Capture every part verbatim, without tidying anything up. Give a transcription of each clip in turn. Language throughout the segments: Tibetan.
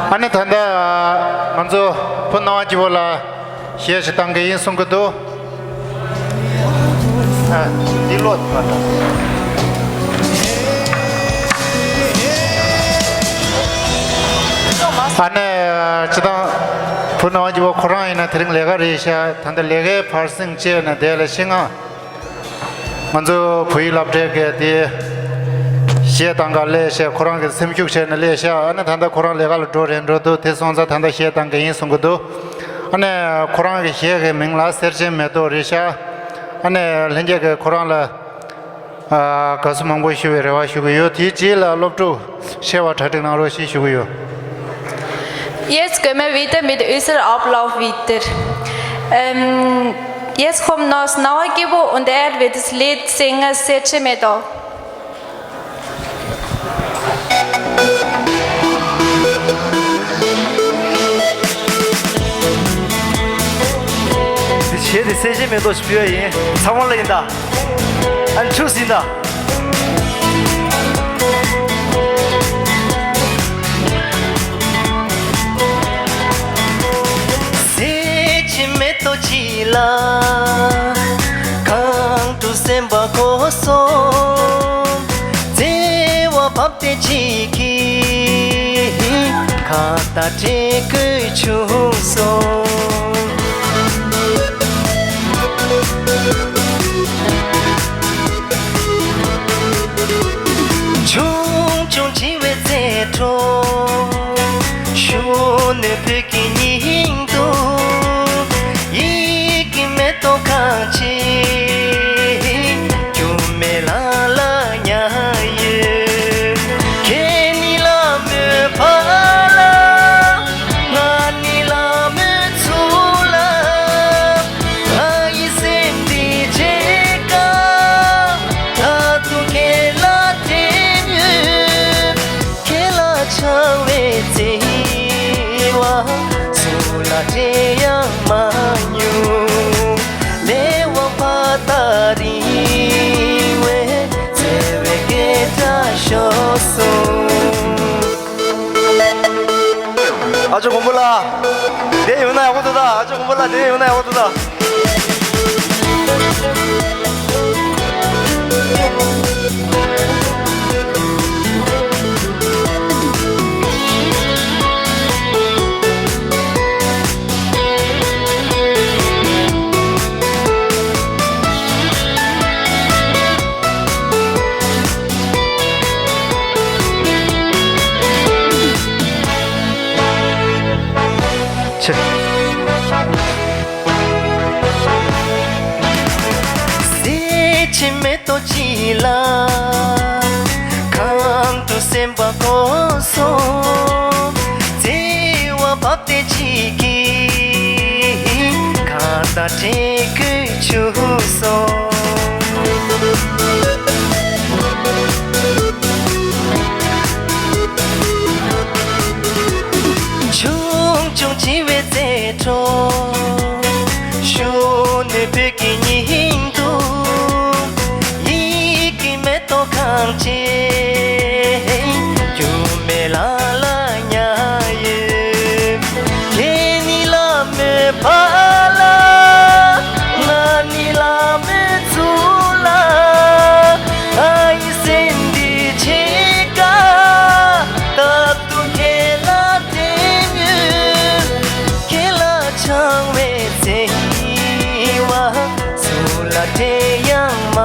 ཨ་ནི་ད་ལྟ་ང་ཚོ་བུ་སྣང་བ་སྐྱིད་པོ་ལ་གཞས་ཤིག་བཏང་གི་ཡིན་གསུང་གི་འདུག་ཨ། འདི་ལོ་དང་། ཨ་ནི་སྤྱི་བཏང་བུ་སྣང་བ་སྐྱིད་པོ་ཁོ་རང་ཡིན་ན་དེ་རིང་ལས་ཀ་རེད་ཤག་ད་ལྟ་ལས་ཀའི་བར་གསེང་བཅད་ནས་བསྡད་ལ་ཤི་ང་། ང་ཚོ་བོད་ཡིག་སློབ་གྲྭའི་གི་དེ་གཞས་བཏང་ག་སླེབས་ཤག་ཁོ་རང་གི་སེམས་ཤུགས་བྱས་ནས་སླེབས་ཤག་ཨ་ནི་ད་ལྟ་ཁོ་རང་ལས་ཀ་ལ་འགྲོ་རན་འགྲོ་འདུག་དེ་སོང་ཙང་ད་ལྟ་གཞས་བཏང་གི་ཡིན་གསུང་གི་འདུག་ཨ་ནི་ཁོ་རང་གི་གཞས་གི་མིང་ལ་གསེར་ཆེན་མེ་ཏོག་རེད་ཤག་ཨ་ནི་ལྷན་རྒྱས་ཀྱིས་ཁོ་རང་ལ་ཨ། དགའ་བསུ་མང་པོ་ཞུ་བའི་རེ་བ་ཞུ་གི་ཡོད། དེའི་རྗེས་ལ་སློབ་ཕྲུག་ཤེས་པ་གྲ་སྒྲིག་གནང་རོགས་ཞེས་ཞུ་གི་ཡོད། Jetzt gehen wir weiter mit unserer Ablauf weiter. Ähm, jetzt kommt noch Snauer Gibo und er wird das Lied singen, Seche Medo. འདི་བྱས་ཏེ་གསལ་བཤད་མེ་ཏོག་ཞིག་ཕུལ་བ་ཡིན། ཚང་མ་ལ་ཡིན་ད། ཨ་ནི་ཁྲུས་ཡིན་ད། གསལ་བྱེད་མེ་ཏོག་ཅིག་ལ། གང་དུ་སེམས་པ་འཁོར་སོང་། བརྩེ་བ་བབས་ཏེ་གཅིག་གིས་ཁ་བཏགས་དྲན་སྐུལ་བྱུང་སོང་། ཆུང་ཆུང་བྱིས་པའི་རྩེད་འགྲོ། གཞོན་ནུའི་བོད་ཀྱི་སྙིང་སྡུག་ཡིད་ཀྱི་མེ་ཏོག་ཁང་ཆེན། སྒྱུ་མའི་ལ་ལ་ཉར་ཡོད། ཁྱེད་ནི་ལ་མོའི་ཕ་ལ། ང་ནི་ལ་མོའི་ཚུལ་ལ། ང་ཡི་སེམས་འདི་བརྗེད་དཀའ། ད་དུང་ཁྱེད་ལ་དྲན་ཡོད། ཁྱེད་ལ་འཆང་བའི་བརྩེ་བ་སུ་ལ་སྤྲད་ཡང་མ་མྱོང་། ལས་དབང་ཕ་མཐའ་རིང་བའི་བརྩེ་བའི་སྐད་སྒྲ་ཤོར་སོང་། ཨ་ཅོ་མགོན་པོ་ལགས། བསྡད་ཡོང་ན་ཡག་པོ་འདུག་ད། ཨ་ཅོ་མགོན་པོ་ལགས་བསྡད་ཡོང་ན་ཡག་པོ་འདུག་ད། ཆེ། གསལ་བྱེད་མེ་ཏོག་ཅིག་ལ། གང་དུ་སེམས་པ་འཁོར་སོང་། བརྩེ་བ་བབས་ཏེ་གཅིག་གིས་ཁ་བཏགས་དྲན་སྐུལ་བྱུང་སོང་། ཆུང་ཆུང་བྱིས་པའི་རྩེད་འགྲོ། གཞོན་ནུའི་བོད་ཀྱི་སྙིང་སྡུག་ཡིད་ཀྱི་མེ་ཏོག་ཁང་ཆེན། སྒྱུ་མའི་ལ་ལ་ཉར་ཡོད། ཁྱེད་ནི་ལ་མོའི་ཕ་ལ། ང་ནི་ལ་མོའི་ཚུལ་ལ། ང་ཡི་སེམས་འདི་བརྗེད་དཀའ། ད་དུང་ཁྱེད་ལ་དྲན་ཡོད། ཁྱེད་ལ་འཆང་བའི་བརྩེ་བ་སུ་ལ་སྤྲད་ཡང་མ་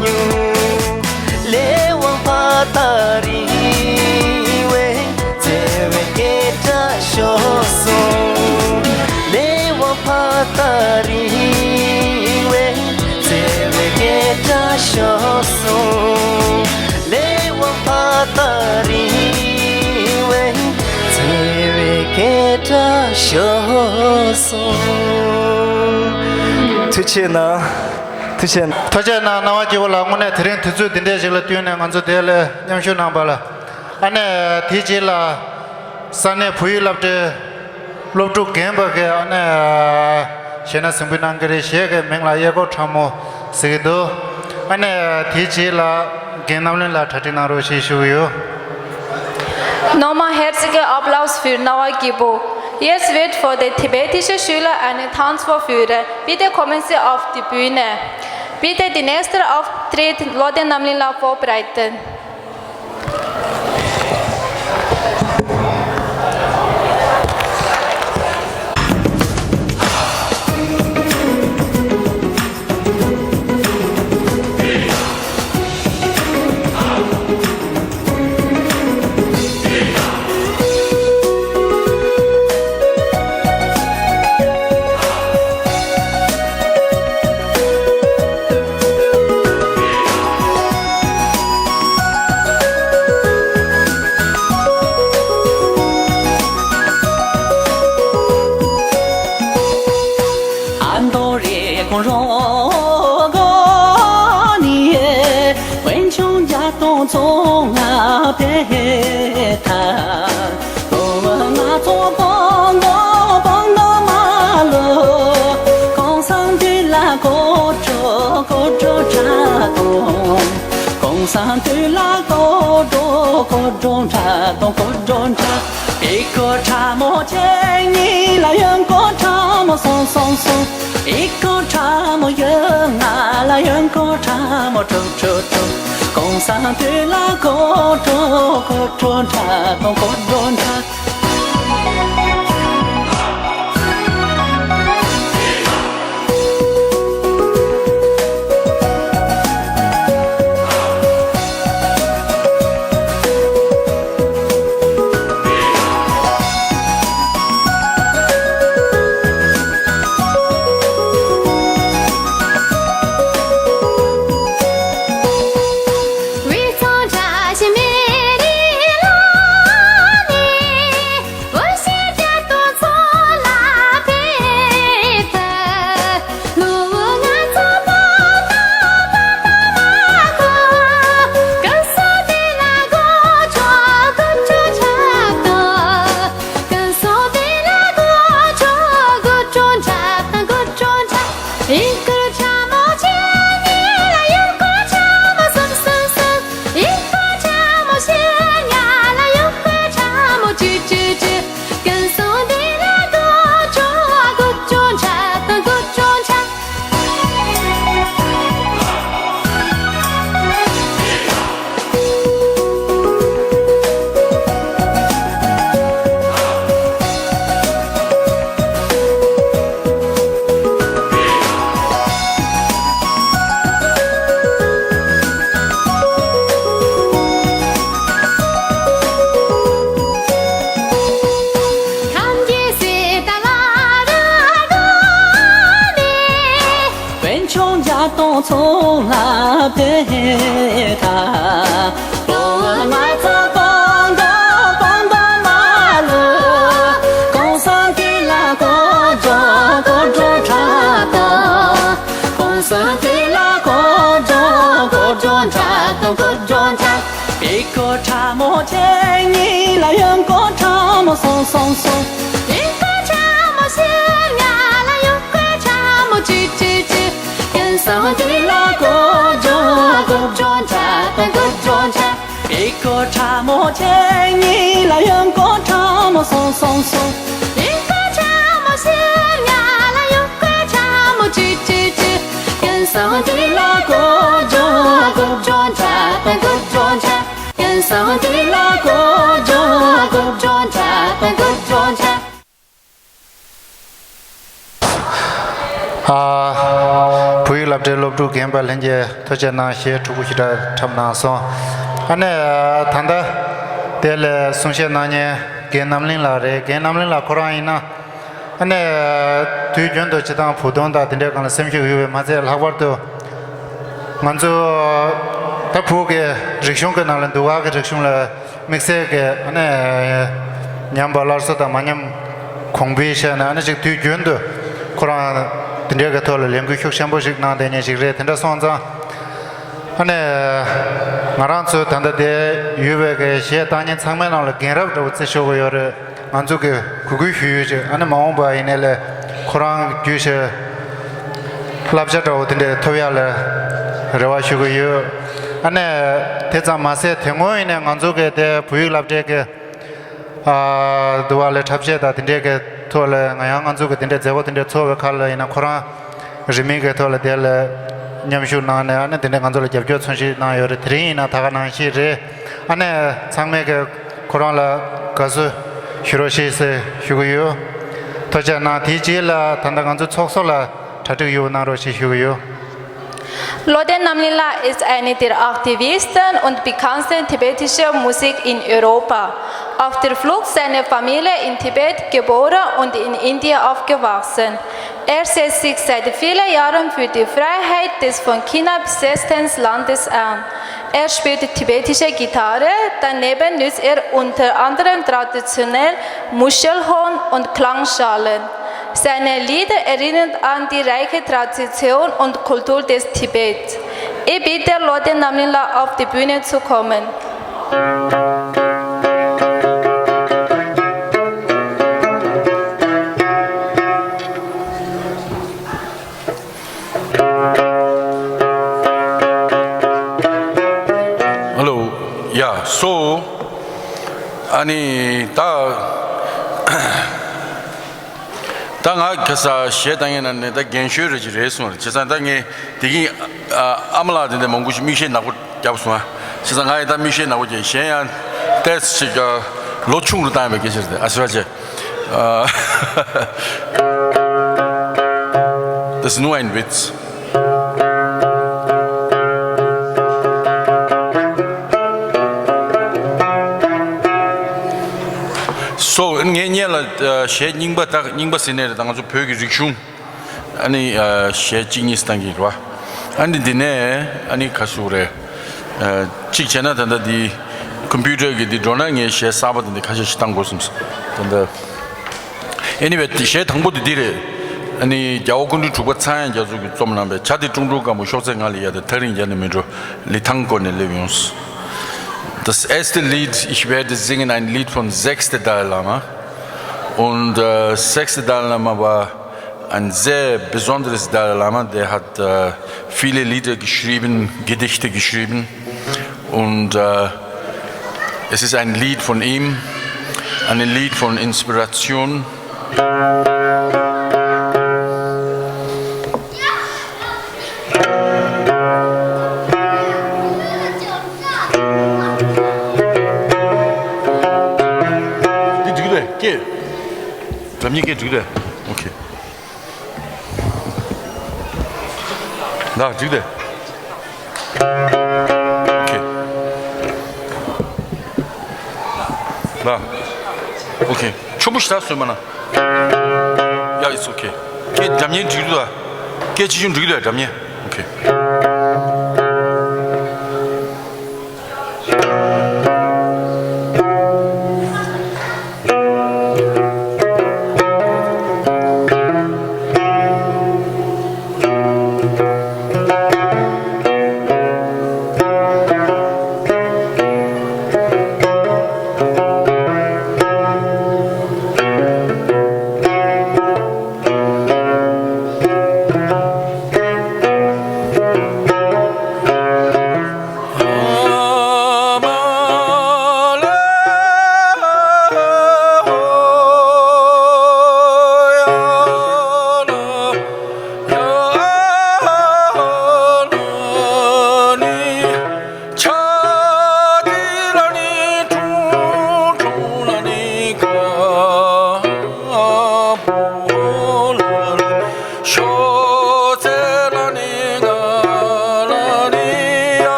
མྱོང་། ལས་དབང་ཕ་མཐའ་རིང་བའི་བརྩེ་བའི་སྐད་སྒྲ་ཤོར་སོང་། ལས་དབང་ཕ་མཐའ་རིང་བའི་བརྩེ་བའི་སྐད་སྒྲ་ཤོར་སོང་། ལས་དབང་ཕ་མཐའ་རིང་བའི་བརྩེ་བའི་སྐད་སྒྲ་ཤོར་སོང་། ཐུགས་རྗེ་གནང་། ཐུགས་རྗེ་གནང་། ཐུགས་རྗེ་གནང་། སྣང་བ་སྐྱིད་པོ་ལགས། དངོས་གནས་དེ་རིང་དུས་ཚོད་འདི་འདྲས་ཞིག་ལ་བསྟུན་ནས་ང་ཚོ་དེ་ལ་མཉམ་ཞུགས་གནང་པ་ལ། ཨ་ནི་དེའི་རྗེས་ལ་ས་གནས་བོད་ཡིག་སློབ་གྲྭའི་སློབ་ཕྲུག་རྒན་པ་གིས་ཨ་ནི་གཞས་སྣ་གཟིགས་འབུལ་གནང་གི་རེད། གཞས་ཀྱི་མིང་ལ་གཡས་སྐོར་ཁྲ་མོ་ཟེར་གྱི་འདུག་ཨ་ནི་དེའི་རྗེས་ལ་རྒན་རྣམ་གླིང་ལགས་གྲ་སྒྲིག་གནང་རོགས་ཞེས་ཞུ་གི་ཡོད། Nochmal herzliche Applaus für Noah Gibu. Jetzt wird von der tibetische Schüler eine Tanzvorführung. Bitte kommen Sie auf die Bühne. Bitte die nächste Auftritt Lotte Namlila vorbereiten. ཨ་མདོ་རེ་ཀོ་རོ་གོ་ནི། དཔོན་ཆུང་བརྒྱ་སྟོང་ཚོ་ང་བེ་ཐ། ལོ་བ་ང་ཚོ་པོ་མདོ་པོ་མདོ་མ་ལོ། གོང་ས་འདི་ལ་གོ་ཀྲོ་གོ་ཀྲོ་ཁྲ་དོ། གོང་ས་འདི་ལ་གོ་ཀྲོ་གོ་ཀྲོ་ཁྲ་དོ་གོ་ཀྲོ་ཁྲ། ཨི་ཀོ་ཁྲ་མོ་ཆེ་ཉི་ལ་ཡོན་ཀོ་ཁྲ་མོ་སོང་སོང་སོང་། ཨི་ཀོ་ཁྲ་མོ་ཡོན་ང་ལ་ཡོན་ཀོ་ཁྲ་མོ་ཀྲོ་ཀྲོ་ཀྲོ། གོང་ས་འདི་ལ་གོ་ཀྲོ་གོ་ཀྲོ་ཁྲ་དོ་གོ་ཀྲོ་ཁྲ། དཔོན་ཆུང་བརྒྱ་སྟོང་ཚོ་ལ་བདེ་ཐ། ལོ་ང་ཚོ་པང་གོ་པང་གོ་མ་ལོ། གོང་ས་འདི་ལ་གོ་ཀྲོ་གོ་ཀྲོ་ཁྲ་དོ། གོང་ས་འདི་ལ་གོ་ཀྲོ་གོ་ཀྲོ་ཁྲ་དོ་གོ་ཀྲོ་ཁྲ། ཨི་ཀོ་ཁྲ་མོ་ཆེ་ཉི་ལ་ཡོན་ཀོ་ཁྲ་མོ་སོང་སོང་སོང་། ཨི་ཀོ་ཁྲ་མོ་ཆེ་ང་ལ་ཡོན་ཀོ་ཁྲ་མོ་ཅི་ཅི་ཅི། གོང་ས་འདི་ལ་གོ་ཀྲོ་གོ་ཀྲོ་ཁྲ་དོ་གོ་ཀྲོ་ཁྲ། ཨི་ཀོ་ཁྲ་མོ་ཆེ་ཉི་ལ་ཡོན་ཀོ་ཁྲ་མོ་སོང་སོང་སོང་། ཨི་ཀོ་ཁྲ་མོ་ཆེ་ང་ལ་ཡོན་ཀོ་ཁྲ་མོ་ཅི་ཅི་ཅི། གོང་ས་འདི་ལ་གོ་ཀྲོ་གོ་ཀྲོ་ཁྲ་དོ་གོ་ཀྲོ་ཁྲ། གོང་ས་འདི་ལ་གོ་ཀྲོ་གོ་ཀྲོ་ཁྲ་དོ་གོ་ཀྲོ་ཁྲ། ཨ། བོད་ཡིག་སློབ་གྲྭའི་སློབ་ཕྲུག་རྒན་པ་ལྷན་རྒྱས་ཐུགས་རྗེ་གནང་། གཞས་ཕྲུ་གུ་ཞེ་དྲག་འཁྲབ་གནང་སོང་། ཨ་ནི་ད་ལྟ་དེ་ལ་གསུང་བཤད་གནང་མཁན་རྒན་རྣམ་གླིང་ལགས་རེད། རྒན་རྣམ་གླིང་ལགས་ཁོ་རང་ཡིན་ན། ཨ་ནི་དུས་རྒྱུན་དུ་སྤྱིར་བཏང་བོད་དོན་དང་དེ་འདྲའི་སྒང་ལ་སེམས་ཤུགས་ཡོད་པས་མ་ཚད། ལྷག་པར་དུ་ང་ཚོ་ད་བོད་ཀྱི་རིག་གཞུང་གི་ནང་ལ་འདུལ་བ་གི་རིག་གཞུང་ལ་དམིགས་བསལ་གྱི་ཨ་ནི་ཉམས་པ་སླར་གསོ་དང་མ་ཉམས་གོང་འཕེལ་བྱས་ནས། ཨ་ནི་ཅིག་དུས་རྒྱུན་དུ་ཁོ་རང་དེ་འདྲའི་གི་ཐོག་ལ་ལས་འགུལ་ཤུགས་ཆེན་པོ་ཞིག་གནང་བསྡད་མཁན་ཞིག་རེད། དེ་འདྲ་སོང་ཙང་ཨ་ནི་ང་རང་ཚོ་ད་ལྟ་དེ་ཡོད་པའི་གི་གཞས་བཏང་མཁན་ཚང་མའི་ནང་ལ་རྒན་རབས་འདྲ་བོ་བརྩི་ཆོག་གི་ཡོད་རེད། ང་ཚོ་གི་གུས་བཀུར་ཞུ་ཡུལ་ཅིག་ཨ་ནི་མ་འོངས་པ་ཡིན་ནའི་ལས་ཁོ་རང་བརྒྱུད་བྱས་བསླབ་བྱ་འདྲ་བོ་དེ་འདྲ་ཐོབ་ཡག་ལ་རེ་བ་ཞུ་གི་ཡོད། ཨ་ནི་དེ་ཙམ་མ་ཟད། དེ་སྔོན་ཡིན་ནའི་ང་ཚོ་གི་དེ་བོད་ཡིག་སློབ་གྲྭའི་གི་ ཨ་འདུལ་བ་ལས་འཁྲབ་ཆས་དང་དེ་འདྲའི་གི་ཐོག་ལ་ང་ཡང་ང་ཚོ་གི་དེ་འདྲའི་མཛད་སྒོ་དེ་འདྲའི་ཚོགས་པའི་ཁ་ལ་ཡིན་ན་ཁོ་རང་རིན་མེད་ཀྱི་ཐོག་ལ་དེ་ལ་མཉམ་ཞུགས་གནང་ནས་ཨ་ནི་དེ་འདྲའི་ང་ཚོ་ལ་རྒྱབ་སྐྱོར་མཚོན་བྱེད་གནང་ཡོད་རེད། དེ་རིང་ཡིན་ན་ད་ག་ནང་བཞིན་རེད། ཨ་ནི་ཚང་མས་ཀྱི་ཁོ་རང་ལ་དགའ་བསུ་ཞུ་རོགས་ཞེས་ཟེར་ཞུ་གི་ཡོད། ཐུགས་རྗེ་གནང་། དེའི་རྗེས་ལ་ད་ལྟ་ང་ཚོ་ཚོགས་གཙོ་ལ་གྲ་སྒྲིག་ཡོད་གནང་རོགས་ཞེས་ཞུ་གི་ཡོད། Lotte Namlin-La ist eine der aktivsten und bekanntesten tibetische Musik in Europa. Auf der Flucht seiner Familie in Tibet geboren und in Indien aufgewachsen. Er setzt sich seit vielen Jahren für die Freiheit des von China besetzten Landes ein. Er spielt tibetische Gitarre, daneben nutzt er unter anderem traditionell Muschelhorn und Klangschalen. Seine Lieder erinnern an die reiche Tradition und Kultur des Tibet. Ich bitte Lotte Namlin-La auf die Bühne zu kommen. Hello. Yeah, so, ཨ་ནི་ད་ད་ང་ཁ་ས་གཞས་བཏང་ཡས་ནང་ནས་ད་རྒན་ཤོས་རེ་ཅིག་རེད་གསུངས་རེད། བྱས་ཙང་ད་ངས་དེ་གིན་ཨ་མ་ལགས་དེ་འདྲ་མང་པོ་ཞིག་མིག་ཤེལ་ནག་པོ་བརྒྱབ་སོང་ཨ། བྱས་ཙང་ང་ཡི་ད་མིག་ཤེལ་ནག་པོ་བརྒྱབ། གཞན་ཡང་ཏེས་ཅིག་ལོ་ཆུང་རུ་བཏང་ཡས་པའི་སྐད་ཆ་རེད། ཨ་སི་ར་ཅེ། Das ist nur ein Witz. So, ངས་སྔོན་ལ་གཞས་རྙིང་པ་དག་རྙིང་པ་ཟེར་ནས་རེད། ད་ང་ཚོ་བོད་ཀྱི་རིག་གཞུང་ཨ་ནི་གཞས་གཅིག་གཉིས་བཏང་གི་རེད་བ། ཨ་ནི་འདི་ནས་ཨ་ནི་ག་ཟེར་རེད། གཅིག་བྱས་ན་ད་ལྟ་འདི་ཀམ་པུ་ཊར་གི་འདི་འགྲོ་ན་ངས་གཞས་གསར་པ་དེ་འདི་ཁ་ཤས་ཤིག་བཏང་དགོས་བསམས། ད་ལྟ་Anyway། དེ་གཞས་དང་པོ་དེ་འདི་རེད། ཨ་ནི་རྒྱལ་བ་སྐུ་ཕྲེང་དྲུག་པ་ཚངས་དབྱངས་རྒྱ་མཚོ་གིས་རྩོམ་གནང་བའི་བྱ་དེ་ཁྲུང་ཁྲུང་དཀར་མོ། གཤོག་རྩལ་ངང་ལ་ཡལ་ཏེ་ཐག་རིང་རྒྱ་ནས་མི་འགྲོ། ལི་ཐང་བསྐོར་ནས་སླེབས་ཡོང་། Das erste Lied, ich werde singen ein Lied von sechsten Dalai Lama. Und äh, sechster Dalai Lama war ein sehr besonderes Dalai Lama, der hat äh, viele Lieder geschrieben, Gedichte geschrieben. Und äh, es ist ein Lied von ihm, ein Lied von Inspiration. འདི་འགྲིག་གི་རེད། སྐད། སྒྲ་སྙན་སྐད་འགྲིག་གི་རེད། ཨོ་ཁེ། ལགས་འགྲིག་གི་རེད། ཨོ་ཁེ། ལགས། ཨོ་ཁེ། ཆུང་མོ་ཞིག་ད་གསོས་མ་ན། Yeah, it's okay. སྐད་སྒྲ་སྙན་འགྲིག་འདུག་ཨ། སྐད་ཆེ་ཆུང་འགྲིག་འདུག་ཨ། སྒྲ་སྙན། ཨོ་ཁེ།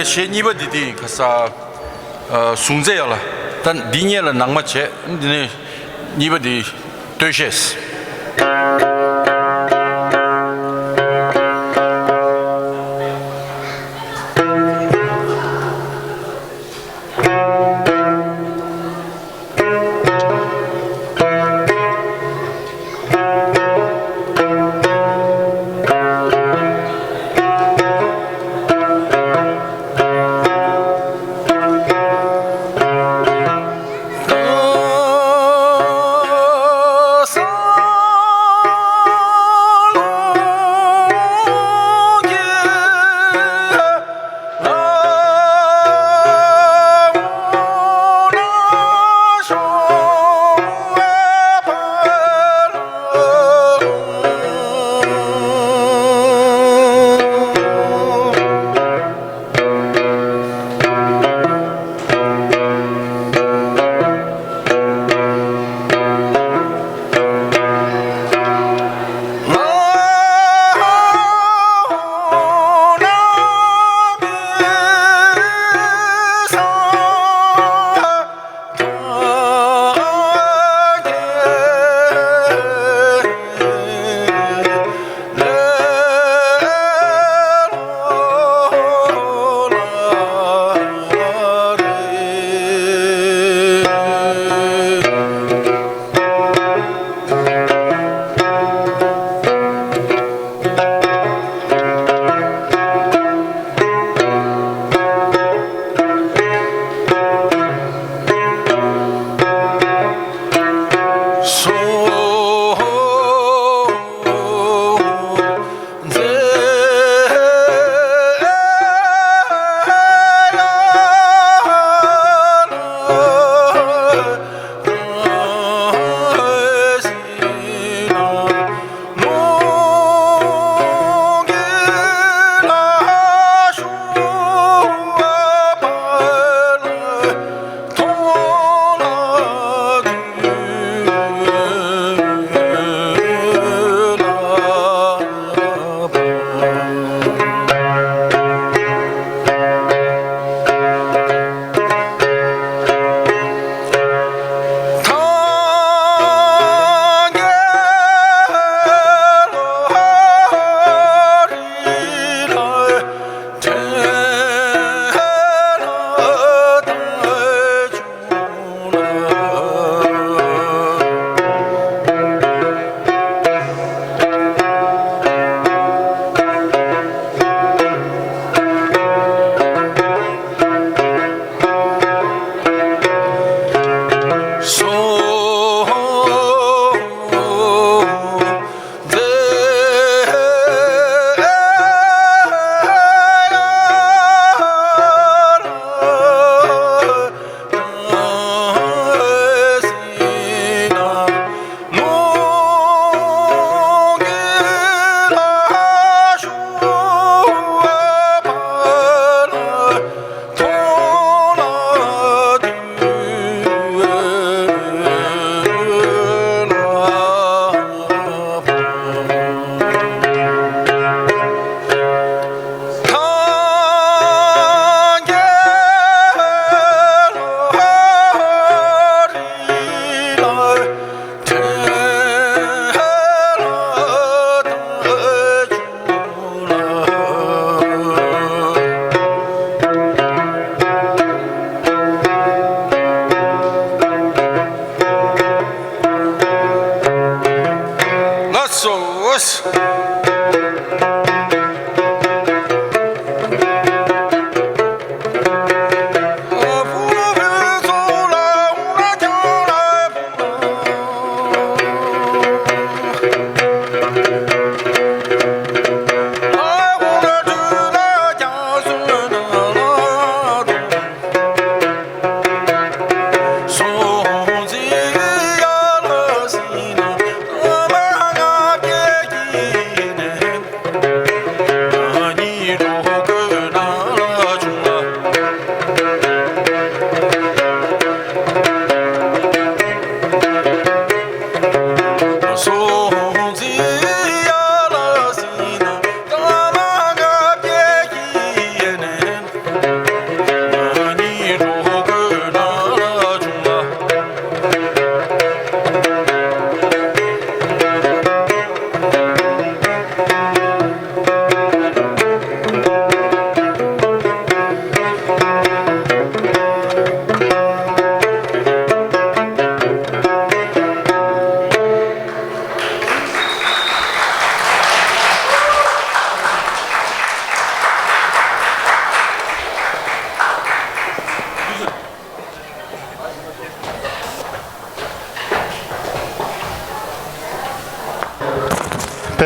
གཞས་གཉིས་པ་འདི་དེ་ག་ས། ཨ། ཟུང་ཚེ་ཡ་ལ། ད་འདི་སྔོན་ལ་ནང་མ་བྱས། འདི་ནས་གཉིས་པ་འདི་སྟོད་གཞས།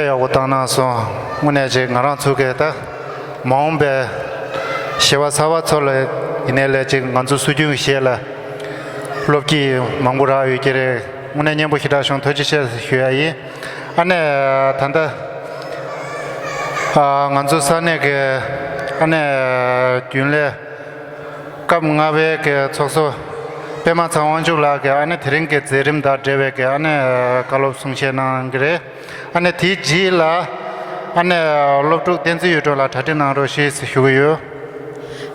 ཡག་པོ་བཏང་གནང་སོང་། དངོས་གནས་ཅིག་ང་རང་ཚོ་གི་ད་མ་འོངས་པའི་གཞས་པ་གསར་པ་ཚོ་ལ་ཡིན་ནའི་ལས་ཅིག་ང་ཚོ་སྲོལ་རྒྱུན་གཞས་ལ་སློབ་ཁྲིད་མང་པོ་རག་ཡོད་ཀྱི་རེད། དངོས་གནས་སྙན་པོ་ཞེ་དྲག་བྱུང་། ཐུགས་རྗེ་ཆེ་ཞུ་ཡ་ཡིན། ཨ་ནི་ད་ལྟ་ཨ་ང་ཚོ་ས་གནས་ཀྱི་ཨ་ནི་རྒྱུན་ལས་སྐབས་ལྔ་པའི་གི་ཚོགས་གཙོ་པད་མ་ཚེ་དབང་ཕྱུག་ལགས་ཀྱིས་ཨ་ནི་དེ་རིང་གི་མཛད་རིམ་དང་འབྲེལ་བའི་གི་ཨ་ནི་བཀའ་སློབ་གསུང་བཤད་གནང་གི་རེད། ཨ་ནི་དེའི་རྗེས་ལ་ཨ་ནི་སློབ་ཕྲུག་བསྟན་འཛིན་གཡུ་སྒྲོན་ལགས་གྲ་སྒྲིག་གནང་རོགས་ཞེས་ཞུ་གི་ཡོད།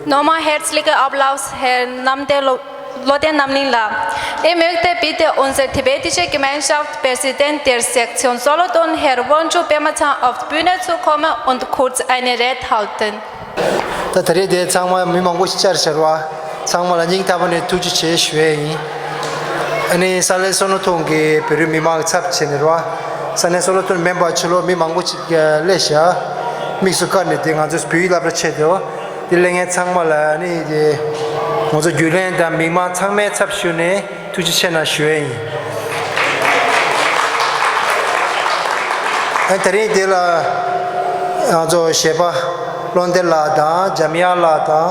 Nochmal herzliche Applaus, Herr Namte Lo-, Lotte Namlin Lam. Ich möchte bitte unsere tibetische Gemeinschaft, Präsident der Sektion Solothurn, Herr Wonju Pema Tsang, auf die Bühne zu kommen und kurz eine Rede halten. ད་ད་རེས་དེ་ཚང་མ་མི་མང་པོ་ཞིག་བཅར་ཤར་བ། ཚང་མ་ལ་སྙིང་ཐག་པ་ནས་ཐུགས་རྗེ་ཆེ་ཞུ་ཡས་ཡིན། ཨ་ནི་ས་གནས་སོ་ལོ་ཐོང་གི་བོད་རིགས་མི་མང་གི་ཚབ་བྱས་ནས་རེད་བ། ས་གནས་སོ་ལོ་ཐོང་མེམ་བར་ཕྱི་ལོགས་མི་མང་པོ་ཞིག་སླེབས་ཤག་དམིགས་སུ་བཀར་ནས་དེ་ང་ཚོས་བོད་ཡིག་སློབ་གྲྭ་ཆེད་དུ་དེ་སླེབས་མཁན་ཚང་མ་ལ་ཨ་ནི་དེ་ང་ཚོ་རྒྱུན་ལས་དང་མི་མང་ཚང་མའི་ཚབ་ཞུས་ནས་ཐུགས་རྗེ་ཆེ་གནང་ཞུ་ཡས་ཡིན། ཨ་ནི་དེ་རིང་དེ་ལ་ང་ཚོ་གཞས་པ་བློ་ལྡན་ལགས་དང་འཇམ་དབྱངས་ལགས་དང་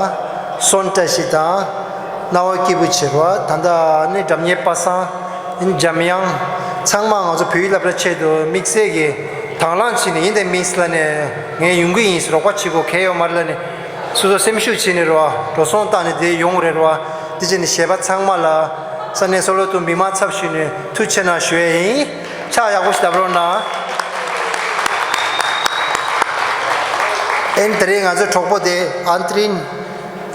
སོན་བཀྲ་ཤིས་དང་། རྣ་བ་སྐྱིད་པོ་བྱེད་རོགས། ད་ལྟ་ནི་སྒྲ་སྙན་པ་སངས་འཇམ་དབྱངས་ཚང་མ་ང་ཚོ་བོད་ཡིག་སློབ་གྲྭ་ཆེད་དུ་དམིགས་བསལ་གྱི་དང་བླངས་བྱས་ནས་ཡིན་དེ་མིན་ལ་ནས་ངས་ཡོང་གི་ཡིན་ཟེར་རོགས་པ་བྱེད་དགོས་གལ་ཡོད་མ་རེད་ལ་ནས་སོ་སོ་སེམས་ཤུགས་བྱས་ནས་རོགས་འགྲོ་སོང་བཏང་ནས་དེ་ཡོང་རེད་རོགས། དེ་བྱས་ནས་གཞས་པ་ཚང་མ་ལ་ས་གནས་སོ་ལོ་ཐོང་མི་མང་ཚབ་ཞུས་ནས་ཐུགས་རྗེ་ཆེ་གནང་ཞུ་ཡས་ཡིན། ཕྱག་ཡག་པོ་ཞིག་བརྡབ་རོགས་གནང་། ཨེ་ནི་དེ་རིང་ང་ཚོའི་གྲོགས་པོ་དེ་ཨན་ཏི་རིན་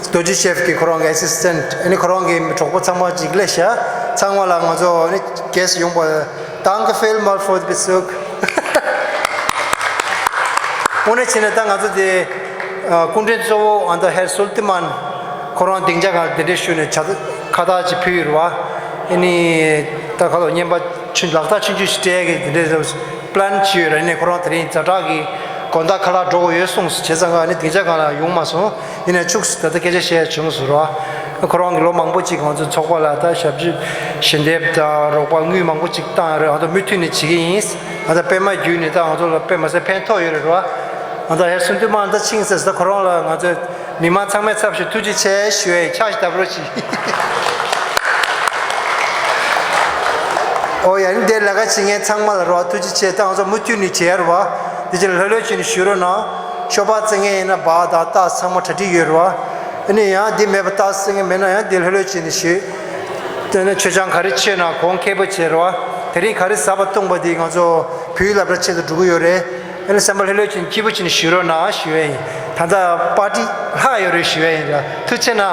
རྡོ་རྗེ་ཤེབ་ཀྱི་ཁོ་རང་གི་ཨེ་སི་སི་ཊེན་ཊི། ཨེ་ནི་ཁོ་རང་གི་གྲོགས་པོ་ཚང་མ་ཅིག་སླེབས་ཤག་ཚང་མ་ལ་ང་ཚོ་ཨེ་ནི་གེ་སི་ཊི་ཡོང་བ་Danke vielmals für den Besuch. དངོས་གནས་བྱས་ན་ད་ང་ཚོ་དེ་སྐུ་མགྲོན་གཙོ་བོ་ཨ་ད་ཧེར་སོལ་ཏི་མན་ཁོ་རང་སྡིངས་ཆ་སྒང་གདན་འདྲེན་ཞུས་ནས་ཕྱག་ཁ་བཏགས་ཅིག་ཕུལ་ཡོད་རེད་བ། ཨེ་ནི་ད་ཁ་ལོ་བརྙན་པ་ཆུང་ལག་རྟགས་ཆུང་ཆུང་ཞིག་སྤྲད་ཀྱི་དེ་འདྲའི་པི་ལན་བྱས་ཡོད་རེད། ཨེ་ནི་ཁོ་རང་དེ་རིང་ཛ་དྲག་གི་དགོང་དག་ཁ་ལག་འགྲོ་དགོས་ཡོད་གསུངས་སོང་། བྱས་ཙང་ཨ་ནི་སྡིངས་ཆ་སྒང་ལ་ཡོང་མ་སོང་། ཡིན་ནའི་ཕྱུགས་སུ་ད་ལྟ་སྐད་ཆ་བཤད་བྱུང་སོང་ར། ཁོ་རང་གིས་ལོ་མང་པོ་ཅིག་ང་ཚོའི་ཚོགས་པ་ལ་ད་ཞབས་ཕྱི་ཞལ་འདེབས་དང་རོགས་པ་དངུལ་མང་པོ་ཅིག་བཏང་ཡོད་རེད། ང་ཚོ་མུ་མཐུད་ནས་བྱེད་ཀྱི་ཡིན། ང་ཚོ་པད་མ་བརྒྱུད་ནས་ད་ང་ཚོ་ལ་དཔེ་མ་ཚད་ཕན་ཐོགས་ཡོད་རེད་ར། ང་ཚོ་ཧེར་སུན་དུ་མ་ད་ཕྱིན་ཟེར་ད་ཁོ་རང་ལ་ང་ཚོས་མི་མང་ཚང་མའི་ཚབ་ཞུ་ཐུགས་རྗེ་ཆེ་ཞུ་ཡས་ཕྱག་ཞིག་བརྡབ་རོགས་གྱིས། ཨོ་ཡ་ནི་དེ་ལས་ཀ་བྱེད་མཁན་ཚང་མ་ལ་རོགས་ཐུགས་རྗེ་ཆེ། ད་ང་ཚོ་མུ་མཐུད་ནས་བྱེད་ཡ་རེད་བ། དེ་ཕྱིར་ལྷོད་ལྷོད་བྱས་ནས་ཞུ་རོགས་གནང་། ཤོ་སྦག་བཙལ་མཁན་ཡིན་ན་སྦག་དང་རྟགས་ཚང་མ་གྲ་སྒྲིག་ཡོད་རེད་བ། ཨ་ནི་ཡང་འདི་མེད་པ་རྟགས་བཙལ་མཁན་མེད་ན་ཡང་འདི་ལྷོད་ལྷོད་བྱས་ནས་ཞུ། དེ་ནས་མཆོད་ཆང་ག་རེ་མཆོད་ན་གོང་ཁེ་པོ་བྱེད་རེད་བ། དེ་རིང་ག་རེ་ཟ་བ་བཏུང་བ་འདི་ང་ཚོ་བོད་ཡིག་སློབ་གྲྭ་ཆེད་དུ་འགྲོ་གི་ཡོད་རེད། ཨ་ནི་སེམས་པ་ལྷོད་ལྷོད་བྱས་ནས་སྐྱིད་པོ་བྱས་ནས་ཞུ་རོགས་གནང་ཞུ་ཡས་ཡིན། ད་ལྟ་པར་ཊི་ལྷག་ཡོད་རེད་ཞུ་ཡས་ཡིན་ལ། ཐུགས་རྗེ་གནང་།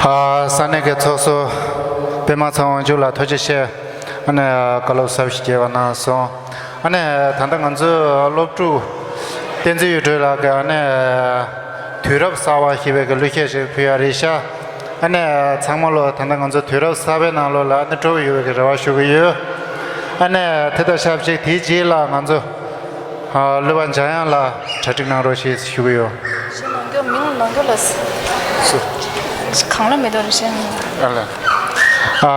ཨ། ས་གནས་ཀྱི་ཚོགས་གཙོ་པད་མ་ཚེ་དབང་ཕྱུག་ལ་ཐུགས་རྗེ་ཆེ། ཨ་ནི་བཀའ་སློབ་ཟབ་ཞིག་རྒྱས་པ་གནང་སོང་། ཨ་ནི་ད་ལྟ་ང་ཚོའི་སློབ་ཕྲུག་བསྟན་འཛིན་གཡུ་སྒྲོན་ལགས་ཀྱིས་ཨ་ནི་དུས་རབས་གསར་པ་ཞེས་པའི་གི་གླུ་གཞས་ཞིག་ཕུལ་ཡ་རེད་ཤག་ཨ་ནི་ཚང་མ་ལོ་ད་ལྟ་ང་ཚོ་དུས་རབས་གསར་པའི་ནང་ལོགས་ལ་ཨ་ནི་འགྲོ་གི་ཡོད་པའི་གི་རེ་བ་ཞུ་གི་ཡོད། ཨ་ནི་དེ་དང་ཆབས་ཅིག་དེའི་རྗེས་ལ་ང་ཚོ་ཨ། གླུ་བ་འཇམ་དབྱངས་ལགས་གྲ་སྒྲིག་གནང་རོགས་ཞེས་ཞུ་གི་ཡོད། གཞས་ནང་འཁོད་མིང་ནང་འཁོད་ལ། སུ། གངས་ལྷ་མེ་ཏོག་རེད་ཤག་ཨ་ལ། ཨ།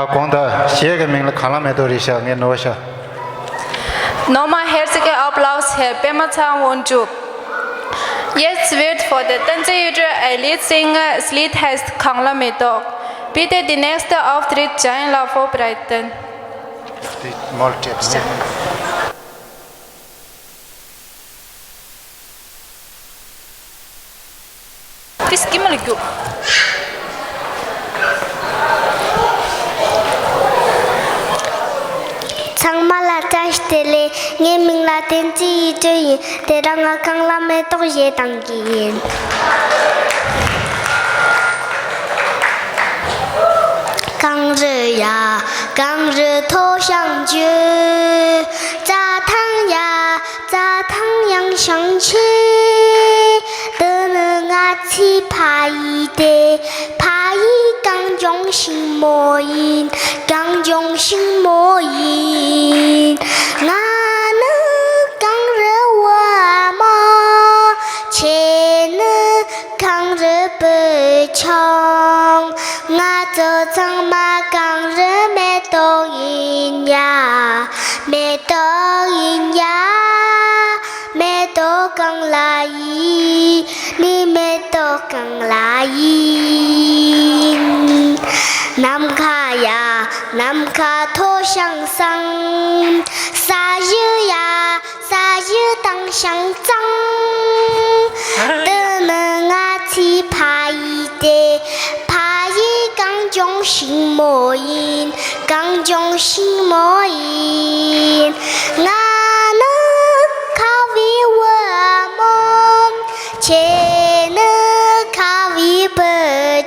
དགོངས་དག་གཞས་ཀྱི་མིང་ལ་གངས་ལྷ་མེ་ཏོག་རེད་ཤག་ངས་ནོར་བ་ཤག Nochmal herzliche Applaus, Herr Pema Tsang Wonjuk. Jetzt wird von der Tanze Yudra ein Lied singen. Das Lied heißt Kangla Metok. Bitte die nächste Auftritt Jain La vorbereiten. ཏིས་ཀི་མ་ལ་རྒྱུག་ཚང་མ་ལ་བཀྲ་ཤིས་བདེ་ལེགས། ངའི་མིང་ལ་བསྟན་འཛིན་གཡུ་སྒྲོན་ཡིན། དེ་རིང་ང་གངས་ལྷ་མེ་ཏོག་གཞས་གཏང་གི་ཡིན། གངས་རི་ཡ་གངས་རི་མཐོ་ཞིང་རྒྱས། རྩྭ་ཐང་ཡ་རྩྭ་ཐང་ཡངས་ཤིང་ཆེ། འདི་ནི་ང་ཚོའི་ཕ་ཡུལ་ཏེ། ཕ་ཡུལ་གངས་ལྗོངས་ཆེན་མོ་ཡིན། གངས་ལྗོངས་ཆེན་མོ་ཡིན། ང་ནི་གངས་རི་འོ་མ། ཁྱེད་ནི་གངས་རི་སྤོས་ཆུང་། ང་ཚོ་ཚང་ གང་ལ་ཡིན། ནམ་མཁའ་ཡ་ནམ་མཁའ་མཐོ་ཞིང་གསང་། ས་གཞི་ཡ་ས་གཞི་དྭངས་ཤིང་གཙང་། འདི་ནི་ང་ཚོའི་ཕ་ཡུལ་ཏེ། ཕ་ཡུལ་གངས་ལྗོངས་ཕྱུག་མོ་ཡིན། གངས་ལྗོངས་ཕྱུག་མོ་ཡིན། ང་ནི་ཁ་བའི་བུ་མོ། ཁྱེད་ནི་ཁ་བའི་བུ་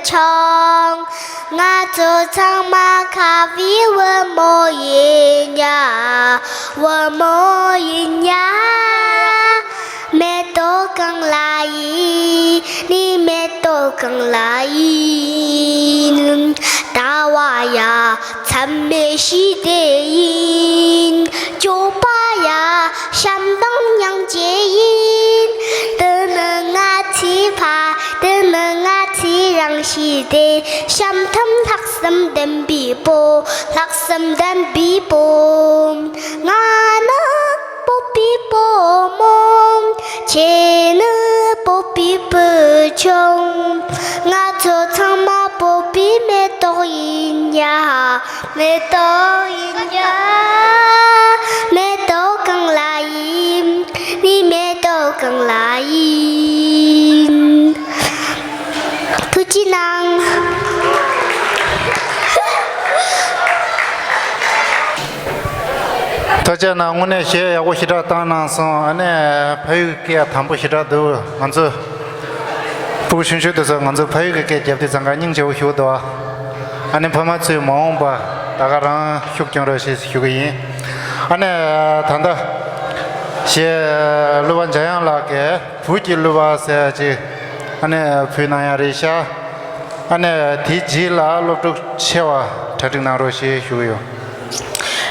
ཆུང་། ང་ཚོ་ཚང་མ་ཁ་བའི་བུ་མོ་ཡིན་ཡ། བུ་མོ་ཡིན་ཡ། མེ་ཏོག་གང་ལ་ཡིན། ནི་མེ་ཏོག་གང་ལ་ཡིན། ཟླ་བ་ཡ་མཚམས་མེད་ཞི་བདེ་ཡིན། སྐྱོ་བ་ཡ་བྱམས་དང་སྙིང་རྗེ་ཡིན། འདི་ནི་ང་ཚོའི་ཕ། འདི་ནི་ང་ཚོའི་རང་ཞི་བདེ། བྱམས་དང་ལྷག་བསམ་ལྡན་པའི་བུ། ལྷག་བསམ་ལྡན་པའི་བུ། ང་ནི་སྤོབས་པའི་བུ་མོ། ཁྱེད་ནི་སྤོབས་པའི་བུ་ཆུང་། ང་ཚོ་ཚང་མ་སྤོབས་པའི་མེ་ཏོག་ཡིན་ཡ། མེ་ཏོག་ཡིན་ཡ། མེ་ཏོག་གང་ལ་ཡིན། ནི་མེ་ཏོག་གང་ལ་ཡིན། ཐུགས་རྗེ་གནང་། ཐུགས་རྗེ་གནང་། དངོས་གནས་གཞས་ཡག་པོ་ཞེ་དྲག་བཏང་གནང་སོང་། ཨ་ནི་ཕ་ཡུལ་སྐད་དམ་པོ་ཞེ་དྲག་འདུག་ང་ཚོ་ཕྲུ་གུ་ཆུང་ཆུང་དེ་ཚོ་ང་ཚོ་ཕ་ཡུལ་གྱི་སྐད་རྒྱབ་དུས་ཙང་ཀ་སྙིང་རྗེ་པོ་ཞིག་འདུག་ཨ་ནི་ཕ་མ་ཚོས་མ་འོངས་པ་ད་ག་རང་ཤུགས་སྐྱོན་རོགས་ཞེས་ཞུ་གི་ཡིན། ཨ་ནི་ད་ལྟ་གཞས་གླུ་བ་འཇམ་དབྱངས་ལགས་ཀྱིས་བོད་ཀྱི་གླུ་བ་ཟེར་ཅིག་ཨ་ནི་ཕུལ་གནང་ཡ་རེད་ཤག་ཨ་ནི་དེའི་རྗེས་ལ་སློབ་ཕྲུག་ཆེ་བ་གྲ་སྒྲིག་གནང་རོགས་ཞེས་ཞུ་གི་ཡོད།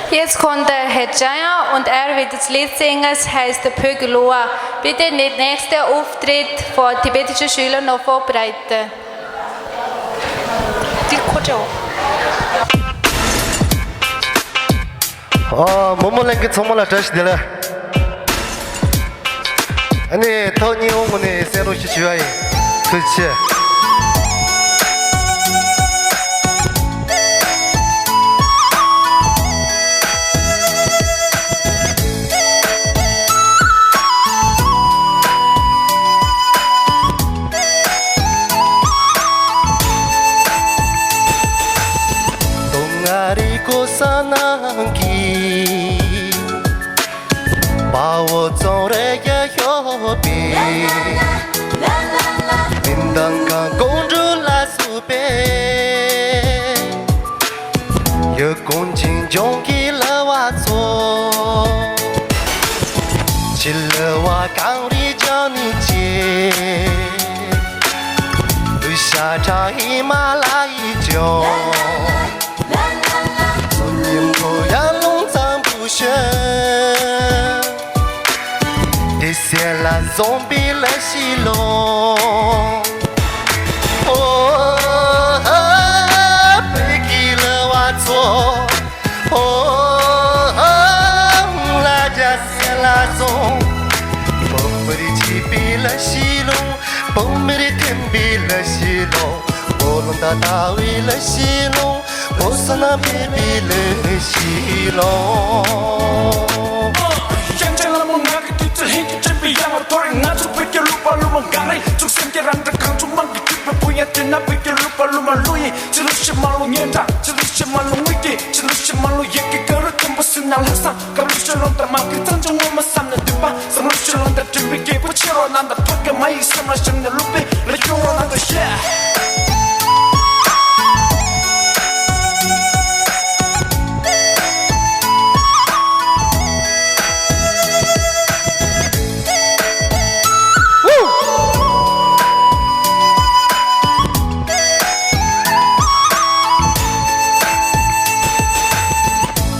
Jetzt kommt der Herr Jayan und er wird das Lied singen, es heißt Pögeloa. Bitte den nächsten Auftritt von tibetischen Schülern noch vorbereiten. ཨ། མོ་མོ་ལྷན་རྒྱས་ཚང་མ་ལ་བཀྲ་ཤིས་བདེ་ལེགས། ཨ་ནི་ཐོག་མཉམ་པོ་ངོས་ནས་གསན་རོགས་ཞེས་ཞུ་བ་ཡིན། ཐུགས་རྗེ་ཆེ། དུང་ང་རི་ཀོ་ས་ནང་གི་དཔའ་བོ་ཙོང་རེ་ཡ་ཤོ་པེ། མི་འདང་གང་ཀོང་འགྲུལ་ལ་སུ་པེ། ཡུལ་ཀུན་གྱི་ལྗོངས་ཀྱི་གླུ་བ་ཚོ། ཕྱི་གླུ་བ་གངས་རི་ལྗོངས་ནས་སྐྱེས། དུ་ཤ་ཁྲག་ཧི་མ་ལ་ཡི་ལྗོངས། ཚོ་ཉིན་མོ་ཡར་ཀླུང་གཙང་པོ་ཞོན། དེ་སེ་ལ་བཟུང་པའི་གླུ་ཞིག་ལོངས། ཨོ་ཨ་བོད་ཀྱི་གླུ་བ་ཚོ། ཨོ་ཨ་ལ་རྒྱ་སེ་ལ་སོང་། བོད་མིར་གཅེས་པའི་གླུ་ཞིག་ལོངས། བོད་མིར་འཐེན་པའི་གླུ་ཞིག་ལོངས། བོད་ལུང་དང་ལྟ་བའི་གླུ་ཞིག་ལོངས། བོད་ས་ན་ཕེབས་པའི་གླུ་ཞིག་ལོངས། ཡང་ཅན་ལ་མོ་ང་གི་དུས་ཚོད་ཧིན་གྱི་ཆེན་པོའི་ཡང་བ་ཐོ་རེ། ང་ཚོ་བོད་ཀྱི་གླུ་པ་གླུ་མ་གང་རེད། ཚུགས་སེམས་ཀྱི་རང་འདྲ་གང་བྱུང་མང་གི་གྲུབ་པའི་བུ་ཡ་དེ་ན་བོད་ཀྱི་གླུ་པ་གླུ་མ་གླུ་ཡིན། ཅི་ལུ་ཞིག་མ་ལུ་ཉན་འདྲ། ཅི་ལུ་ཞིག་མ་ལུ་དངོས་ཀྱི། ཅི་ལུ་ཞིག་མ་ལུ་ཡེ་གི་ག་རུ་ཐེམ་པོ་སུ་ན་ལྷག་བསམ་ག་ལུ་ཞིག་ལོང་དར་མ་གི་གཙང་ཆུ་ངོ་མ་བསམ་ན་འདུས་པ། སང་ལུ་ཞིག་ལོང་དར་དྲིན་པའི་རྒྱལ་པོ་ཆེ་རོ་ནང་དང་ཐོག་གི་མ་ཡིག་སེམས་ལ་བཞག་ནས་ལུག་པའི་ལ་སྐྱོ་རོ་ནང་དུ་བཤད།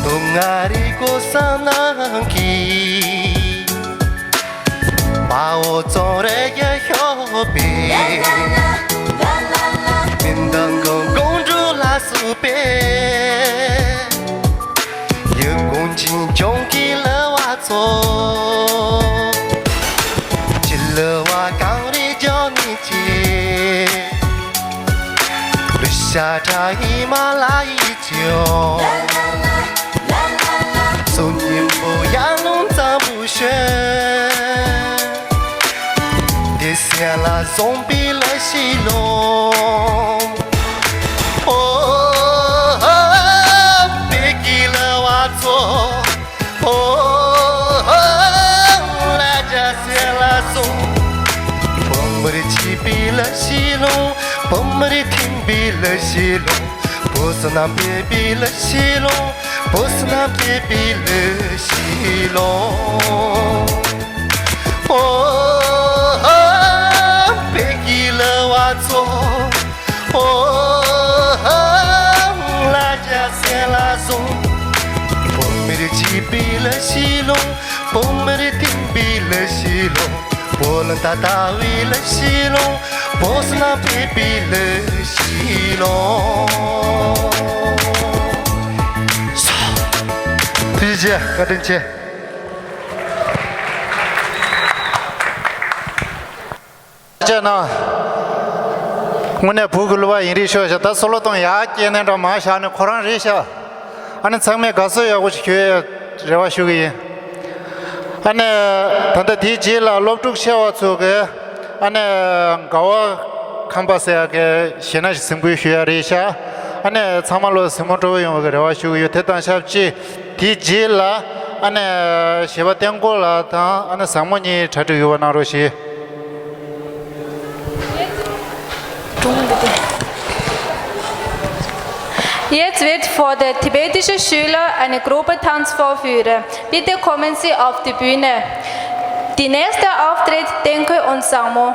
དུང་ང་རི་ཀོ་ས་ནང་གི་དཔའ་བོ་ཙོང་རེ་ཡ་ཤོ་པེ། མི་འདང་གང་ཀོང་འགྲུལ་ལ་སུ་པེ། ཡུལ་ཀུན་གྱི་ལྗོངས་ཀྱི་གླུ་བ་ཚོ། ཕྱི་གླུ་བ་གངས་རི་ལྗོངས་ནས་སྐྱེས། ཡ་བྲག་ཧི་མ་ལ་ཡི་ལྗོངས། གསུང་སྙན་པོ་ཡར་ཀླུང་གཙང་པོ་བཞོན། དེ་སེ་ལ་བཟུང་པའི་ལ་ཤི་ལོང་། ཨོ་ཧ་པེ་ཀི་ལ་བ་ཚོ། ཨོ་ཧ་ལ་རྒྱ་སེ་ལ་བཟུང་། བུ་མོར་བྱིས་པའི་ལ་ཤི་ལོང་། བུ་མོར་ཐིམ་པའི་ལ་ཤི་ལོང་། བུ་སུ་ན་པེ་པི་ལ་ཤི་ལོང་། བུ་སུ་ན་པེ་པི་ལ་ཤི་ལོང་། ཨོ་ཧ་པེ་ཀི་ལ་བ་ཚོ། ཨོ་ཧ་ལ་རྒྱ་སེ་ལ་བཟུང་། བུ་མོར་བྱིས་པའི་ལ་ཤི་ལོང་། བུ་མོར་ཐིམ་པའི་ལ་ཤི་ལོང་། བུ་ལ་ད་ལྟ་བའི་ལ་ཤི་ལོང་། བུ་སུ་ན་པེ་པི་ལ་ཤི་ལོང་། ཐུགས་རྗེ་ཆེ། བཀའ་དྲིན་ཆེ། ཅེ་ན། དངོས་གནས་བུ་གི་གླུ་བ་ཡིན་རིགས་ཤོག་ཤག་ད་སོ་ལོ་གཏོང་ཡག་སྐྱེས་ནས་འདྲ་མ་བཞག་ནས་ཁོ་རང་རེད་ཤག་ཨ་ནི་ཚང་མས་དགའ་བསུ་ཡག་པོ་ཞིག་ཞུ་ཡས་རེ་བ་ཞུ་གི་ཡིན། ཨ་ནི་ད་ལྟ་དེའི་རྗེས་ལ་སློབ་ཕྲུག་ཆེ་བ་ཚོ་གི་ཨ་ནི་དགའ་བ་ཁམས་པ་ཟེར་ཡག་གི་གཞས་སྣ་ཞིག་གཟིགས་འབུལ་ཞུ་ཡ་རེད་ཤག་ཨ་ནི་ཚང་མ་ལོ་གཟིགས་མོ་སྤྲོ་བོ་ཡོང་བའི་རེ་བ་ཞུ་གི་ཡོད། དེ་དང་ཆབས་ཅིག་དེའི་རྗེས་ལ་ཨ་ནི་གཞས་པ་བསྟན་ཁོག་ལགས་དང་ཨ་ནི་བཟང་མོ་གཉིས་གྲ་སྒྲིག་ཡོད་པ་གནང་རོགས་ཞུ། Jetzt wird für die tibetische Schüler eine Gruppe Tanz vorführen. Bitte kommen Sie auf die Bühne. Die nächste Auftritt Denko und Sangmo.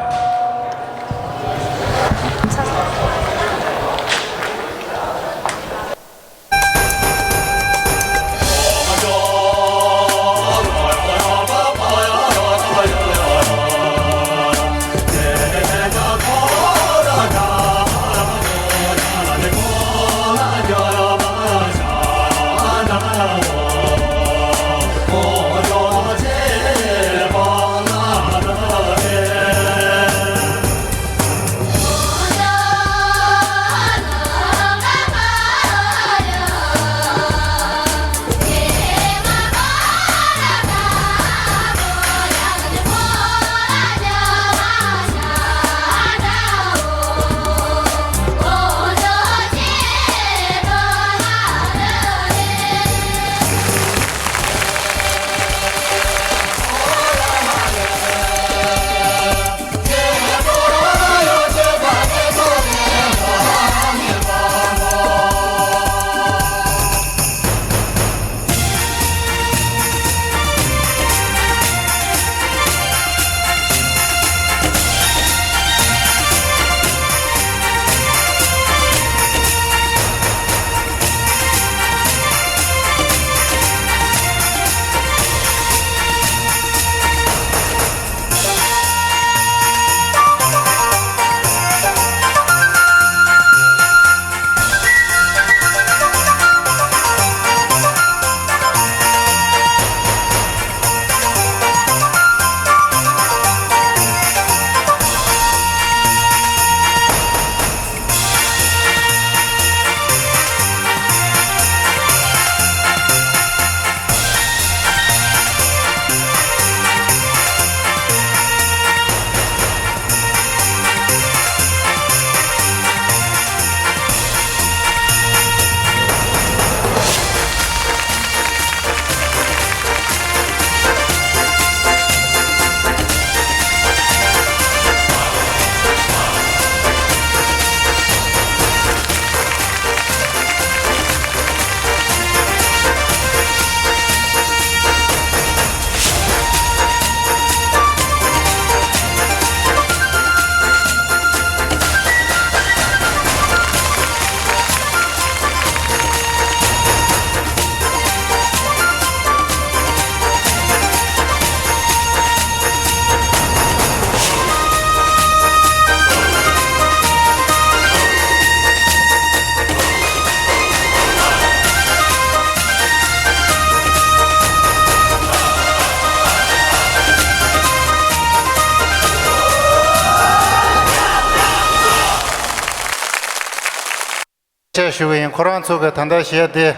ཆེ་ཞུ་གི་ཡིན། ཁོ་རང་ཚོ་གི་ད་ལྟ་གཞས་དེ་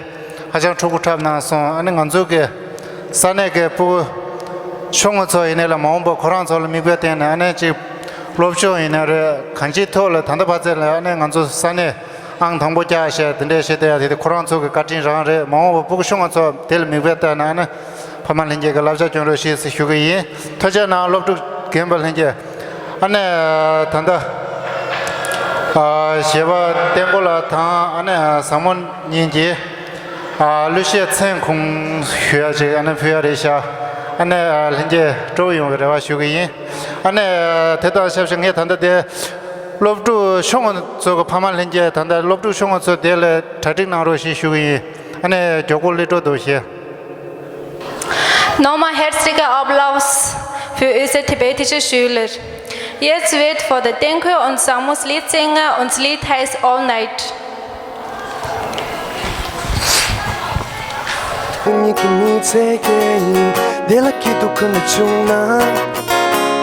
ཧ་ཅང་ཕྲུ་གུ་འཁྲབ་གནང་སོང་། ཨ་ནི་ང་ཚོ་གི་ས་གནས་ཀྱི་ཕྲུ་གུ་ཆུང་ངུ་ཚོ་ཡིན་ནའི་ལ་མ་འོངས་པ་ཁོ་རང་ཚོ་ལ་མིག་དཔེ་བསྟན་ནས་ཨ་ནི་ཅིག་སློབ་སྦྱོང་ཡིན་ན་རེད། གང་ཅིའི་ཐོག་ལ་ད་ལྟ་ཕར་ཚད་ལ་ཨ་ནི་ང་ཚོ་ས་གནས་ཨང་དང་པོ་བཀྱག་བྱས་དེ་འདྲའི་བྱེད་བསྡད་ཡ་དེ་དེ་ཁོ་རང་ཚོ་གི་བཀའ་དྲིན་རང་རེད། མ་འོངས་པ་ཕྲུ་གུ་ཆུང་ངུ་ཚོ་དེ་ལ་མིག་དཔེ་བལྟས་ན་ཨ་ནི་ཕ་མ་ལྷན་རྒྱས་ཀྱི་བསླབ་བྱ་སྐྱོན་རོགས་ཞེས་ཞུ་གི་ཡིན། ཐུགས་རྗེ་གནང་། སློབ་ཕྲུག་རྒན་པ་ལྷན་རྒྱས། ཨ་ནི་ད་ལྟ་ཨ་གཞས་པ་བསྟན་པོ་ལགས་དང་ཨ་ནི་བཟང་མོ་གཉིས་ཀྱིས་ཨ་གླུ་གཞས་མཚན་གུང་ཞུ་ཡ་ཅིག་ཨ་ནི་ཕུལ་ཡ་རེད་ཤག་ཨ་ནི་ལྷན་རྒྱས་སྤྲོ་པོ་ཡོང་བའི་རེ་བ་ཞུ་གི་ཡིན། ཨ་ནི་དེ་དང་ཆབས་ཅིག་ངས་ད་ལྟ་དེ་སློབ་ཕྲུག་ཆུང་ངུ་ཚོ་གི་ཕ་མ་ལྷན་རྒྱས། ད་ལྟ་སློབ་ཕྲུག་ཆུང་ངུ་ཚོ་དེ་ལ་གྲ་སྒྲིག་གནང་རོགས་ཞེས་ཞུ་གི་ཡིན། ཨ་ནི་མགྱོགས་པོ་གླུ་བྲོ་འདུག་ཞེས། Nochmal herzliche Applaus für unsere tibetische Schüler. Jetzt wird von der Tenko und Samus Leadsänger uns Lied heißt All Night. ཉིད་ཀྱི་མི་ཚེ་སྐྱེལ་ཡིན། བདེ་ལ་སྐྱིད་སྡུག་ཀུན་ནས་བྱུང་ན།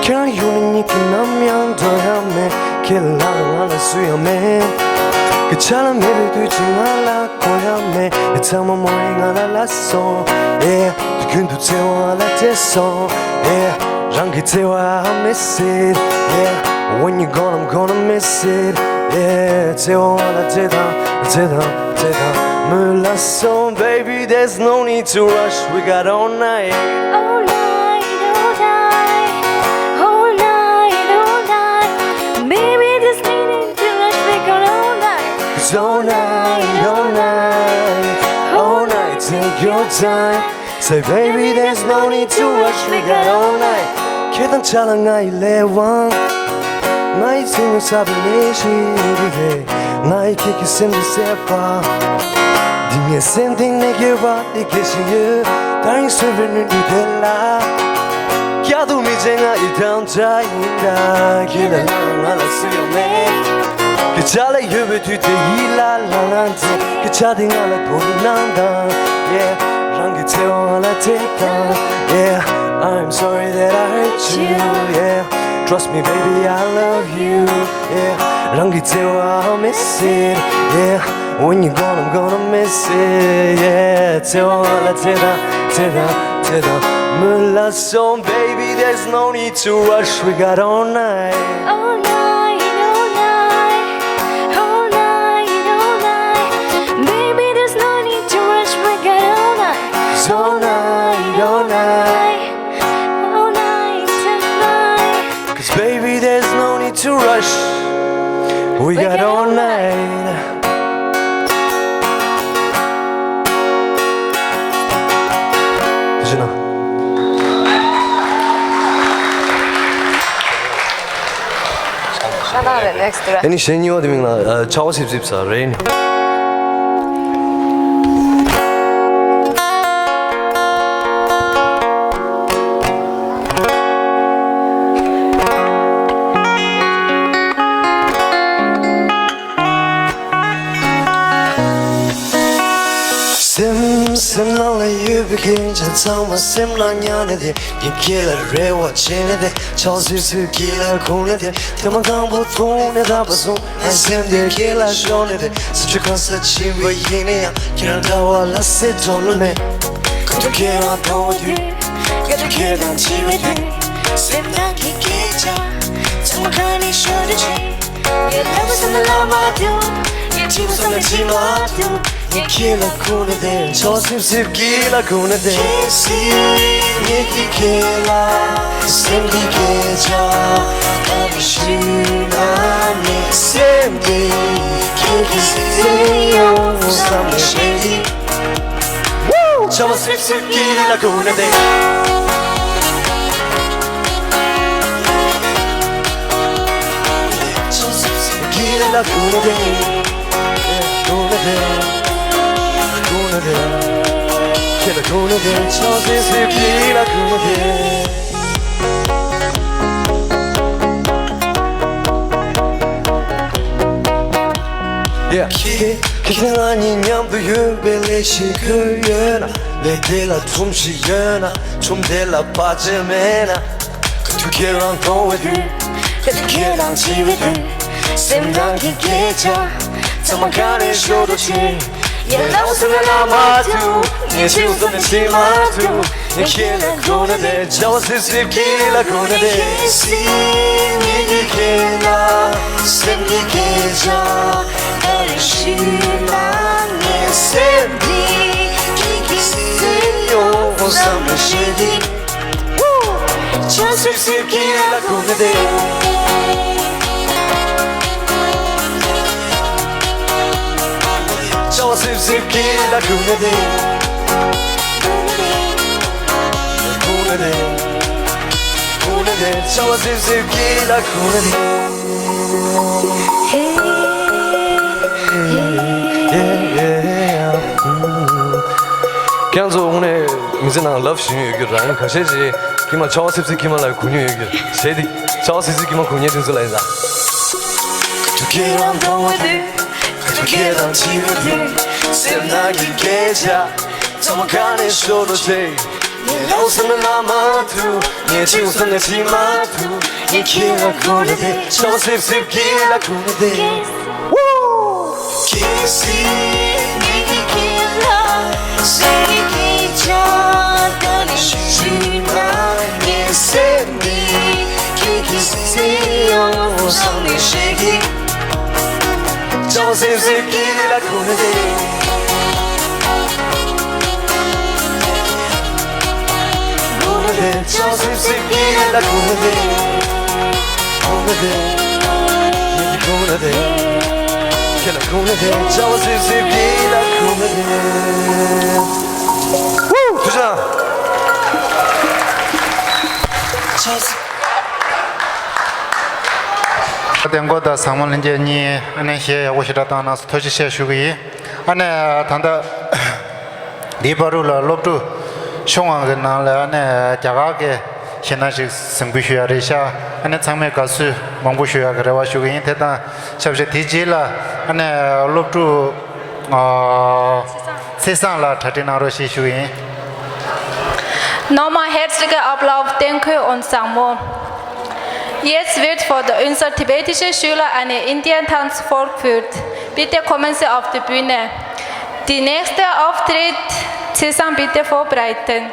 ཁྱེད་རང་ཡོང་ནས་ཉིད་ཀྱི་ནམ་ཡང་འགྲོ་ཡ་མེད། ཁྱེད་ལ་ང་ལ་སུ་ཡང་མེད། སྐད་ཆ་ལ་མེད་པའི་དུས་ཚོད་ང་ལ་གོ་ཡ་མེད། ཚང་མ་མོ་ཡིས་ང་ལ་ལབ་སོང་། Yeah། དུས་རྒྱུན་དུ་བརྩེ་བ་ང་ལ་སྤྲད་སོང་། Yeah། རང་གི་བརྩེ་བ་I miss it། Yeah། When you gone I'm gonna miss it། Yeah། བརྩེ་བ་ང་ལ་སྤྲད་དང་སྤྲད་དང་སྤྲད་དང་། མོས་ལབ་སོང་། Baby, there's no need to rush, we got all night. All night, all night, all night, all night. Baby, there's no need to rush, we got all night. It's all night, all night, all night, take your time. Say, baby, there's no need to rush, we got all night. ཁྱེད་དང་ཆ་ལ་ང་ཡི་ལས་དབང་། ང་ཡི་སེམས་ལ་ས་བའི་ལས་ཤིག་རེད། ང་ཡི་ཁྱེད་ཀྱི་སེམས་ལ་སད་པ། འདི་ངའི་སེམས་གཏིང་ནས་སྐྱེ་བ་འདི་སྐྱེ་བཞིན་ཡོད། ད་རིང་གསོས་པའི་ནུས་མཐུ་དེ་ལ། བསྐྱར་དུ་མི་བྱེད། ང་ཡི་དམ་བཅའ་ཡིན་ད། ཁྱེད་ལས་ལྷག་ང་ལ་སུ་ཡང་མེད། སྐད་ཆ་ལ་ཡོད་པའི་དུས་དེ་ཡིད་ལ་ལ་ལ་འཛིན། སྐད་ཆ་དེ་ང་ལ་གོ་རིམ་གནང་དང་། Yeah། རང་གི་བརྩེ་བ་ང་ལ་སྤྲད་དང་། Yeah། I'm sorry that I hurt you། Yeah། Trust me, baby, I love you། Yeah། རང་གི་བརྩེ་བ་I miss it། Yeah། When you gone I'm gonna miss it། Yeah། བརྩེ་བ་ང་ལ་སྤྲད་དང་སྤྲད་དང་སྤྲད་དང་། མོས་ལབ་སོང་། Baby, there's no need to rush, we got all night. All night, all night, all night, all night. Baby, there's no need to rush, we got all night. It's all night, all night, all night tonight. 'Cause baby, there's no need to rush, we got all night. ཨ་ནི་གཞས་གཉིས་པ་དེ་མིང་ལ་ཆར་པ་སིབ་སིབ་ཟེར་རེད། སེམས་སེམས་ནང་ལ་ཡོད་པའི་སྐད་ཆ་ཚང་མ་སེམས་ནང་ཉར་ནས་དེ། ངས་ཁྱེད་ལ་རེ་བ་བྱས་ནས་དེ། ཆར་པ་སིབ་སིབ་དཀྱིལ་ལ་ཁུག་ནས་དེ། ཐེངས་མ་དང་པོ་མཐོང་ནས་ད་བར་སོང་། ངའི་སེམས་དེ་ཁྱེད་ལ་ཤོར་ནས་དེ། ས་ཆ་གང་སར་ཕྱིན་པ་ཡིན་ན་ཡང་། ཁྱེད་རང་འདྲ་བ་ལ་སེམས་ཁྲོམ་ལ་མེད། ག་དུས་ཁྱེད་རང་མཐོང་བའི་དུས། ག་དུས་ཁྱེད་དང་འཕྱད་པའི་དུས། སེམས་ནང་གི་སྐད་ཆ་ཚང་མ་གང་ནས་ཤོར་འགྲོ་བྱེད། ངས་ལབ་པ་བསམ་ན་ལབ་མ་ཐུབ། ངས་དྲིས་པ་བསམ་ན་དྲིས་མ་ཐུབ། ངས་ཁྱེད་ལ་ཁུག་ནས་བསྡད། ཆར་པ་སིབ་སིབ་དཀྱིལ་ལ་ཁུག་ནས་བསྡད། གལ་སྲིད་ངས་ཀྱིས་ཁྱེད་ལ་སེམས་ཀྱི་སྐད་ཆ་ད་ཞུས་ན། ངའི་སེམས་དེ་ཁྱེད་ཀྱིས་གཟིགས་ཡོང་བསམ་ནས་ཞེད་ཀྱི། ཆར་པ་སིབ་སིབ་དཀྱིལ་ལ་ཁུག་ནས་བསྡད། ཆར་པ་སིབ་སིབ་དཀྱིལ་ལ་ཁུག་ནས་བསྡད། ཁུག་ནས་བསྡད། ཁུག་ནས་བསྡད། ཁྱེད་ལ་ཁུག་ནས་བསྡད། ཆར་པ་སིབ་སིབ་དཀྱིལ་ལ་ཁུག་ནས་བསྡད། Yeah. ཁྱེད་ཁྱེད་ང་གཉིས་མཉམ་དུ་ཡོད་པའི་ལས་ཤིག་ཁོ་ཡོད་ན། ལས་དེ་ལ་སྒྲོམ་ཞིག་ཡོད་ན། སྒྲོམ་དེ་ལ་བར་ཆད་མེད་ན། ག་དུས་ཁྱེད་རང་མཐོང་བའི་དུས། ག་དུས་ཁྱེད་དང་འཕྱད་པའི་དུས། སེམས་ནང་གི་སྐད་ཆ་ཚང་མ་ག་ནས་ཤོར་འགྲོ་བྱེད། ངས་ལབ་ཟེར་ན་ལབ་མ་ཐུབ། ངས་བྱེད་ཟེར་ན་བྱེད་མ་ཐུབ། ངས་ཁྱེད་ལ་གོ་ན་བདེ། བྱ་བ་སིབ་སིབ་ཁྱེད་ལ་གོ་ན་བདེ། ངས་ཀྱིས་ཁྱེད་ལ་སེམས་ཀྱི་སྐད་ཆ་ག་རེ་ཞུས་ན། ངའི་སེམས་འདི་ཁྱེད་ཀྱིས་གཟིགས་ཡོང་བསམ་པའི་ཞེ་སྡིག་བྱ་བ་སིབ་སིབ་ཁྱེད་ལ་གོ་ན་བདེ། བྱ་བ་སིབ་སིབ་ཁྱེད་ལ་གོ་ན་བདེ། གོ་ན་བདེ། གོ་ན་བདེ། བྱ་བ་སིབ་སིབ་ཁྱེད་ལ་གོ་ན་བདེ། ཁྱེད་ཚོ་དངོས་གནས་མི་ཚེ་ནང་ལབ་བཞིན་ཡོད་རྒྱུ་རང་ཁ་ཤས་ཤིག་ཁྱི་མ་ཆ་བ་སིབ་སིབ་ཁྱི་མ་ལ་གུ་ཉོ་ཡོད་རྒྱུ་ཟེར་ཏེ་ཆ་བ་སིབ་སིབ་ཁྱི་མ་གུ་ཉོ་དུས་ཚོད་ལ་ཡིན་ད། ཁྱེད་རང་གང་བ་དུས་ཁྱེད་རང་ཅི་བ་དུས་སེམས་ནང་གི་སྐད་ཆ་ཚང་མ་ག་ནས་ཤོར་འགྲོ་བྱེད། ངས་ལབ་ཟེར་ན་ལབ་མ་ཐུབ། ངས་བྱེད་ཟེར་ན་བྱེད་མ་ཐུབ། ངས་ཁྱེད་ལ་གོ་ན་བདེ། བྱ་བ་སིབ་སིབ་ཁྱེད་ལ་གོ་ན་བདེ། ཁྱེད་སི་ངས་ཀྱིས་ཁྱེད་ལ་སེམས་ཀྱི་སྐད་ཆ་ག་ནས་ཞུས་ན། ངའི་སེམས་འདི་ཁྱེད་ཀྱིས་གཟིགས་ཡོང་བསམ་པའི་ཞེ་སྡིག་བྱ་བ་སིབ་སིབ་ཁྱེད་ལ་གོ་ན་བདེ། གོ་ན་བདེ། བྱ་བ་སིབ་སིབ་ཁྱེད་ལ་གོ་ན་བདེ། གོ་ན་བདེ། ངས་ཀྱིས་གོ་ན་བདེ། ཁྱེད་ལ་གོ་ན་བདེ། བྱ་བ་སིབ་སིབ་ཁྱེད་ལ་གོ་ན་བདེ། ཧུ། ཐུགས་རྗེ་ཆེ། ད་མགོ་དང་ཟང་མོ་ལྷན་རྒྱས་གཉིས་ཨ་ནི་གཞས་ཡག་པོ་ཞེ་དྲག་བཏང་གནང་སོང་། ཐུགས་རྗེ་ཆེ་ཞུ་གི་ཡིན། ཨ་ནི་ད་ལྟ་འདིའི་བར་དུ་ལ་སློབ་ཕྲུག་ཆུང་བ་གི་ནང་ལ་ཨ་ནི་རྒྱ་གར་གི་གཞས་སྣ་ཞིག་གཟིགས་འབུལ་ཞུ་ཡ་རེད་ཤག་ཨ་ནི་ཚང་མས་དགའ་བསུ་མང་པོ་ཞུ་ཡ་གི་རེ་བ་ཞུ་གི་ཡིན། དེ་དང་ཆབས་ཅིག་དེའི་རྗེས་ལ་ཨ་ནི་སློབ་ཕྲུག་ཨ་ཚེ་བཟང་ལགས་གྲ་སྒྲིག་གནང་རོགས་ཞེས་ཞུ་གི་ཡིན། Nochmal herzlichen Applaus, danke und Sangmo. Jetzt wird für die, unser tibetische Schüler eine Indian-Tanz vorgeführt. Bitte kommen Sie auf die Bühne. Die nächste Auftritt, Cesar, bitte vorbereiten.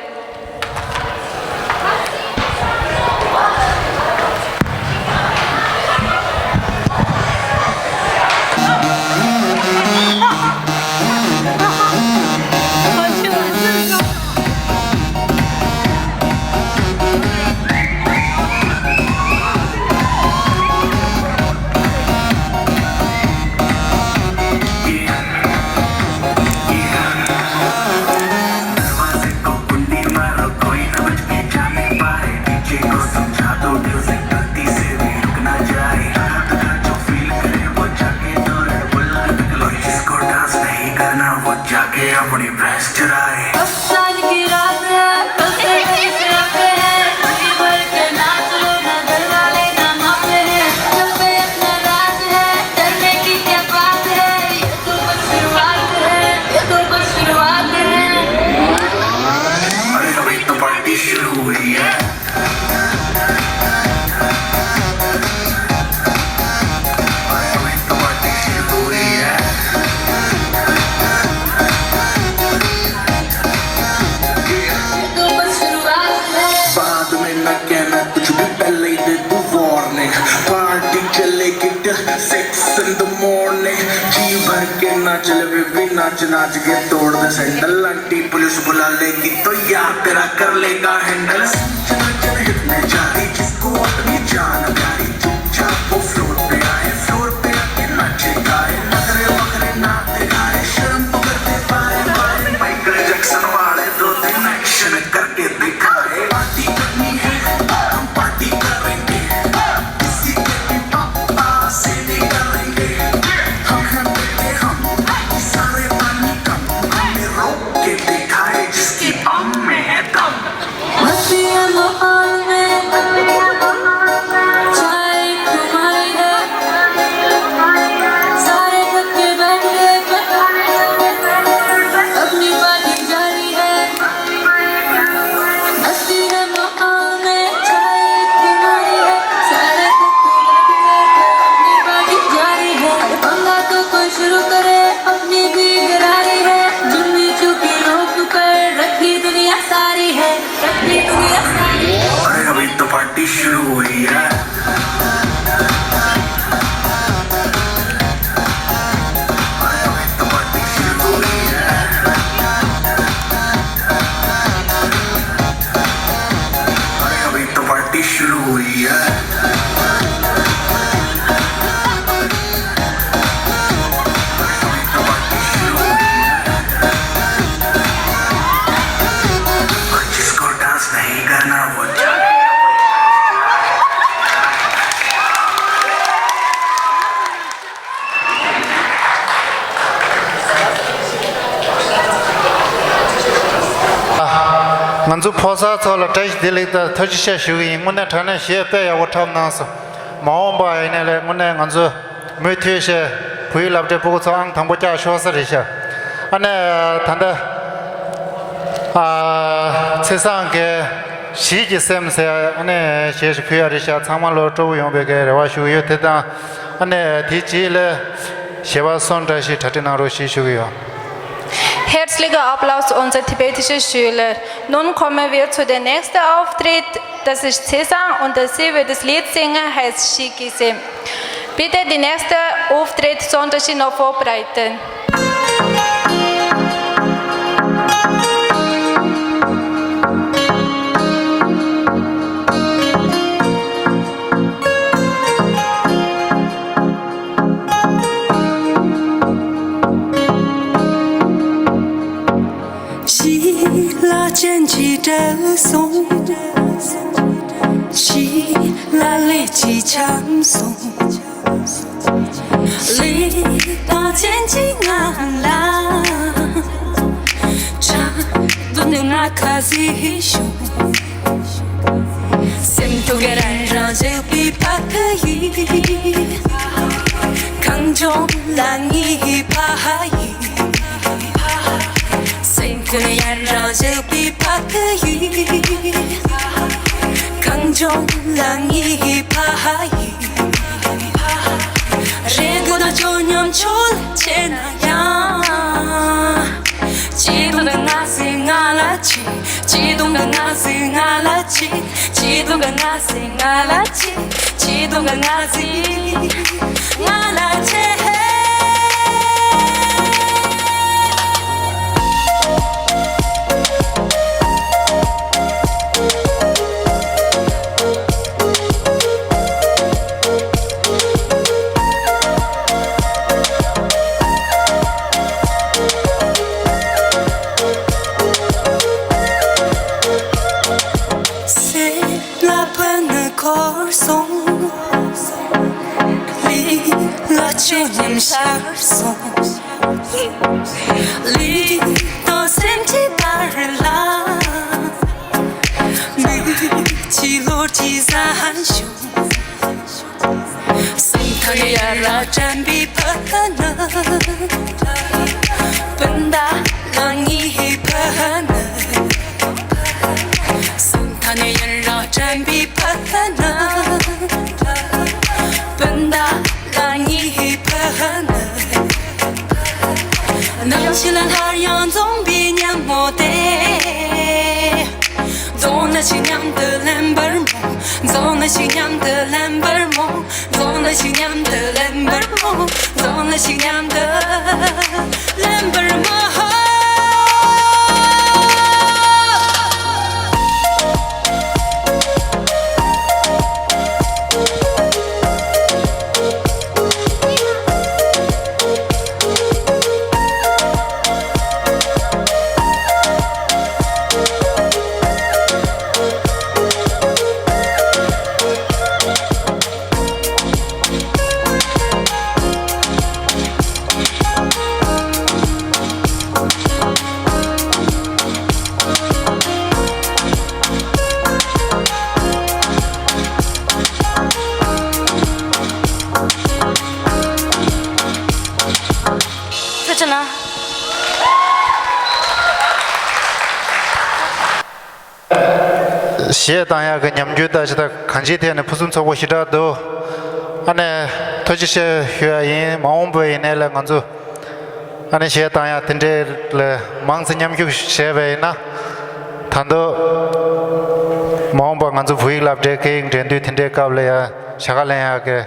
ང་ཚོ་ཕོ་གསར་ཚོ་ལ་བཀྲ་ཤིས་བདེ་ལེགས་དང་ཐུགས་རྗེ་ཆེ་ཞུ་གི་ཡིན། དངོས་གནས་དྲང་གནས་གཞས་དཔེ་ཡག་པོ་འཁྲབ་གནང་སོང་། མ་འོངས་པ་ཡིན་ནའི་ལས་དངོས་གནས་ང་ཚོ་མུ་མཐུད་བྱས་བོད་ཡིག་སློབ་གྲྭའི་སྤུ་གུ་ཚོ་ཨང་དང་པོ་རྒྱག་ཤོག་ས་རེད་ཤག་ཨ་ནི་ད་ལྟ་ཨ་ཚེ་བཟང་གིས་གཞིས་ཀྱི་སེམས་ཟེར་ཨ་ནི་གཞས་ཤིག་ཕུལ་ཡ་རེད་ཤག་ཚང་མ་ལོ་སྤྲོ་པོ་ཡོང་བའི་གི་རེ་བ་ཞུ་གི་ཡོད། དེ་དང་ཨ་ནི་དེ་རྗེས་ལ་གཞས་པ་སོན་བཀྲ་ཤིས་གྲ་སྒྲིག་གནང་རོགས་ཞེས་ཞུ་གི་ཡོད། Herzliche Applaus unser tibetische Schüler. Nun kommen wir zu der nächsten Auftritt. Das ist Cesar und sie wird das Lied singen, heißt Shikisem. Bitte die nächste Auftritt, Sonderschön noch vorbereiten. ཤི་ལ་ཅན་གྱི་བྲལ་སོང་། ཤི་ལ་ལས་ཀྱི་འཁྱམས་སོང་། ལས་དང་ཅན་གྱི་ང་ལ། ཆ་དུ་ནི་ང་ཁ་ཟི་ཤོང་། སེམས་ཐུག་གི་རང་རང་བཞག་པའི་ཕ་ཁ་ཡིན། གངས་ལྗོངས་ལ་ངའི་ཕ་ཡིན། སེམས་ཐུག་གི་རང་རང་བཞག་པའི་ཕ་ཁ་ཡིན། གངས་ལྗོངས་ལ་ངའི་ཕ་ཡིན། རེ་སྒུག་དང་སྤྱོད་སྙོམས་ཆོས་ལ་བྱེད་ན་ཡང་། ཆེ་དུང་གི་ང་སེ་ང་ལ་ཆེ། ཆེ་དུང་གི་ང་སེ་ང་ལ་ཆེ། ཆེ་དུང་གི་ང་སེ་ང་ལ་ཆེ། ཆེ་དུང་གི་ང་སེ་ང་ལ་ཆེ། སེམས་ལ་ཕན་ནི་འཁོར་སོང་། ལུས་ལ་ཆོས་ཉམས་ཤར་སོང་། ལུས་དང་སེམས་ཀྱི་བར་ལ། མིག་གི་ལོ་རྒྱུས་བཟང་བྱུང་། སེམས་ཐག་ཡར་ལ་དྲན་པའི་ཕ་ཁ་ནི། སྤུན་ཟླ་ལ་ངའི་ཕ་ནི། སེམས་ཐག་ནི་ཡར་ལ་དྲན་པའི་ཕ་ཁ་ནི། སྤུན་ཟླ་ལ་ངའི་ཕ་ནི། ནམ་ཞིག་ལ་སླར་ཡང་འཛོམས་པའི་ཉིན་མོ་དེ། འཛོམས་ན་ཞིག་མཉམ་དུ་ལེན་པར་སྨོན། འཛོམས་ན་ཞིག་མཉམ་དུ་ལེན་པར་སྨོན། འཛོམས་ན་ཞིག་མཉམ་དུ་ལེན་པར་སྨོན། འཛོམས་ན་ཞིག་མཉམ་དུ་ལེན་པར་སྨོན། ཐུགས་རྗེ་གནང་། གཞས་བཏང་ཡག་གི་ཉམས་འགྱུར་ལྟ་ཅི་ལྟ་གང་ཅིའི་ཐད་ནས་ཕུན་སུམ་ཚོགས་པོ་ཞེ་དྲག་འདུག་ཨ་ནི་ཐུགས་རྗེ་ཆེ་ཞུ་ཡ་ཡིན། མ་འོངས་པ་ཡིན་ནའི་ལས་ང་ཚོ་ཨ་ནི་གཞས་བཏང་ཡག་དེ་འདྲའི་ལ་མང་ཙམ་མཉམ་ཞུགས་བྱས་པ་ཡིན་ན། ད་དུང་མ་འོངས་པ་ང་ཚོ་བོད་ཡིག་སློབ་གྲྭའི་སྐད་ཡིག་འགྲན་བསྡུར་དེ་འདྲའི་སྐབས་ལ་ཡང་བྱ་དགའ་ལེན་ཡག་གི་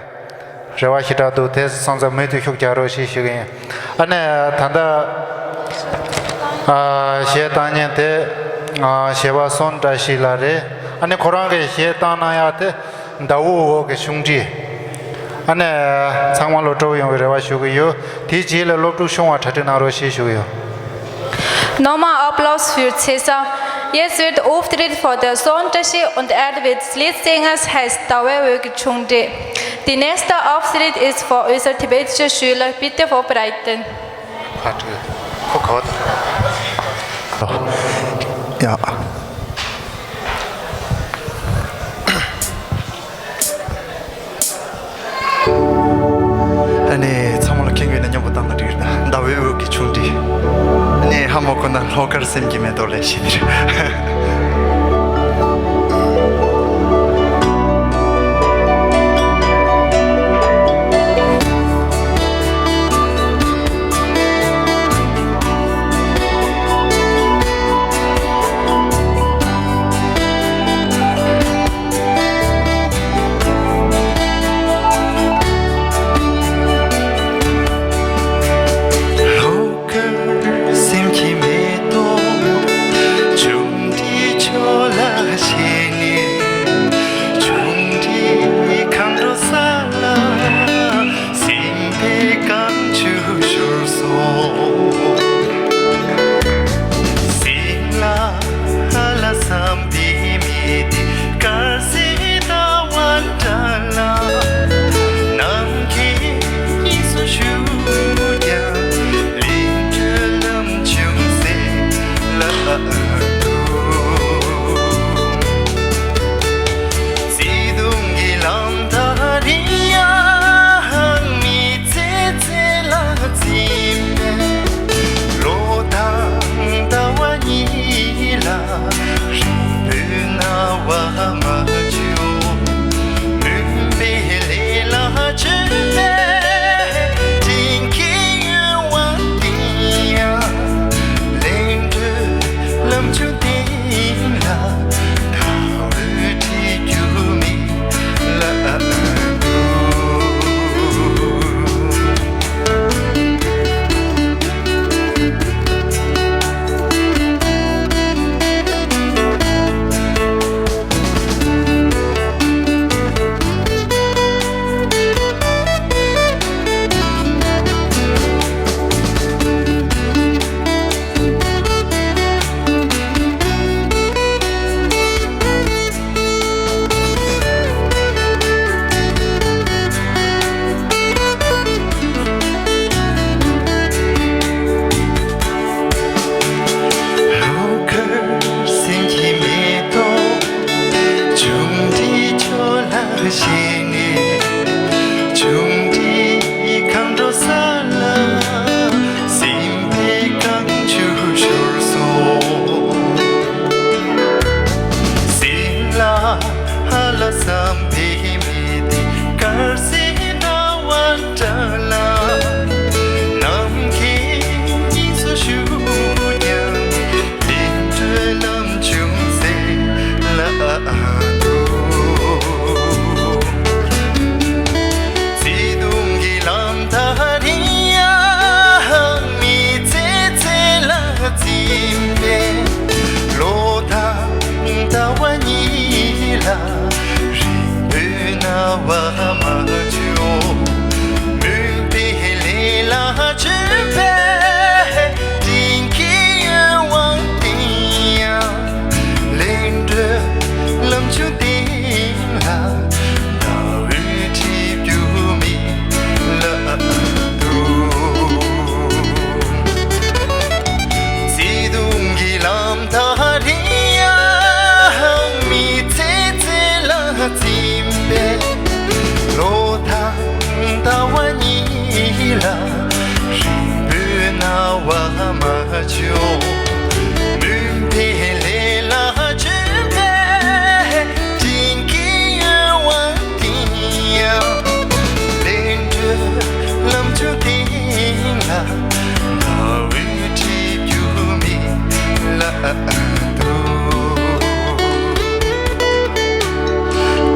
རེ་བ་ཞེ་དྲག་འདུག་དེ་སོང་ཙང་མུ་མཐུད་ཤུགས་རྒྱག་རོགས་ཞེས་ཞུ་གི་ཡིན། ཨ་ནི་ད་ལྟ་ཨ་གཞས་བཏང་མཁན་དེ་ཨ་གཞས་པ་སོན་བཀྲ་ཤིས་ལགས་རེད། ཨ་ནི་ཁོ་རང་གི་གཞས་བཏང་གནང་ཡག་དེ་ཟླ་འོད་འོག་གི་ཆུང་འདྲིས། ཨ་ནི་ཚང་མ་ལོ་སྤྲོ་པོ་ཡོང་བའི་རེ་བ་ཞུ་གི་ཡོད། དེའི་རྗེས་ལ་སློབ་ཕྲུག་ཆུང་བ་གྲ་སྒྲིག་གནང་རོགས་ཞེས་ཞུ་གི་ཡོད། Nochmal Applaus für Cäsar. Jetzt wird Auftritt von der Sontaschi und er wird das Lied singen, es heißt Dawe Wege Chungde. Die nächste Auftritt ist von unserer tibetischen Schüler. Bitte vorbereiten. Ja. འོད་ཀྱི་ཆུང་འདྲིས། ཨ་ནི་ཧ་མ་གོ་ན་ལྷོ་དཀར་སེམས་ཀྱི་མེ་ཏོག་ལས་ཤེས་ནི་རེད། ལྷོ་དཀར་སེམས་ཀྱི་མེ་ཏོག་ཆུང་འདྲིས་ཁྱོད་ལ་ཞེན་ནས། ཆུང་འདྲིས་མཁའ་འགྲོ་ས་ལ། སེམས་པའི་རྐང་ཆུ་ཤོར་སོང་། སེམས་ལ་ཧ་ལ་བསམ་པའི་མི་དེ་དཀར་ཟས་ཟླ་བ་འདྲ་ལ། ནམ་མཁའི་དབྱིངས་སུ་བཞུགས་ཀྱང་། ལས་འབྲས་ལམ་ཆུང་ཟད་ལ་འདུག་བརྩེ་དུང་གི་ལམ་ཐག་རིང་ཡང་མི་ཚེ་ཚེ་ལ་འཛིན་པའི། ལོ་དང་ཟླ་བ་གཉིས་ལ་རིང་པོའི་སྣང་བ་མ་བྱུང་། མུན་པའི་ལས་ལ་བཅོལ་བའི་དྲིན་གྱི་ཡོལ་བ་འདི་ཡང་། ལས་འབྲས་ལམ་ཆུང་སྟེང་ལ། ཟླ་འོད་འཁྲིགས་རྒྱུ་མིན་ལ་འདུག་ལྷོ་ཁར་སེམས་ཀྱི་མེ་ཏོག་ཆུང་འདྲིས་ཁྱོད་ལ་ཞེན་ནས། ཆུང་འདྲིས་མཁའ་འགྲོ་ས་ལ། སེམས་པའི་རྐང་ཆུ་ཤོར་སོང་། སེམས་ལ་ཧ་ལ་བསམ་པའི་མི་དེ་དཀར་ཟས་ཟླ་བ་འདྲ་ལ། ནམ་མཁའི་དབྱིངས་སུ་བཞུགས་ཀྱང་། ལས་འབྲས་ལམ་ཆུང་ཟད་ལ་འདུག་བརྩེ་དུང་གི་ལམ་ཐག་རིང་ཡང་མི་ཚེ་ཚེ་ལ་འཛིན་པའི། ལོ་དང་ཟླ་བ་གཉིས་ལ་རིང་པོའི་སྣང་བ་མ་བྱུང་། མུན་པའི་ལས་ལ་བཅོལ་བའི་དྲིན་གྱི་ཡོལ་བ་འདི་ཡང་། ལས་འབྲས་ལམ་ཆུང་སྟེང་ལ། ཟླ་འོད་འཁྲིགས་རྒྱུ་མིན་ལ་འདུག་བརྩེ་དུང་གི་ལམ་ཐག་རིང་ཡང་མི་ཚེ་ཚེ་ལ་འཛིན་པའི། ལོ་དང་ཟླ་བ་གཉིས་ལ་རིང་པོའི་སྣང་བ་མ་བྱུང་། མུན་པའི་ལས་ལ་བཅོལ་བའི་དྲིན་གྱི་ཡོལ་བ་འདི་ཡང་། ལས་འབྲས་ལམ་ཆུང་སྟེང་ལ། ཟླ་འོད་འཁྲིགས་རྒྱུ་མིན་ལ་འདུག་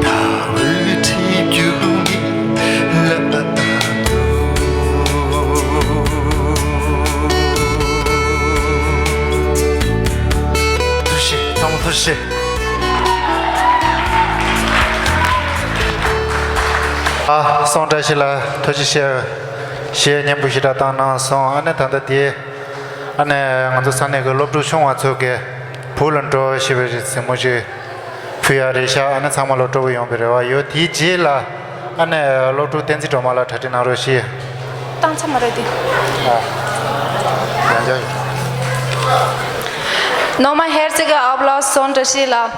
ཟླ་འོད་འཁྲིགས་རྒྱུ་མིན་ལ་འདུག་ཐུགས་རྗེ་ཆེ། ཚང་མ་ཐུགས་རྗེ་ཆེ། ཨ། སོང་བཀྲ་ཤིས་ལགས་ཐུགས་རྗེ་ཆེ། གཞས་སྙན་པོ་ཞེ་དྲག་བཏང་གནང་སོང་། ཨ་ནི་ད་ལྟ་དེ། ཨ་ནི་ང་ཚོ་ས་གནས་ཀྱི་སློབ་ཕྲུག་ཆུང་བ་ཚོ་གིས་བུ་ལ་འགྲོ་ཞེས་པའི་གཟིགས་མོ་ཅིག་ཕུལ་ཡ་རེད་ཤག་ཨ་ནི་ཚང་མ་ལ་སྤྲོ་པོ་ཡོང་བའི་རེ་བ་ཡོད། དེའི་རྗེས་ལ་ཨ་ནི་སློབ་ཕྲུག་བསྟན་འཛིན་སྒྲོལ་མ་ལགས་གྲ་སྒྲིག་གནང་རོགས་ཞུ། བཏང་ཚར་མ་རེད་དེ། ཨ། ཡང་བསྐྱར། Nochmal herzliche Applaus, Sonta Schiller.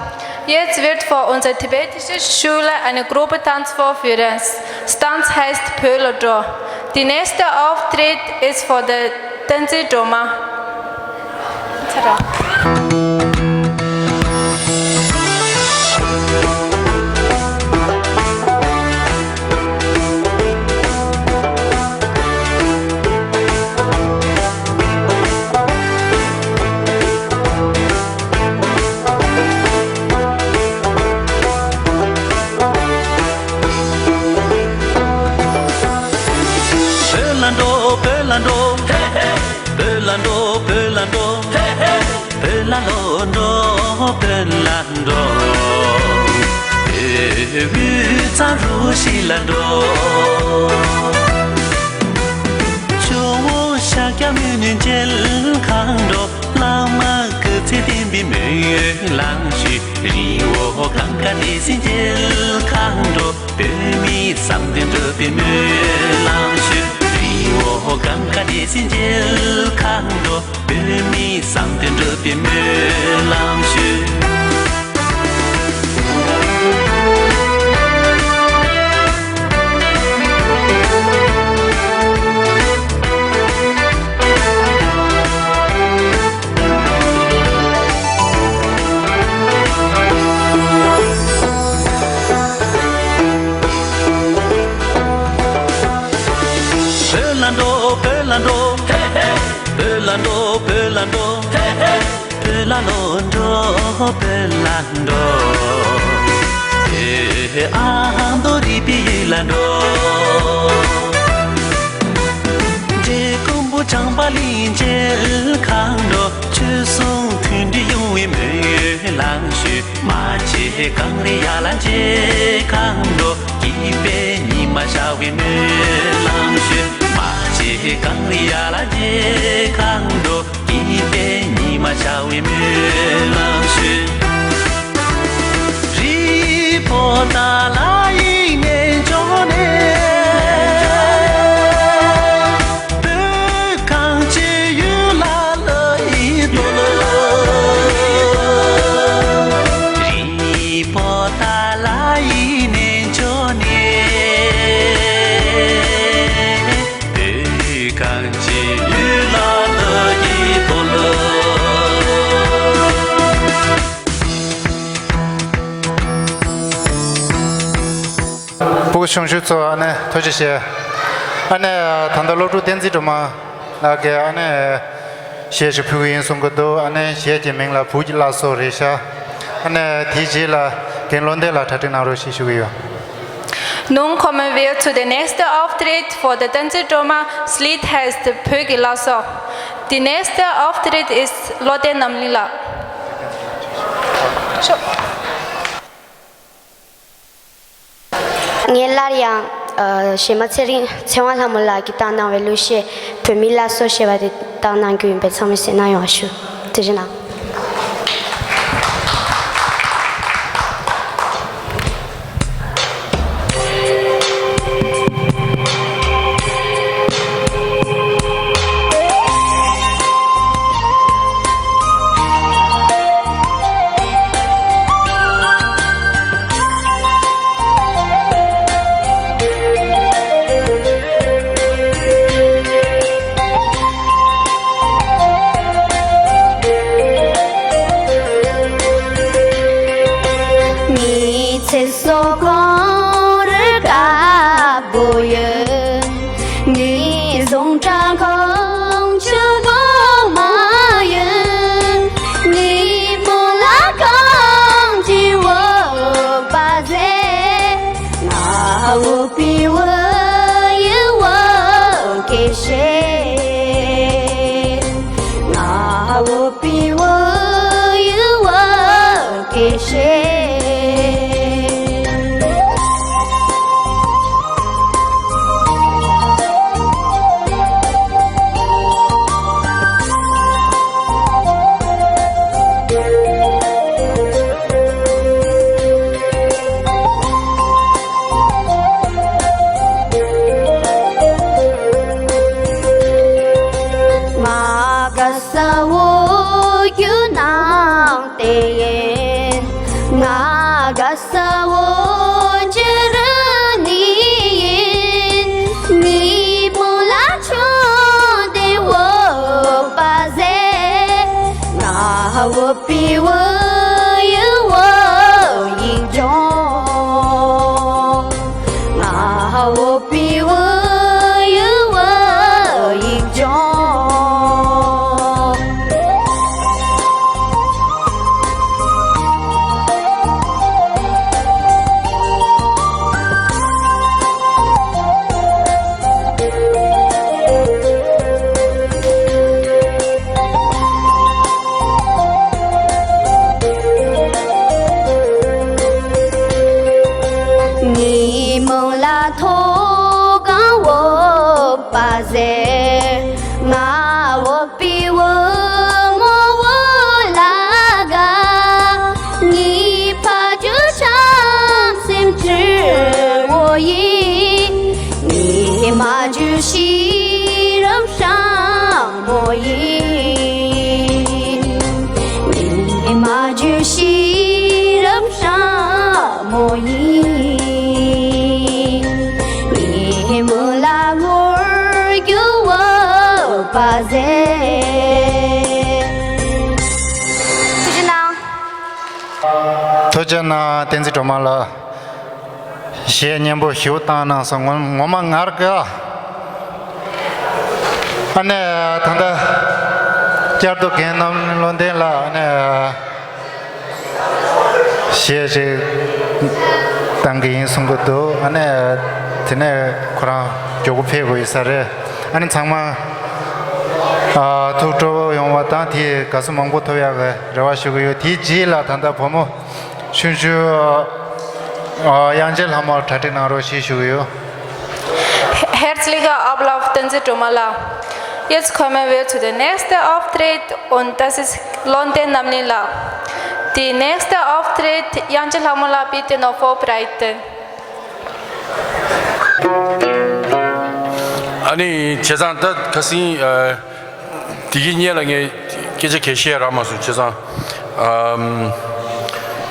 Jetzt wird für unsere tibetische Schüler eine Gruppe Tanz vorführen. Das Tanz heißt Pölo Dro. Die nächste Auftritt ist für die བསྟན་འཛིན་སྒྲོལ་མ། ཚར་ར། བོད་ལ་འགྲོ། བོད་ལ་འགྲོ། བོད་ལ་འགྲོ། བོད་ལ་འགྲོ། བོད་ལ་ལོ་འགྲོ། བོད་ལ་འགྲོ། བོད་དབུས་གཙང་རུ་བཞི་ལ་འགྲོ། ཇོ་བོ་ཤཱཀྱ་མུ་ནེ་མཇལ་གང་འགྲོ། བླ་མ་སྐུ་ཚེ་བརྟན་པའི་སྨོན་ལམ་ཞུ། རི་བོ་གངས་དཀར་བདེ་སྲིད་མཇལ་གང་འགྲོ། བོད་མིའི་བསམ་དོན་འགྲུབ་པའི་སྨོན་ལམ་ཞུ། རི་བོ་གངས་དཀར་བདེ་སྲིད་མཇལ་གང་འགྲོ། བོད་མིའི་བསམ་དོན་འགྲུབ་པའི་སྨོན་ལམ་ཞུ། བོད་ལ་འགྲོ། བོད་ལ་འགྲོ། བོད་ལ་འགྲོ། བོད་ལ་འགྲོ། བོད་ལ་ལོ་འགྲོ། བོད་ལ་འགྲོ། བོད་ཨ་མདོ་རིག་པའི་ཡུལ་ལ་འགྲོ། འབྲས་སྤུངས་པོ་བྱང་པ་གླིང་མཇལ་གང་འགྲོ། ཆོས་སྲུང་མཐུན་སྒྲིལ་ཡོང་བའི་སྨོན་ལམ་ཞུ། རྨ་ཆེན་གངས་རི་ཡར་ལ་མཇལ་གང་འགྲོ། སྐྱིད་པའི་ཉི་མ་ཤར་བའི་སྨོན་ལམ་ཞུ། རྨ་ཆེན་གངས་རི་ཡར་ལ་མཇལ་གང་འགྲོ། སྐྱིད་པའི་ཉི་མ་ཤར་བའི་སྨོན་ལམ་ཞུ། རི་བོ་ཏཱ་ལ་ཡི་གནས་མཆོག་ནས། བོད་གངས་ཅན་ཡུལ་ལ་ལོ་ཡི་དོ་ལོ། རི་བོ་ཏཱ་ལ་ཡི་གནས་མཆོག་ནས། བོད་གངས་ཅན་ཡུལ་ལ་ལོ་ཡི་དོ་ལོ། སྤུ་གུ་ཆུང་ཆུང་ཚོ་ཨ་ནེ་ཐུགས་རྗེ་ཆེ། ཨ་ནེ་ད་ལྟ་སློབ་ཕྲུག་བསྟན་འཛིན་སྒྲོལ་མ་ལགས་ཀྱིས་ཨ་ནེ་གཞས་ཤིག་ཕུལ་གི་ཡིན་གསུང་གི་འདུག་ཨ་ནེ་གཞས་ཀྱི་མིང་ལ་བོད་ཀྱི་བླ་སྲོག་རེད་ཤག་ཨ་ནེ་དེའི་རྗེས་ལ་རྒན་བློ་ལྡན་ལགས་གྲ་སྒྲིག་གནང་རོགས་ཞེས་ཞུ་གི་ཡོད། Nun kommen wir zu der nächsten Auftritt für das Tanzdrama. Das Lied heißt བོད་ཀྱི་བླ་སྲོག. Der nächste Auftritt ist བློ་ལྡན་རྣམ་གླིང་ལགས། ངས་སླར་ཡང་། ཨ། གཞས་མ་ཚེ་རིང་ཚེ་དབང་ལྷ་མོ་ལགས་ཀྱིས་བཏང་གནང་བའི་གླུ་གཞས་བོད་མིའི་བླ་སྲོག་ཞེས་པ་དེ་བཏང་གནང་རྒྱུ་ཡིན་པས་ཚང་མས་གཟིགས་གནང་ཡོང་བ་ཞུ། ཐུགས་རྗེ་གནང་། ངའི་ཚེ་སྲོག་ཁོང་རུ་དཀར་པོ་ཡིན། ངའི་ཟུངས་ཁྲག་ཁོང་ཆུ་གོང་མ་ཡིན། ངའི་སྨོན་ལམ་གངས་ཀྱི་འོད་དཔག་ཚེ། ང་འོད་པའི་འོད་ཡུལ་འོད་ཀྱི་ཞེས། ང་འོད་པའི་འོད་ཡུལ་འོད་ཀྱི་ཞེས། ང་དགའ་ས་འོ་རྒྱུ་ནང་དེ་ཡིན། ང་དགའ་ས་འོ་རྒྱུ་རུ་ནི་ཡིན། ངའི་སྨོན་ལམ་ཆུང་དེ་འོ་ ཟེར། ང་འོ་པི་བུ་མོ་བུ་ལ་ག་ཉི་ཕ་ཇུ་ཆམ་སེམས་ཁྲིར་བོ་ཡི། ཉི་མ་ཇུ་ཤི་རབ་ཧྲ་མོ་ཡི། ཉི་མ་ཇུ་ཤི་རབ་ཧྲ་མོ་ཡི། ཉི་མུ་ལ་ངུར་རྒྱུ་བོ་པ་ཟེར། ཐུགས་རྗེ་གནང་། ཐུགས་རྗེ་གནང་། བསྟན་འཛིན་སྒྲོལ་མ་ལགས། གཞས་སྙན་པོ་ཞིག་བཏང་གནང་སོང་། ངོ་ངོ་མ་ངར་གི། ཨ་ནི་ད་ལྟ་བསྐྱར་དུ་རྒན་རྣམ་གླིང་བློ་ལྡན་ལགས་ཨ་ནི་གཞས་ཞིག་བཏང་གི་ཡིན་གསུང་གི་འདུག་ཨ་ནི་དེ་ནས་ཁོ་རང་མགྱོགས་པོ་ཕེབས་དགོས་ཡོད་ས་རེད། ཨ་ནི་ཚང་མ་ཨ་ཐུགས་སྤྲོ་བོ་ཡོང་བ་དང་དེའི་དགའ་བསུ་མང་པོ་ཐོབ་ཡག་གི་རེ་བ་ཞུ་གི་ཡོད། དེའི་རྗེས་ལ་ད་ལྟ་བུ་མོ་ཆུང་ཆུང་ཨ་དབྱངས་ཅན་ལྷ་མོར་གྲ་སྒྲིག་གནང་རོགས་ཞེས་ཞུ་གི་ཡོད། Herzliche Ablauf, Tenzin Tomala. Jetzt kommen wir zu dem nächsten Auftritt und das ist Londe Namnila. Die nächste Auftritt, Yangche Lamola, bitte noch vorbereiten. ཨ་ནི་བྱས་ཙང་ད་ཁ་སང་ཨ། དེ་གི་སྔོན་ལ་ངས་སྐད་ཆ་གལ་ཆེ་རག་མ་སོང་། བྱས་ཙང་ཨམ།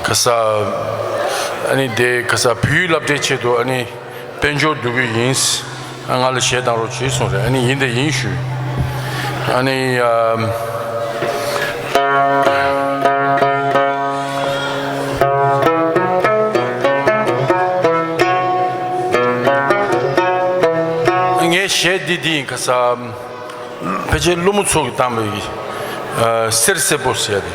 ག་ས་ཨ་ནི་དེ་ག་ས་བོད་ཡིག་སློབ་གྲྭའི་ཆེད་དུ་ཨ་ནི་དཔལ་འབྱོར་བསྡུ་གི་ཡིན། ང་ལ་གཞས་བཏང་རོགས་བྱོས་གསུངས་རེད། ཨ་ནི་ཡིན་དེ་ཡིན་ཞུས། ཨ་ནི་ཨམ། ངའི་གཞས་འདི་འདི་ཡིན། ག་ས་ཕལ་ཆེར་ཀླུ་མོ་མཚོ་གིས་བཏང་བའི་གི་ཨ་གསེར་སེར་པོ་ཟེར་ཡ་དེ།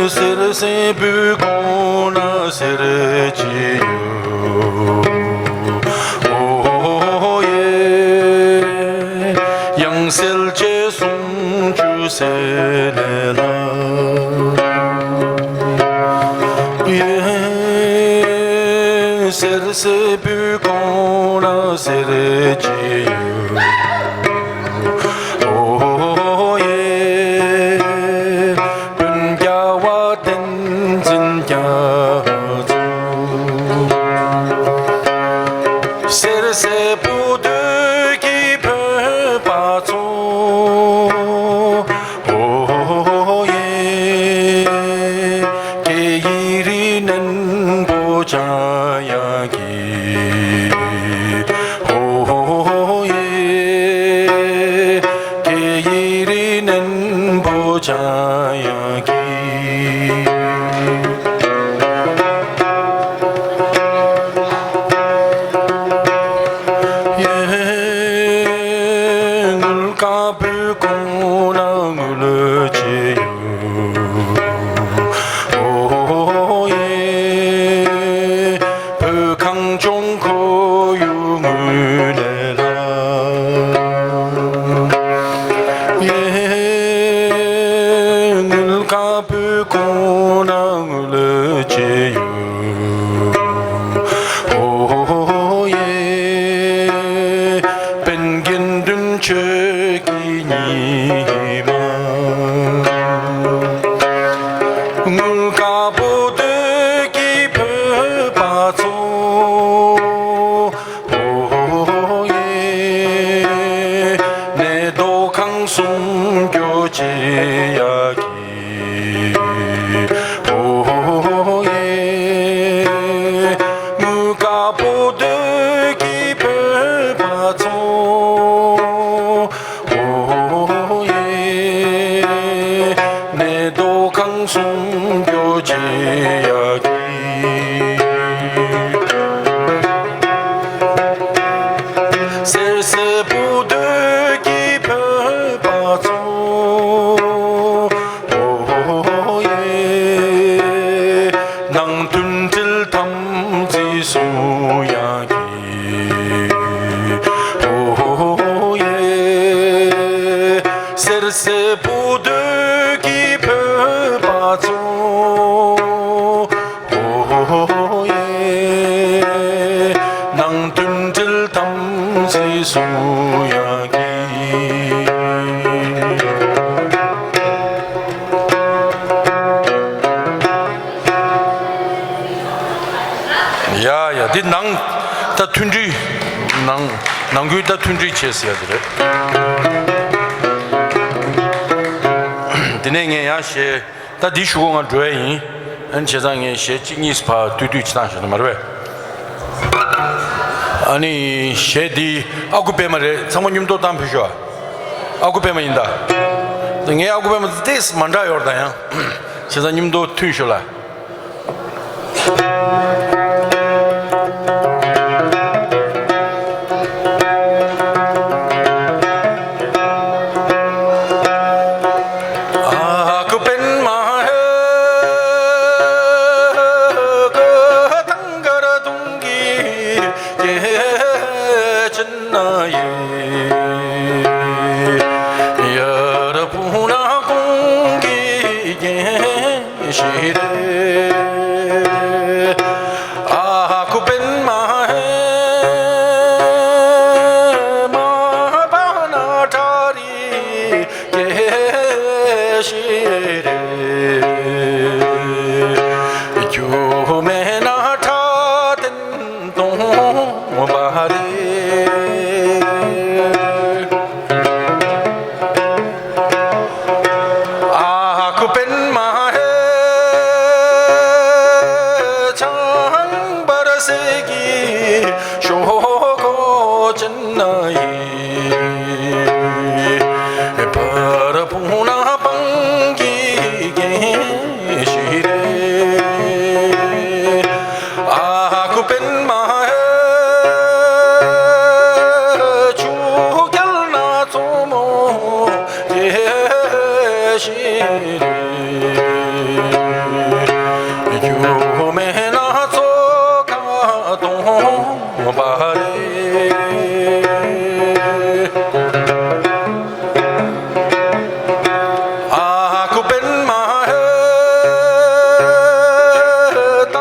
གསེར་སེར་པོའི་གོང་ན་གསེར་གྱི་ཡུལ། ཨོ་ཡེ། ཡང་གསལ་བྱེད་སུམ་ཅུ་སེ་ལེ་ལ། ཡེ། གསེར་སེར་པོའི་གོང་ན་གསེར་གྱི་ཡུལ། ཨོ་ཡེ། སྤུན་རྒྱལ་བ་བསྟན་འཛིན་རྒྱ་མཚོ། གསེར་སེར་པོ་འདོད་ཀྱི་བོད་པ་ཚོ། ཨོ་ཡེ། སྐད་ཡིག་རིག་གནས་པོ་བྱ་ཡག་གི། ཨོ་ཡེ། སྐད་ཡིག་རིག་གནས་པོ་བྱ་ཡག་གི། ཡེ། དངུལ་དཀར་པོའི་གོང་ན་དངུལ་གྱི་ཡུལ། ཨོ་ཡེ། བོད་གངས་ལྗོངས་ཁོར་ཡུག་དངུལ་ལས་ལྷག། ཡེ། དངུལ་དཀར་པོའི་གོང་ན་དངུལ་གྱི་ཡུལ། ཨོ་ཡེ། དཔལ་དགེ་འདུན་ཆོས་ཀྱི་ཉི་མ། དངུལ་དཀར་པོ་འདོད་ཀྱི་བོད་པ་ཚོ། ཨོ་ཡེ། གནས་མདོ་ཁམས་གསུམ་སྐྱོ་བྱེད་ཡག་གི། ཨོ་ཡེ། དངུལ་དཀར་པོ་འདོད་ཀྱི་བོད་པ་ཚོ། ཨོ་ཡེ། གནས་མདོ་ཁམས་གསུམ་སྐྱོ་བྱེད་ཡག་གི། གསེར་སེར་པོ་འདོད་ཀྱི་བོད་པ་ཚོ། སྲས་པོ་དུས་ཀྱི་བོད་པ་ཚོ། ཨོ་ཡེ། ནང་མཐུན་སྒྲིལ་དམ་ཚིག་སྲུང་ཡག་གི། ཡ་ཡ། འདི་ནང་ད་མཐུན་སྒྲིལ། ནང་ནང་ཁུལ་ད་མཐུན་སྒྲིལ་བྱས་ཟེར་ཡ་དེ་རེད། དེ་ནས་ངས་ཡང་གཞས་ད་འདི་ཞུ་གོ་ང་འགྲོ་ཡ་ཡིན། ཨ་ནི་བྱས་ཙང་ངས་གཞས་གཅིག་གཉིས་ཕར་བཏུས་བཏུས་བྱེད་སྟངས་ཤོད་ན་མ་རེད་པས། ཨ་ནི་གཞས་འདི་ཨ་ཁུ་པད་མ་རེད། ཚང་མ་མཉམ་དུ་བཏང་ཕེབས་ཤོག་ཨ་ཁུ་པད་མ་ཡིན་ད། ངའི་ཨ་ཁུ་པད་མ་ཏོག་ཙམ་མ་འདྲ་ཡོད་རེད་ད། ཡང་བྱས་ཙང་མཉམ་དུ་མཐུན་ཤོག་ལ། ཞིག་རེད། ཨ་ཁུ་པད་མ་ཧེ། མ་པ་ན་ཏྲ་རི་སྐྱེ་ཤི་རེད། རྒྱུ་མེད་ན་ཁྲ་ཏན་སྟོང་པ་རེད། ཨ་ཁུ་པད་མ་ཧེ། ཆང་བར་སེ་གི་ཤོག་གོ་ཅན་ན་ཡི། བར་ཕུང་ན་སྤང་གི་རྒན་ཞིག་རེད། ཨ་ཁུ་པད་མ་ཧེ། ཆུ་རྐྱལ་ན་མཚོ་མོ་དེ་ཞིག་རེད། རྒྱུ་མེད་ན་མཚོ་ཁ་སྟོང་པ་རེད། ཨ་ཁུ་པད་མ་ཧེ། ད་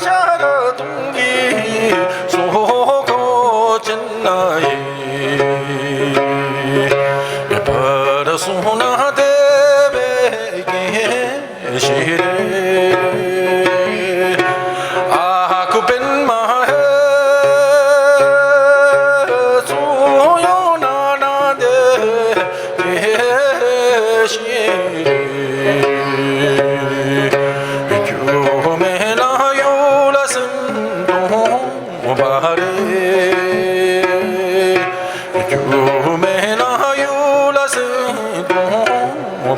ཤར་དུང་གི་སོ་ཁོ་ཅན་ན་ཡི། བར་སོང་ན་དེ་བས་རྒན་ཞིག་རེད། ཨ་ཁུ་པད་མ་ཧེ། ཚོ་ཡོང་ན་ན་དེ་རྒན་ཞིག་རེད། རྒྱུ་མེད་ན་ཡོད་ལ་སེམས་སྟོང་པ་རེད། རྒྱུ་མེད་ན་ཡོད་ལ་སེམས་སྟོང་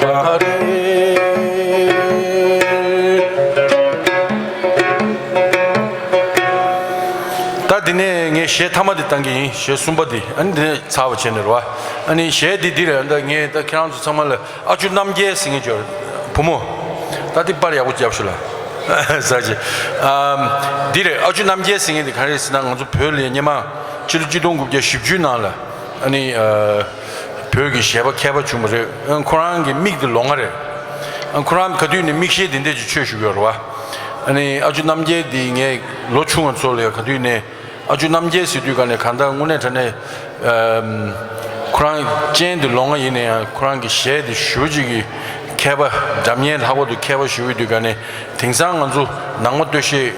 པ་རེད། ད་འདི་ནས་ངས་གཞས་མཐའ་མ་འདི་བཏང་གི་ཡིན། གཞས་གསུམ་པ་འདི། ཨ་ནི་འདི་ནས་ཚར་བ་བྱས་ནས་རེད་བ། ཨ་ནི་གཞས་འདི་འདི་རེད། ད་ངས་ད་ཁྱེད་རང་ཚོ་ཚང་མ་ལ། ཨ་ཅོ་རྣམ་རྒྱལ་ཟེར་མཁན་ཅིག་ཡོད་རེད། བུ་མོ། ད་འདི་པར་ཡག་པོ་བརྒྱབ་ཤོག་ལ། ཟ་ཅིག་ཨམ། འདི་རེད། ཨ་ཅོ་རྣམ་རྒྱལ་ཟེར་མཁན་འདི་ག་རེ་རེད་ཟེར་ན། ང་ཚོ་བོད་ལ་སྔོན་མ་ཕྱི་ལོ་གཅིག་སྟོང་དགུ་བརྒྱ་བཞི་བཅུ་ནང་ལ། ཨ་ནི་ཨ། བོད་ཀྱི་གཞས་པ་མཁས་པ་བྱུང་བ་རེད། ཨ། ཁོ་རང་གི་མིག་དེ་ལོང་བ་རེད། ཨ། ཁོ་རང་ག་དུས་ནས་མིག་ཤེལ་དེ་འདྲས་ཀྱི་ཆོས་ཞུ་གི་ཡོད་རེད་བ། ཨ་ནི་ཨ་ཅོ་རྣམ་རྒྱལ་འདི་ངས་ལོ་ཆུང་བ་ཚོ་ལ་ཡང་ག་དུས་ནས། ཨ་ཅོ་རྣམ་རྒྱལ་ཟེར་དུས་ག་ནས་གང་ལྟར་དངོས་གནས་དྲང་གནས། ཨམ། ཁོ་རང་སྤྱན་དེ་ལོང་བ་ཡིན་ན་ཡང་ཁོ་རང་གི་གཞས་དེ་ཞེ་པོ་ཅིག་གི་མཁས་པ། སྒྲ་སྙན་ལྷག་པར་དུ་མཁས་པ་ཞེ་པོ་ཡོད་དུས་ག་ནས། དེང་སང་ང་ཚོ་ནང་པ་སྟོད་གཞས་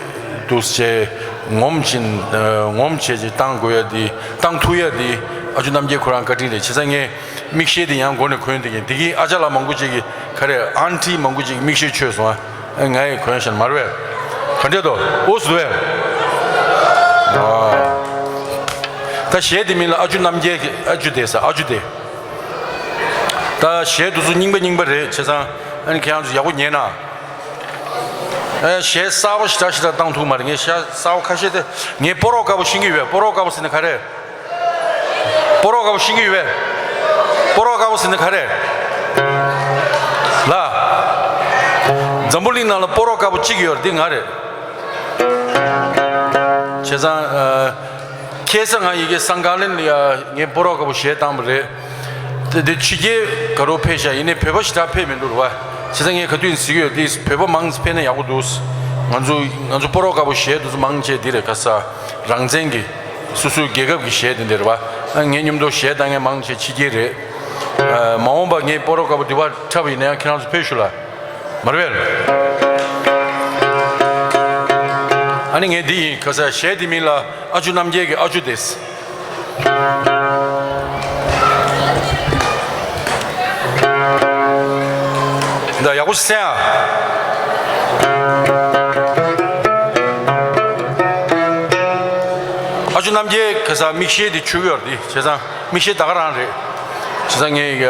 འདུག་སེ་ངོམ་བྱས། ཨ། ངོམ་བྱས་བྱས་བཏང་དགོས་ཡ་དེ། བཏང་ཐུབ་ཡ་དེ་ཨ་ཅོ་རྣམ་རྒྱལ་ཁོ་རང་བཀའ་དྲིན་རེད། བྱས་ཙང་ངས་མིག་ཤེལ་དེ་ཡང་མགོ་ནས་གོན་བསྡད་མཁན་དེ་གི་ཨ་ཅག་ལགས་མང་པོ་ཅིག་གིས། ག་རེ། ཨན་ཊི་མང་པོ་ཅིག་མིག་ཤེལ་ཆོད་སོང་། ཨ། ང་ཡི་གོན་ཤར་མ་རེད་པས། ག་འདྲས་འདུག་འོ་སུ་བས། ཨ། ད་གཞས་དེ་མིང་ལ་ཨ་ཅོ་རྣམ་རྒྱལ་གྱི། ཨ་ཅོ་དེ་ཟེར། ཨ་ཅོ་དེ། ད་གཞས་དེ་ཚོ་རྙིང་པ་རྙིང་པ་རེད། བྱས་ཙང་ཨ་ནི་ཁྱེད་རང་ཚོ་ཡག་པོ་ཉན་ཨ། ཨ། གཞས་གསར་པ་ཞེ་དྲག་ཞེ་དྲག་བཏང་ཐུབ་མ་རེད། ངས་གཞས་གསར་པ་ཁ་ཤས་དེ། ངས་སྤོ་རོག་དཀར་པོ་ཤེས་ཀྱི་ཡོད་པས། སྤོ་རོག་དཀར་པོ་ཟེར་ན་ག་རེ། སྤོ་རོག་དཀར་པོ་ཤེས་ཀྱི་ཡོད་པས། སྤོ་རོག་དཀར་པོ་ཟེར་ན་ག་རེ། ལ། འཛམ་བུ་གླིང་ནང་ལ་སྤོ་རོག་དཀར་པོ་གཅིག་ཡོད་རེད། འདི་ང་རེད། བྱས་ཙང་། ཨ། ཁ་སང་ང་ཡི་གེ་སང་ག་ལན་ལ་ཡ་ངས་སྤོ་རོག་དཀར་པོ་གཞས་བཏང་བ་རེད། ད་ འདི་ཕྱི་རྒྱལ་ག་རུ་ཕེབས་ཤག་ཡིན་ནའི་བོད་པ་ཞེ་དྲག་ཕེབས་མི་འདུག་རེད་པ། བྱས་ཙང་ངས་ག་དུས་ཡིན་ཟེར་གྱི་ཡོད། འདི་བོད་པ་མང་ཙམ་ཕེབས་ན་ཡག་པོ་འདུག་ང་ཚོ་ང་ཚོ་སྤོ་རོ་དཀར་པོ་གཞས་དེ་ཚོ་མང་ཆེ་འདི་རེད། ཁ་ས་རང་བཙན་གྱི་སོ་སོའི་རྒྱལ་ཁབ་ཀྱི་གཞས་དེ་འདི་རེད་པ། ཨ་ངའི་མཉམ་དུ་གཞས་བཏང་མཁན་མང་ཆེ་ཕྱི་རྒྱལ་རེད། ཨ་མ་འོངས་པ་ངས་སྤོ་རོ་དཀར་པོ་འདི་པར་འཁྲབ་པ་ཡིན་ན་ཡང་ཁྱེད་རང་ཚོ་ཕེབས་ཤོག་ལ། མ་རེད་པས། ཨ་ནི་ངས་འདི་ཡིན། ཁ་ས་གཞས་འདི་མིང་ལ་ཨ་ཇོ་རྣམ་རྒྱལ་གྱི་ཨ་ཇོ་དེས། འདི་ཡག་པོ་གསན་ཨ། ཨ་ཇོ་རྣམ་རྒྱལ་ཁ་ས་མིག་ཤེལ་འདི་མཆོད་ཀྱི་ཡོད་རེད། བྱས་ཙང་མིག་ཤེལ་ད་ག་རང་རེད། བྱས་ཙང་ངས་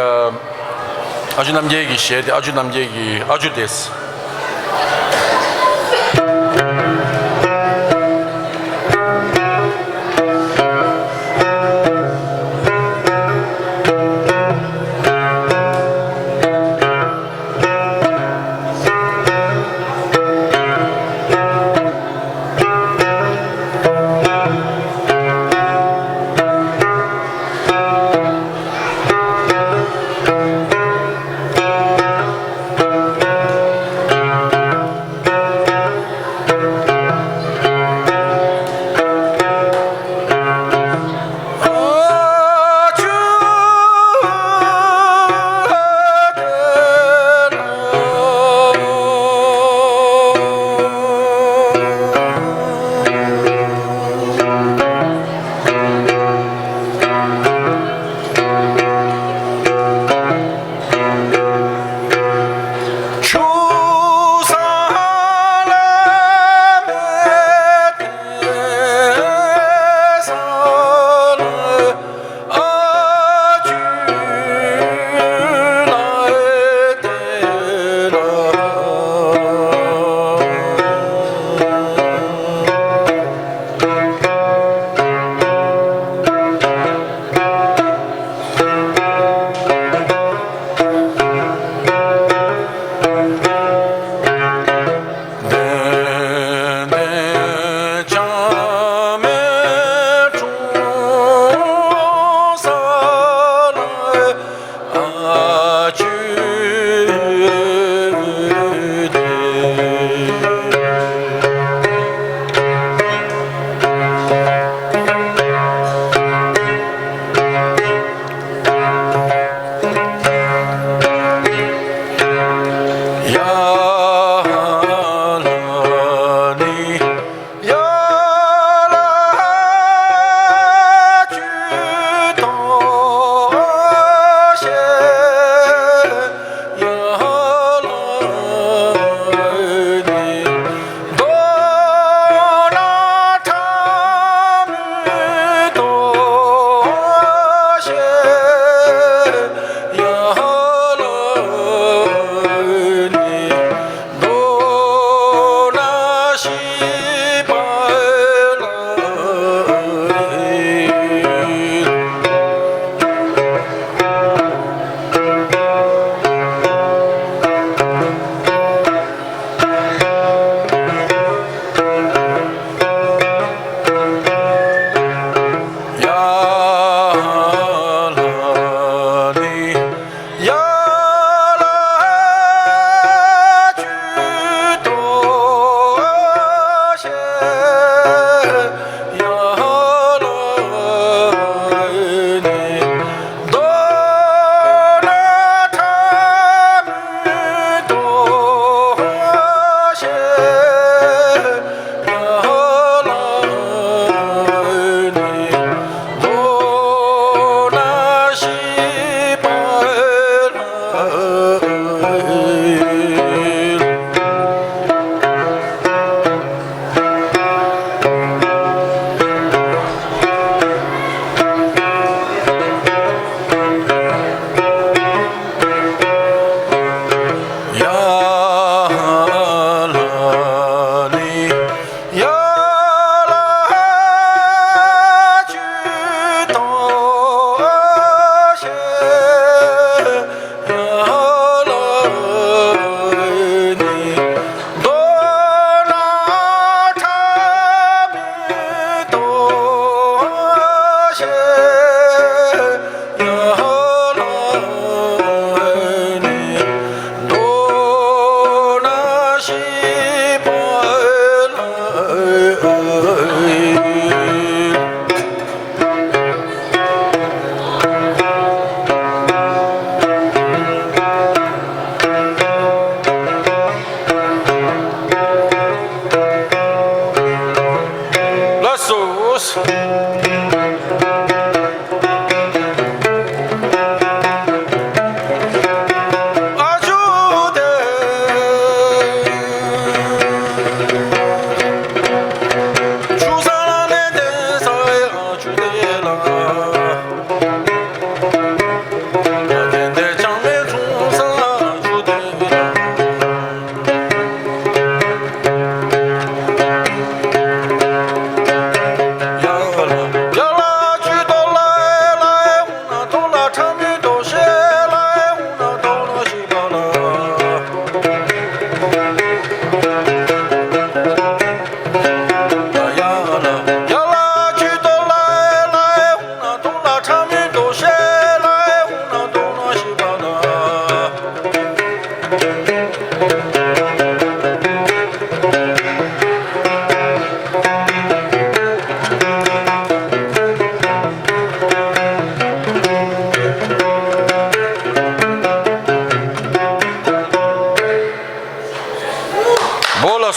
ཨ་ཇོ་རྣམ་རྒྱལ་གྱི་གཞས་དེ། ཨ་ཇོ་རྣམ་རྒྱལ་གྱི་ཨ་ཇོ་དེས།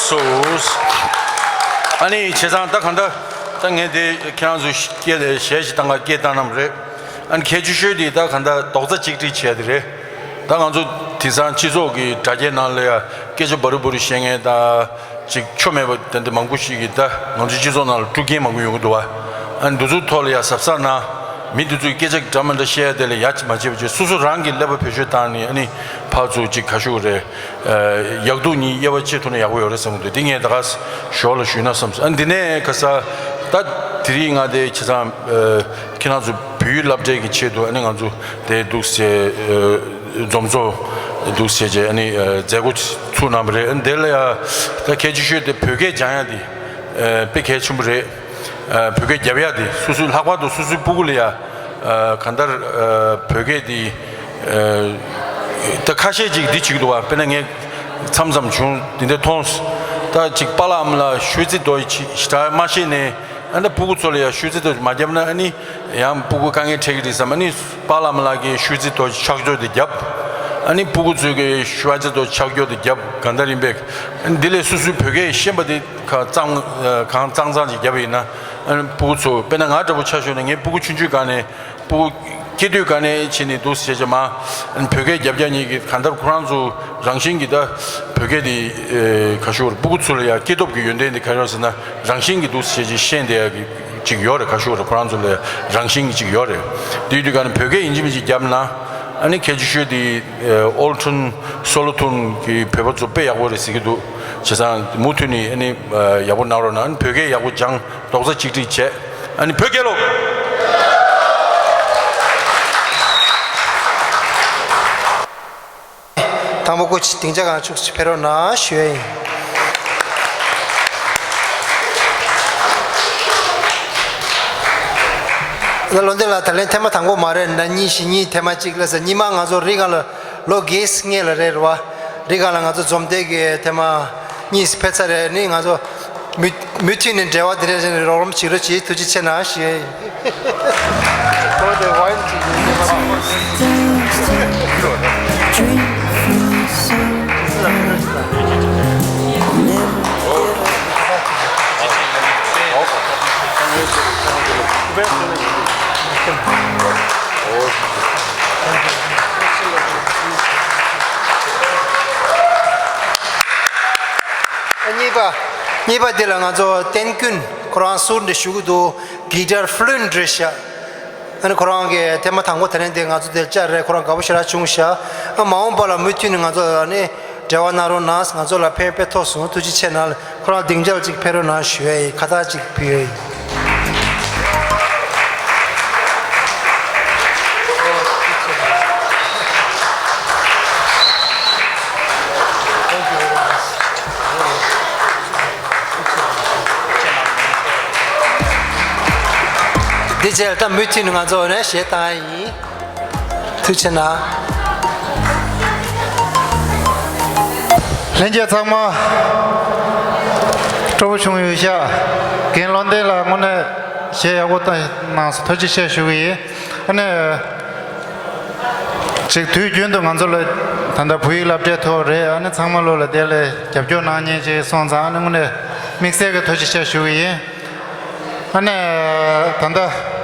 སོ། ཨ་ནི་བྱས་ཙང་ད་གང་ལྟར་ད་ངས་དེ་ཁྱེད་རང་ཚོ་སྐད་གཞས་ཤིག་བཏང་ག་སྐད་བཏང་ནམ་རེད། ཨ་ནི་གལ་ཆེ་ཤོས་དེ་ད་གང་ལྟར་རྡོག་རྩ་གཅིག་སྒྲིལ་བྱས་དེ་རེད། ད་ང་ཚོ་དེང་སང་སྤྱི་ཚོགས་ཀྱི་དྲ་རྒྱའི་ནང་ལ་ཡ་སྐད་ཆ་འབའ་རུ་འབའ་རུ་བཤད་མཁན་དང་ཅིག་ཆོ་མེད་པ་དེ་འདྲ་མང་པོ་ཞིག་གིས་ད་ང་ཚོ་སྤྱི་ཚོགས་ནང་ལ་དཀྲུག་རྐྱེན་མང་པོ་ཡོང་གི་འདུག་བ། ཨ་ནི་འདི་ཚོའི་ཐོག་ལ་ཡ་གཟབ་གཟབ་གནང་། མི་འདི་ཚོས་སྐད་ཆ་འདྲ་མི་འདྲ་བཤད་ཡ་དེ་ལ་ཡ་མ་བྱེད་པ་བྱས་སོ་སོ་རང་གིས་ཀླད་པ་བེད་སྤྱོད་བཏང་ནས་ཨ་ནི་ཕར་ཚུར་ཅིག་ག་ཞུ་དགོས་རེད། ཡག་སྡུག་གཉིས་དབྱེ་བ་ཕྱེ་ཐུབ་ན་ཡག་པོ་ཡོད་རེད་བསམ་གྱི་འདུག་དེ་ངས་ད་ག་ཞོར་ལ་ཞུས་ན་བསམ་སོང་། ཨ་འདི་ནས་ཁ་ས་ད་དེ་རིང་ང་དེ་བྱས་ཙང་ཁྱེད་རང་ཚོ་བོད་ཡིག་སློབ་གྲྭའི་གི་ཆེད་དུ་ཨ་ནི་ང་ཚོ་དེ་འདུག་སེ་འཛོམས་ཚོགས་འདུག་སེ་བྱས་ཨ་ནི་མཛད་སྒོ་ཚུགས་གནང་བ་རེད། ཨ་འདི་ལ་ཡ་ད་གལ་ཆེ་ཤོས་དེ་བོད་སྐད་སྦྱང་ཡ་དེ་དཔེ་གལ་ཆེན་པོ་རེད། བོད་སྐད་རྒྱབ་ཡ་དེ་སོ་སོའི་ལྷག་པར་དུ་སོ་སོའི་སྤུ་གུ་ལ་ཡ་གང་ལྟར་བོད་སྐད་དེ་ད་ཁ་ཤས་ཅིག་འདི་བྱེད་ཀྱི་འདུག་བ། དཔེར་ན་ངས་མཚམས་མཚམས་བྱུང་འདི་འདྲ་མཐོང་། ད་ཅིག་པཱ་ལགས་ཨ་མ་ལགས་ཤོད་ཙི་རྡོ་ཞེ་དྲག་མ་ཤེས་ནས་ཨ་ནི་སྤུ་གུ་ཚོ་ལ་ཡ་ཤོད་ཙི་རྡོ་མ་བརྒྱབ་ན་ཨ་ནི་ཡང་སྤུ་གུ་དཀའ་ངལ་འཕྲད་ཀྱི་རེད་བསམ། ཨ་ནི་པཱ་ལགས་ཨ་མ་ལགས་ཀྱིས་ཤོད་ཙི་རྡོ་ཕྱག་རྒྱོག་དེ་བརྒྱབ། ཨ་ནི་སྤུ་གུ་ཚོས་ཀྱི་ཤོད་ཙི་རྡོ་ཕྱག་རྒྱོག་དེ་བརྒྱབ་གང་ལྟར་ཡིན་པས། ཨ་ནི་འདི་ལས་སོ་སོའི་བོད་སྐད་ཤེས་པ་དེ་གང་གཙང་གང་གཙང་གཙང་ཅིག་བརྒྱབ་པ་ཡིན་ན། ཨ་ནི་སྤུ་གུ་ཚོ་དཔེར་ན་ང་འདྲ་པོ་ཆ་བཞག་ན་ངའི་སྤུ་གུ་ཆུང་ཆུང་སྒང་ནས་སྤུ་གུ་སྐྱེ་དུས་སྒང་ནས་བྱས་ནས་འདུག་ཟེར་བྱས་མ། ཨ་ནི་བོད་སྐད་རྒྱབ་རྒྱག་གཉིས་ཀྱི་གང་ལྟར་ཁོ་རང་ཚོ་རང་བཞིན་གྱིས་ད་བོད་སྐད་དེ་ག་ཞུ་བར་སྤུ་གུ་ཚོ་ལ་ཡང་སྐྱེ་སྟོབས་ཀྱི་ཡོན་ཏན་དེ་ག་རེ་ཟེར་ན་རང་བཞིན་གྱིས་འདུག་ཟེར་བྱས་ཤེས་བསྡད་ཡ་གི་ཅིག་ཡོད་རེད། ག་ཞུ་བར་ཁོ་རང་ཚོ་ལ་རང་བཞིན་གྱི་ཅིག་ཡོད་རེད། དེ་དུས་སྒང་ནས་བོད་སྐད་ཡིན་གཅིག་མིན་གཅིག་རྒྱབ་ན། ཨ་ནི་གལ་ཆེ་ཤོས་དེ་ཨོལ་ཊོན་སོ་ལོ་ཐོན་གྱི་བོད་པ་ཚོ་དཔེ་ཡག་པོ་རེད་ཟེར་གྱི་འདུག་བྱས་ཙང་མུ་མཐུད་ནས་ཨ་ནི་ཡག་པོ་གནང་རོགས་གནང་། ཨ་ནི་བོད་སྐད་ཡག་པོ་སྦྱང་རྡོག་རྩ་གཅིག་སྒྲིལ་བྱས། ཨ་ནི་བོད་རྒྱལ་ལོ། དང་པོ་སྐུ་མཁྱེན་སྡིངས་ཆ་སྒང་ཚུར་ཕེབས་རོགས་གནང་ཞུ་ཡ་ཡིན། ལ་བློ་འདས་ལགས་ད་ལན་ཐེངས་མ་དང་པོ་མ་རེད། ན་གཉིས་བཞི་གཉིས་ཐེངས་མ་གཅིག་ལ་ཟེར། གཉིས་མ་ང་ཚོ་རི་སྒང་ལ་ལོ་བརྒྱད་ཙམ་སྔོན་ལ་རེད་རེད་བ། རི་སྒང་ལ་ང་ཚོ་འཛོམས་འདུག་གི་ཐེངས་མ་གཉིས་ཕེབས་ཚར་རེད། ནི་ང་ཚོ་མུ་མུ་མཐུད་ནས་འབྲེལ་བ་དེ་རེ་རེ་རོགས་རམ་བྱེད་རོགས་གྱིས། ཐུགས་རྗེ་ཆེ་གནང་ཞུ་ཡ་ཡིན། གཉིས་པ། གཉིས་པ་འདི་ལ་ང་ཚོ་བསྟན་ཀུན་ཁོ་རང་ཟུར་འདི་ཞུ་གི་འདུག་གི་ཊར་ཕུ་ལུན་རེད་ཤག་ཨ་ནི་ཁོ་རང་གིས་ཐེངས་མ་དང་པོ་དེ་རིང་འདི་ང་ཚོ་འདིར་བཅར་རེད། ཁོ་རང་དགའ་པོ་ཞེ་དྲག་བྱུང་ཤག་ཨ་མ་འོངས་པ་ལ་མུ་མཐུད་ནས་ང་ཚོ་ལ་ནི་འབྲེལ་བ་གནང་རོགས་གནང་། ང་ཚོ་ལ་ཕན་པ་དཔེ་ཐོགས་སོང་། ཐུགས་རྗེ་ཆེ་གནང་། ཁོ་རང་སྡིངས་ཆར་ཅིག་ཕེབས་རོགས་གནང་ཞུ་ཡ་ཡིན། ཁ་བཏགས་ཅིག་ཕུལ་ཡ་ཡིན། འདི་རྗེས་ལ་ད་མུ་མཐུད་ནས་ང་ཚོ་ནས་གཞས་བཏང་ཡ་ཡིན། ཐུགས་རྗེ་གནང་། ལྷན་རྒྱས་ཚང་མ་སྤྲོ་པོ་བྱུང་ཡོད་ཤག་རྒན་བློ་ལྡན་ལགས་དངོས་གནས་གཞས་ཡག་པོ་བཏང་གནང་སོང་། ཐུགས་རྗེ་ཆེ་ཞུ་གི་ཡིན། ཨ་ནི་ཅིག་དུས་རྒྱུན་དུ་ང་ཚོ་ལ་ད་ལྟ་བོད་ཡིག་སློབ་གྲྭའི་ཐོག་རེད། ཨ་ནི་ཚང་མ་ལོ་ལ་དེ་ལ་རྒྱབ་སྐྱོར་གནང་མཁན་ཅིག་སོང་ཙང་། ཨ་ནི་དངོས་གནས་དམིགས་བསལ་གྱི་ཐུགས་རྗེ་ཆེ་ཞུ་གི་ཡིན། ཨ་ནི་ད་ལྟ་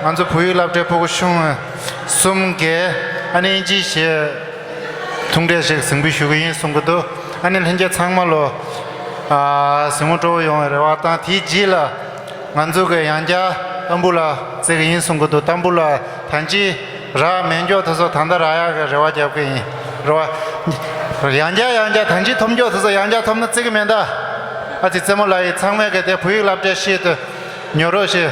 ང་ཚོ་བོད་ཡིག་སློབ་གྲྭའི་ཕྲུ་གུ་ཆུང་གསུམ་གྱིས་ཨ་ནི་དབྱིན་ཇིའི་གཞས་ཐུང་གྲས་ཤིག་གཟིགས་འབུལ་ཞུ་གི་ཡིན་གསུང་གི་འདུག་ཨ་ནི་ལྷན་རྒྱས་ཚང་མ་ལོ་ཨ་གཟིགས་མོ་སྤྲོ་བོ་ཡོང་བའི་རེ་བ་དང་། དེའི་རྗེས་ལ་ང་ཚོ་གི་ཡང་བསྐྱར་ཏམ་བུ་ལ་བརྩི་གི་ཡིན་གསུང་གི་འདུག་ཏམ་བུ་ལ་ད་ཅི་རག་མེད་མགྱོགས་དེ་ཚོ་ད་ལྟ་རག་ཡག་གི་རེ་བ་རྒྱབ་གི་ཡིན། རེ་བ། ཡང་བསྐྱར་ཡང་བསྐྱར་ད་ཅི་ཐོབ་མགྱོགས་དེ་ཚོ་ཡང་བསྐྱར་ཐོབ་ན་བརྩི་གི་མེད་ད། ཨ་ཙི་རྩེད་མོ་ལགས་ཡིས་ཚང་མས་གི་དེ་བོད་ཡིག་སློབ་གྲྭའི་ཆེད་དུ་ཉོ་རོགས་ཞེས་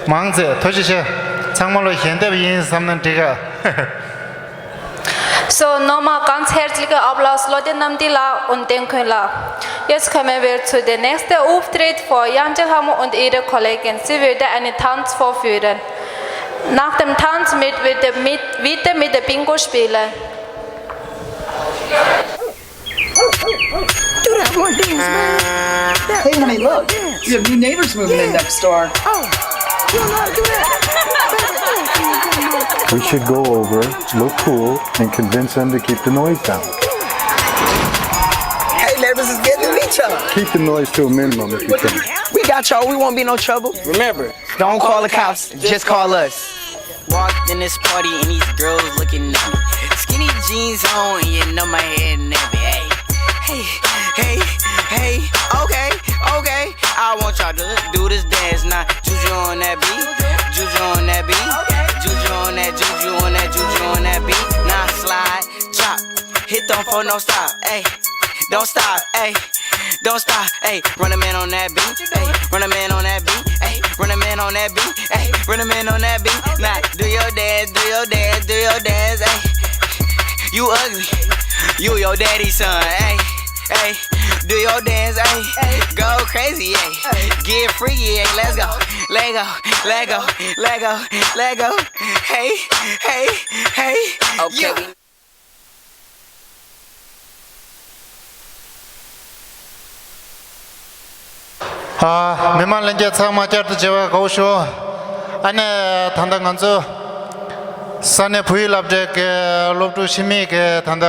མང་ཚེ་ཐུགས་རྗེ་ཆེ། ཚང་མ་ལོ་ཞལ་འདེབས་ཡིན་བསམ་ན་འགྲིག་ག So, nochmal ganz herzliche Applaus, Leute, Namdi la und Denkun la. Jetzt kommen wir zu dem nächsten Auftritt von Yangja Hamu und ihre Kollegen. Sie würde einen Tanz vorführen. Nach dem Tanz mit, wird der, mit, wieder mit der Bingo spielen. Do that one dance, man. Hey, honey, look. We have new neighbors moving in next door. Oh, you know, do that. We should go over, look cool, and convince them to keep the noise down. Hey, Neighbors is getting each other. Keep the noise to a minimum if you can. We got y'all. We won't be no trouble. Remember, don't call the cops. Just call us. Walked in this party and these girls looking at me. Skinny jeans on and you know my head nappy. Hey, hey, hey, hey. Okay, okay. I want y'all to do this dance now. Juju on that beat. Juju on that beat. Juju on that, juju on that, juju on that beat. Now slide, drop, hit them for no stop. Hey, don't stop. Hey, don't stop. Hey, run a man on that beat. Hey, run a man on that beat. Hey, run a man on that beat. Hey, run a man on that beat. Now do your dance, do your dance, do your dance. Hey, you ugly. You your daddy's son. Hey, hey, do your dance. Hey, go crazy. Hey, get freaky. Hey, let's go. Let go, let go, let go, let go. Hey, hey, hey. Okay, yeah. ཨ། མི་མང་ལྷན་རྒྱས་ཚང་མ་བསྐྱར་དུ་མཇལ་བར་དགའ་བོ་ཞུ། ཨ་ནི་ད་ལྟ་ང་ཚོ་ས་གནས་བོད་ཡིག་སློབ་གྲྭའི་གི་སློབ་ཕྲུག་ཤི་མིག་གི་ད་ལྟ་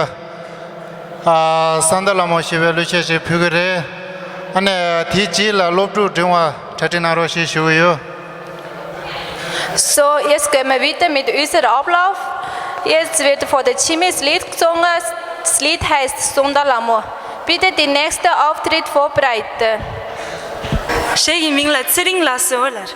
ཨ། ས་མདའ་ལ་མོ་ཞེས་པའི་གླུ་གཞས་ཤིག་ཕུལ་གི་རེད། ཨ་ནི་དེའི་རྗེས་ལ་སློབ་ཕྲུག་འབྲིང་བ་གྲ་སྒྲིག་གནང་རོགས་ཞེས་ཞུ་གི་ཡོད། So, jetzt gehen wir weiter mit unserem Ablauf. Jetzt wird von der Chimie das Lied gesungen. Das Lied heisst Sunda Lamo. Bitte den nächsten Auftritt vorbereiten. གཞས་ཀྱི་མིང་ལ་ཚེ་རིང་ལགས་སོ་ལར།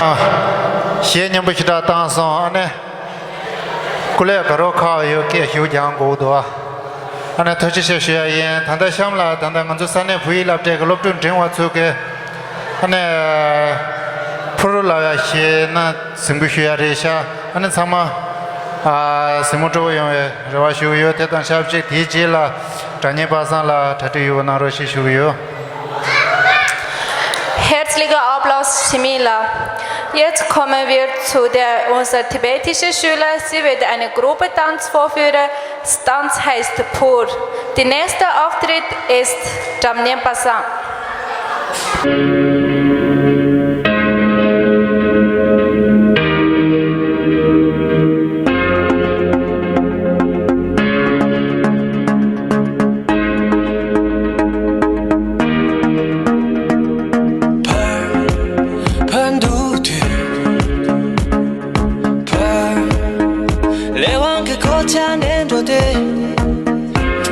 གཞས་སྙན་པོ་ཞེ་དྲག་བཏང་སོང་། ཨ་ནི་སྐུ་ལས་དགའ་རོགས་ཁག་ཡོད་སྐད་ཞུ་རྒྱང་དགོས་འདུག་ཨ་ནི་ཐུགས་རྗེ་ཆེ་ཞུ་ཡ་ཡིན། ད་ལྟ་གཤམ་ལ་ད་ལྟ་ང་ཚོ་ས་གནས་བོད་ཡིག་སློབ་གྲྭའི་གི་སློབ་ཕྲུག་འབྲིང་བ་ཚོ་གི་ཨ་ནི་ཕུར་ལབ་ཡ་ཞེས་ན་གཟིགས་འབུལ་ཞུ་ཡ་རེད་ཤག་ཨ་ནི་ཚང་མ་ཨ་གཟིགས་མོ་སྤྲོ་པོ་ཡོང་བའི་རེ་བ་ཞུ་གི་ཡོད། དེ་དང་ཆབས་ཅིག་དེའི་རྗེས་ལ་སྒྲ་སྙན་པ་སངས་ལ་གྲ་སྒྲིག་ཡོད་པ་གནང་རོགས་ཞེས་ཞུ་གི་ཡོད། Herzliche Applaus für Mila. Jetzt kommen wir zu der unserer tibetischen Schüler. Sie wird eine Gruppe Tanz vorführen. Das Tanz heißt Pur. Der nächste Auftritt ist Dramnyen Pasang. ཕར་ཕར་འདུག་དུས། ཕར་ལས་དབང་གི་གོ་ཆ་ནས་འགྲོ་དུས།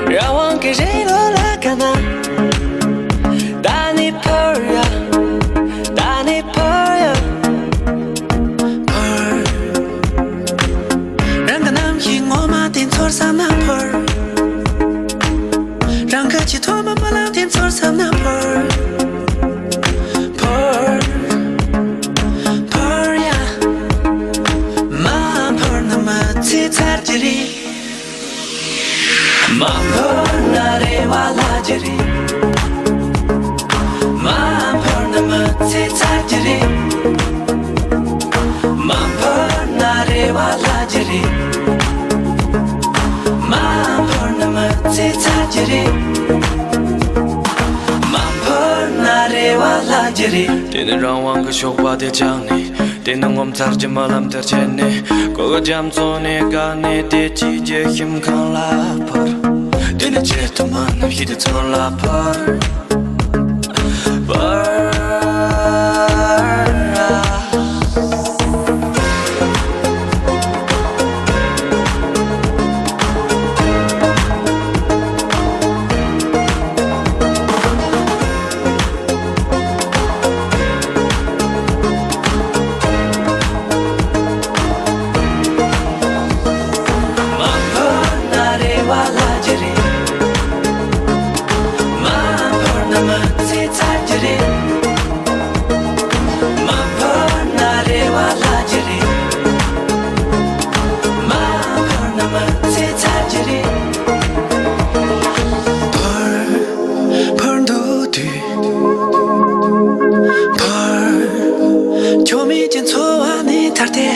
རང་དབང་གི་རི་ལོ་ལ་དགའ་ན། ད་ནི་ཕར་ཡ། ད་ནི་ཕར་ཡ། ཕར། རང་གི་རྣམ་ཤེས་ངོ་མ་དེ་ཚོར་བསམ་ན་ཕར། རང་གི་ཆེས་ཐོག་མ་རྨི་ལམ་དེ་ཚོར་བསམ་ན་ཕར། ཕར། ཕར་ཡ། མ་ཕར་ན་མི་ཚེ་ཚར་གྱི་རེད། མ་ཕར་ན་རེ་བ་བརླག་གི་རེད། མ་ཕར་ན་མི་ཚེ་ཚར་གྱི་རེད། མ་ཕར་ན་རེ་བ་བརླག་གི་རེད། མ་ཕར་ན་མི་ཚེ་ཚར་གྱི་རེད། མ་ཕར་ན་རེ་བ་བརླག་གི་རེད། དེ་ནས་རང་དབང་གི་ཞོགས་པ་དེ་བཅག་ནས། དེ་ནས་ངོ་མཚར་གྱི་རྨི་ལམ་དེར་ཆས་ནས། གོ་གི་རྒྱ་མཚོ་ནས་བཀག་ནས། དེ་ཕྱིའི་རྒྱལ་ཁྱིམ་གང་ལ་ཕར། དེ་ནས་ཆེས་ཐོག་མ་རྣམ་ཤེས་དེ་ཚོར་ལ་ཕར། ཕར། མ་ཕར་ན་རེ་བ་བརླག་གི་རེད། མ་ཕར་ན་མི་ཚེ་ཚར་གྱི་རེད། མ་ཕར་ན་རེ་བ་བརླག་གི་རེད། མ་ཕར་ན་མི་ཚེ་ཚར་གྱི་རེད། ཕར། ཕར་འདུག་དུས། ཕར། ཁྱོ་མེད་ཀྱི་འཚོ་བ་ནས་ཐར་ཏེ།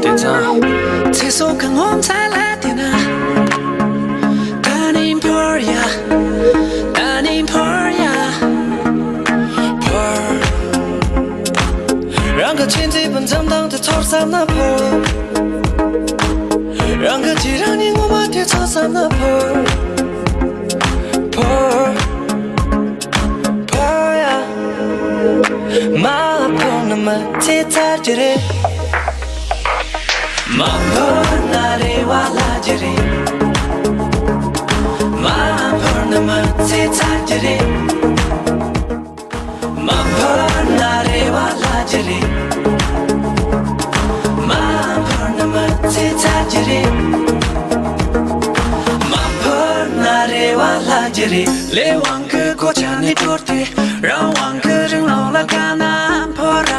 དེང་སང་། ཚེ་སྲོག་གི་ངོ་མཚར་ལ་བལྟས་ན། ད་ནི་ཕར་ཡ། ད་ནི་ཕར་ཡ། ཕར། རང་གི་ཆེས་མཛེས་པའི་འཛུམ་མདངས་དེ་ཚོར་བསམ་ན་ཕར། རང་གི་རྗེས་རང་ཉིད་ངོ་མ་དེ་ཚོར་བསམ་ན་ཕར། ཕར། ཕར་ཡ། མ་ཕར་ན་མི་ཚེ་ཚར་གྱི་རེད། མ་ཕར་ན་རེ་བ་བརླག་གི་རེད། མ་ཕར་ན་མི་ཚེ་ཚར་གྱི་རེད། མ་ཕར་ན་རེ་བ་བརླག་གི་རེད། མ་ཕར་ན་མི་ཚེ་ཚར་གྱི་རེད། མ་ཕར་ན་རེ་བ་བརླག་གི་རེད། ལས་དབང་གི་གོ་ཆ་ནས་དྲོར་ཏེ། རང་དབང་གི་རི་ལོ་ལ་དགའ་ན་ཕར་ར།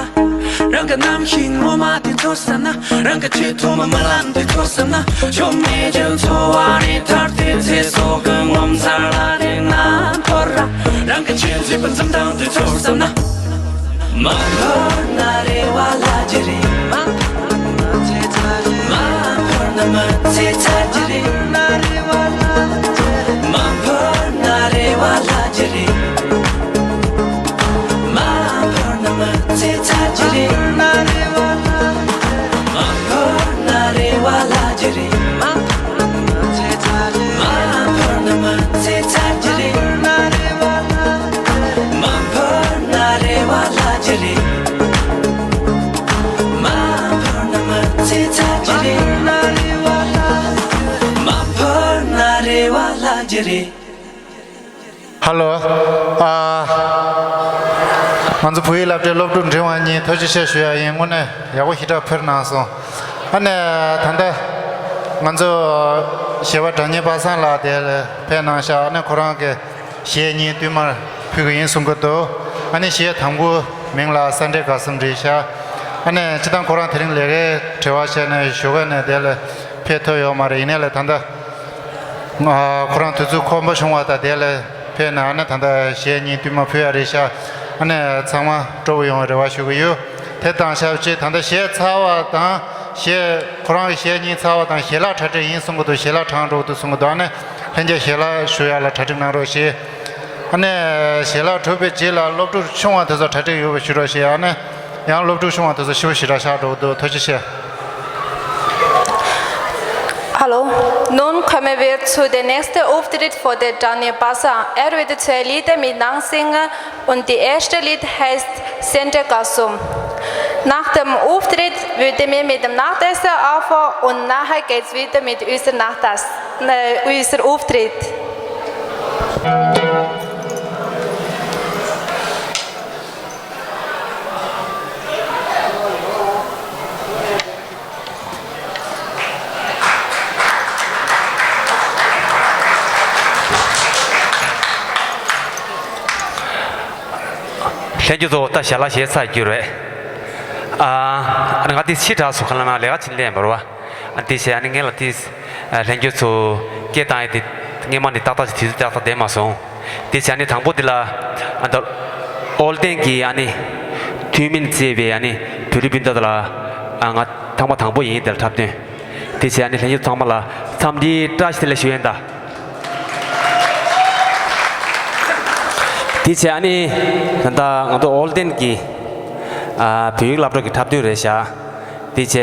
རང་གི་རྣམ་ཤེས་ངོ་མ་དེ་ཚོར་བསམ་ན། རང་གི་ཆེས་ཐོག་མ་རྨི་ལམ་དེ་ཚོར་བསམ་ན། ཁྱོ་མེད་ཀྱི་འཚོ་བ་ནས་ཐར་ཏེ། ཚེ་སྲོག་གི་ངོ་མཚར་ལ་བལྟས་ན་ཕར་ར། རང་གི་ཆེས་མཛེས་པའི་འཛུམ་མདངས་དེ་ཚོར་བསམ་ན། མ་ཕར་ན་རེ་བ་བརླག་གི་རེད། མ་ཕར་ན་མི་ཚེ་ཚར་གྱི་རེད། མ་ཕར་ན་རེ་བ་བརླག་གི་རེད། མ་ཕར་ན་མི་ཚེ་ཚར་གྱི་རེད། མ་ཕར་ན་རེ་བ་བརླག་གི་རེད། མ་ཕར་ན་མི་ཚེ་ཚར་གྱི་རེད། མ་ཕར་ན་རེ་བ་བརླག་གི་རེད། མ་ཕར་ན་མི་ཚེ་ཚར་གྱི་རེད། མ་ཕར་ན་རེ་བ་བརླག་གི་རེད། ཧ་ལོ། ཨ། ང་ཚོ་བོད་ཡིག་སློབ་གྲྭའི་སློབ་ཕྲུག་འབྲིང་བ་གཉིས་ཐུགས་རྗེ་ཆེ་ཞུ་ཡ་ཡིན། དངོས་གནས་ཡག་པོ་ཞེ་དྲག་ཕུལ་གནང་སོང་། ཨ་ནི་ད་ལྟ་ང་ཚོ་གཞས་པ་སྒྲ་སྙན་པ་སངས་ལགས་དེ་ལ་ཕེབས་གནང་ཤག་ཨ་ནི་ཁོ་རང་གི་གཞས་གཉིས་བསྟུད་མར་ཕུལ་གི་ཡིན་གསུང་གི་འདུག་ཨ་ནི་གཞས་དང་པོའི་མིང་ལ་ས་འབྲས་དགའ་གསུམ་རེད་ཤག་ཨ་ནི་སྤྱིར་བཏང་ཁོ་རང་དེ་རིང་ལས་ཀའི་བྲེལ་བ་བྱས་ནས་བཞུགས་ག་ནས་དེ་ལ་ཕེབས་ཐུབ་ཡོད་མ་རེད། ཡིན་ནའི་ལ་ད་ལྟ་ང་ཁོ་རང་དུས་ཚོད་ཁོམ་པ་བྱུང་བ་དང་དེ་ལ་ཕེབས་ནས་ཨ་ནི་ད་ལྟ་གཞས་གཉིས་བསྟུད་མར་ཕུལ་ཡ་རེད་ཤག་ཨ་ནི་ཚང་མ་སྤྲོ་པོ་ཡོང་བའི་རེ་བ་ཞུ་གི་ཡོད། དེ་དང་ཆབས་ཅིག་ད་ལྟ་གཞས་ཚར་བ་དང་གཞས་ཁོ་རང་གི་གཞས་གཉིས་ཚར་བ་དང་ཞལ་ལག་གྲ་སྒྲིག་ཡིན་གསུང་གི་འདུག་ཞལ་ལག་དྲངས་འགྲོ་གི་འདུག་གསུང་གི་འདུག་ཨ་ནི་ལྷན་རྒྱས་ཞལ་ལག་ཞུ་ཡ་ལ་གྲ་སྒྲིག་གནང་རོགས་ཞེས། ཨ་ནི་ཞལ་ལག་གྲུབ་པའི་རྗེས་ལ་སློབ་ཕྲུག་ཆུང་བ་དེ་ཚོ་གྲ་སྒྲིག་ཡོད་པ་ཞུ་རོགས་ཞེས། ཨ་ནི་ཡང་སློབ་ཕྲུག་ཆུང་བ་དེ་ཚོ་ཞེ་པོ་ཞེ་དྲག་ཤག་འགྲོ་གི་འདུག་ཐུགས་རྗེ་ཆེ། Hallo, nun kommen wir zu der nächsten Auftritt von der Daniel Bassa. Er wird zwei Lieder miteinander singen und die erste Lied heißt Sente Kasum. Nach dem Auftritt würden wir mit dem Nachtessen anfangen und nachher geht's wieder mit unserem Nachtessen, äh, unser Auftritt. ལྷན་རྒྱས་ཚོ་ད་ཞལ་ལག་བཞེས་ཚར་རྒྱུ་རེད། ཨ་ང་དེ་ཕྱི་དྲགས་སུ་ཁ་ལ་ན་ལས་ཀ་བྱེད་ལས་མ་རུ་བ། ཨ་དེ་བྱས་ཨ་ནི་ངས་ལ་དེ་ལྷན་རྒྱས་ཚོ་སྐད་བཏང་ཡས་དེ་སྔས་མ་ནས་ཏག་ཏག་ཅིག་དུས་ཚོད་ཏག་ཏག་བསྡད་མ་སོང་། དེ་བྱས་ཨ་ནི་དང་པོ་དེ་ལ་ཨ་ད་ཨོལ་ཏེན་གྱི་ཨ་ནི་ཐུན་མིན་གཙོས་པའི་ཨ་ནི་བོད་རིགས་སྤུན་ཟླ་དེ་ལ་ཨ་ང་ཐེངས་མ་དང་པོ་ཡིན་དེ་ལ་འཁྲབ་སྟོན། དེ་བྱས་ཨ་ནི་ལྷན་རྒྱས་ཚང་མ་ལ་འཚམས་འདྲིའི་བཀྲ་ཤིས་བདེ་ལེགས་ཞུ་ཡས་ད། དེ་བྱས་ཨ་ནི་ད་ལྟ་ང་ཚོ་ཨོལ་ཏེན་གྱི་ཨ་བོད་ཡིག་སློབ་གྲྭ་གི་འཁྲབ་སྟོན་རེད་ཤག་དེ་བྱས་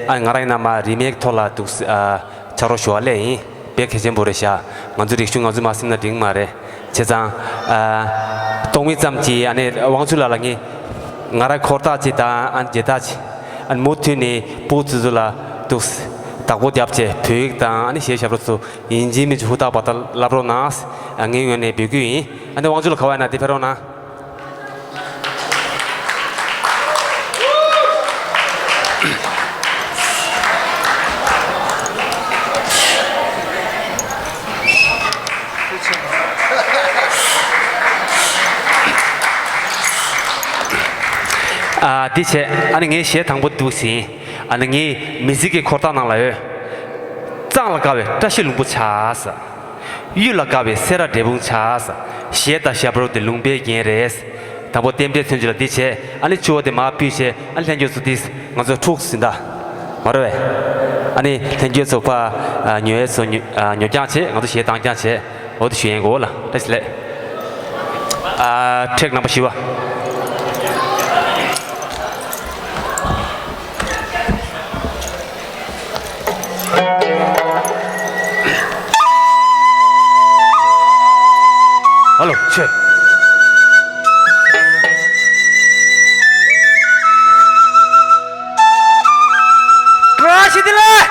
ཨ་ང་རང་ཡིན་ན་མ་རིག་གནས་ཐོག་ལ་འདུག་ཨ་ཕྱག་རོགས་ཞུ་བ་སླེབས་ཡིན། དཔེ་གལ་ཆེན་པོ་རེད་ཤག་ང་ཚོ་རིག་གཞུང་ང་ཚོས་མ་སེམས་ན་འགྲིག་མ་རེད། བྱས་ཙང་ཨ་གཏོང་མི་ཙམ་གྱིས་ཨ་ནི་དབང་ཕྱུག་ལགས་ལ་ངས་ང་རང་འཁོར་ཐག་ཅིག་དང་ཨ་ནི་རྗེས་ཐག་ཅིག་ཨ་ནི་མུ་མཐུད་ནས་སྤུ་གུ་ཚོ་ཚོ་ལ་འདུག་བདག་པོ་བརྒྱབ་བྱས་བོད་ཡིག་དང་ཨ་ནི་གཞས་ཞབས་བྲོ་ཚོ་ཡིན་གཅིག་མིན་གཅིག་ཧུར་ཐག་པ་ད་བསླབ་རོགས་གནང་། ངའི་ངོས་ནས་འབོད་སྐུལ་ཡིན། ཨ་ནི་དབང་ཕྱུག་ལགས་ག་པར་ཡོད་ན་དེ་ཕེབས་རོགས་གནང་། ཨ་དེ་བྱས་ཨ་ནི་ངའི་གཞས་དང་པོ་འདུག་ཟིན། ཨ་ནི་ངའི་མི་ཚིག་གི་འཁོར་ཐག་ནང་ལ་ཡོད། གཙང་ལ་དགའ་བའི་བཀྲ་ཤིས་ལྷུན་པོ་ཆགས། གཡུ་ལ་དགའ་བའི་སེ་ར་འབྲས་སྤུངས་ཆགས། གཞས་དང་ཞབས་བྲོ་དེ་ལུང་པའི་རྒྱན་རེད། དང་པོ་རྟེན་འབྲེལ་མཚོན་བྱེད་ལ་འདི་བྱས་ཨ་ནི་ཆུ་བོ་དེ་མར་ཕུད་བྱས་ཨ་ནི་ལྷན་རྒྱས་ཚོ་འདི་ང་ཚོ་འཁྲུག་ཟིན་ད། མ་རེད་བས། ཨ་ནི་ལྷན་རྒྱས་ཚོ་ཕ་ཉོ་ཡས་ཚོ་ཉོ་རྐྱང་བྱས། ང་ཚོ་གཞས་བཏང་རྐྱང་བྱས། འོ་དེ་ཞུ་ཡས་གོ་ལ་བཀྲ་ཤིས་བདེ་ལེགས། ཨ་ཊེག་རྣམ་པ་བཞི་པ། ཨ་ལོ་ཆེ། བཀྲ་ཤིས་བདེ་ལེགས།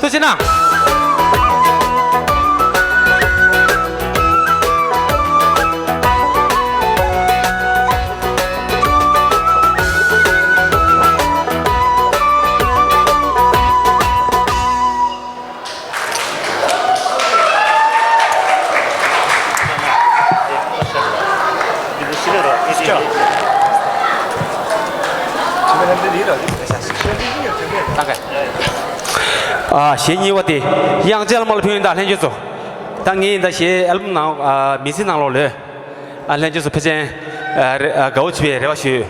ཟེར་ན། ཨ། གཞས་གཉིས་པ་དེ་དབྱངས་ཅན་ལྷ་མོ་ལ་ཕུལ་ཡིན། ད་ལྷན་རྒྱས་ཚོ། ད་ངས་ད་གཞས་ཨལ་བུམ་ནང་ཨ་མི་ཚེ་ནང་ལོགས་ལོས། ཨ། ལྷན་རྒྱས་ཚོ་ཕལ་ཆེར་ཨ་རེ་ཨ་དགའ་བོ་བྱེད་པའི་རེ་བ་ཞུ།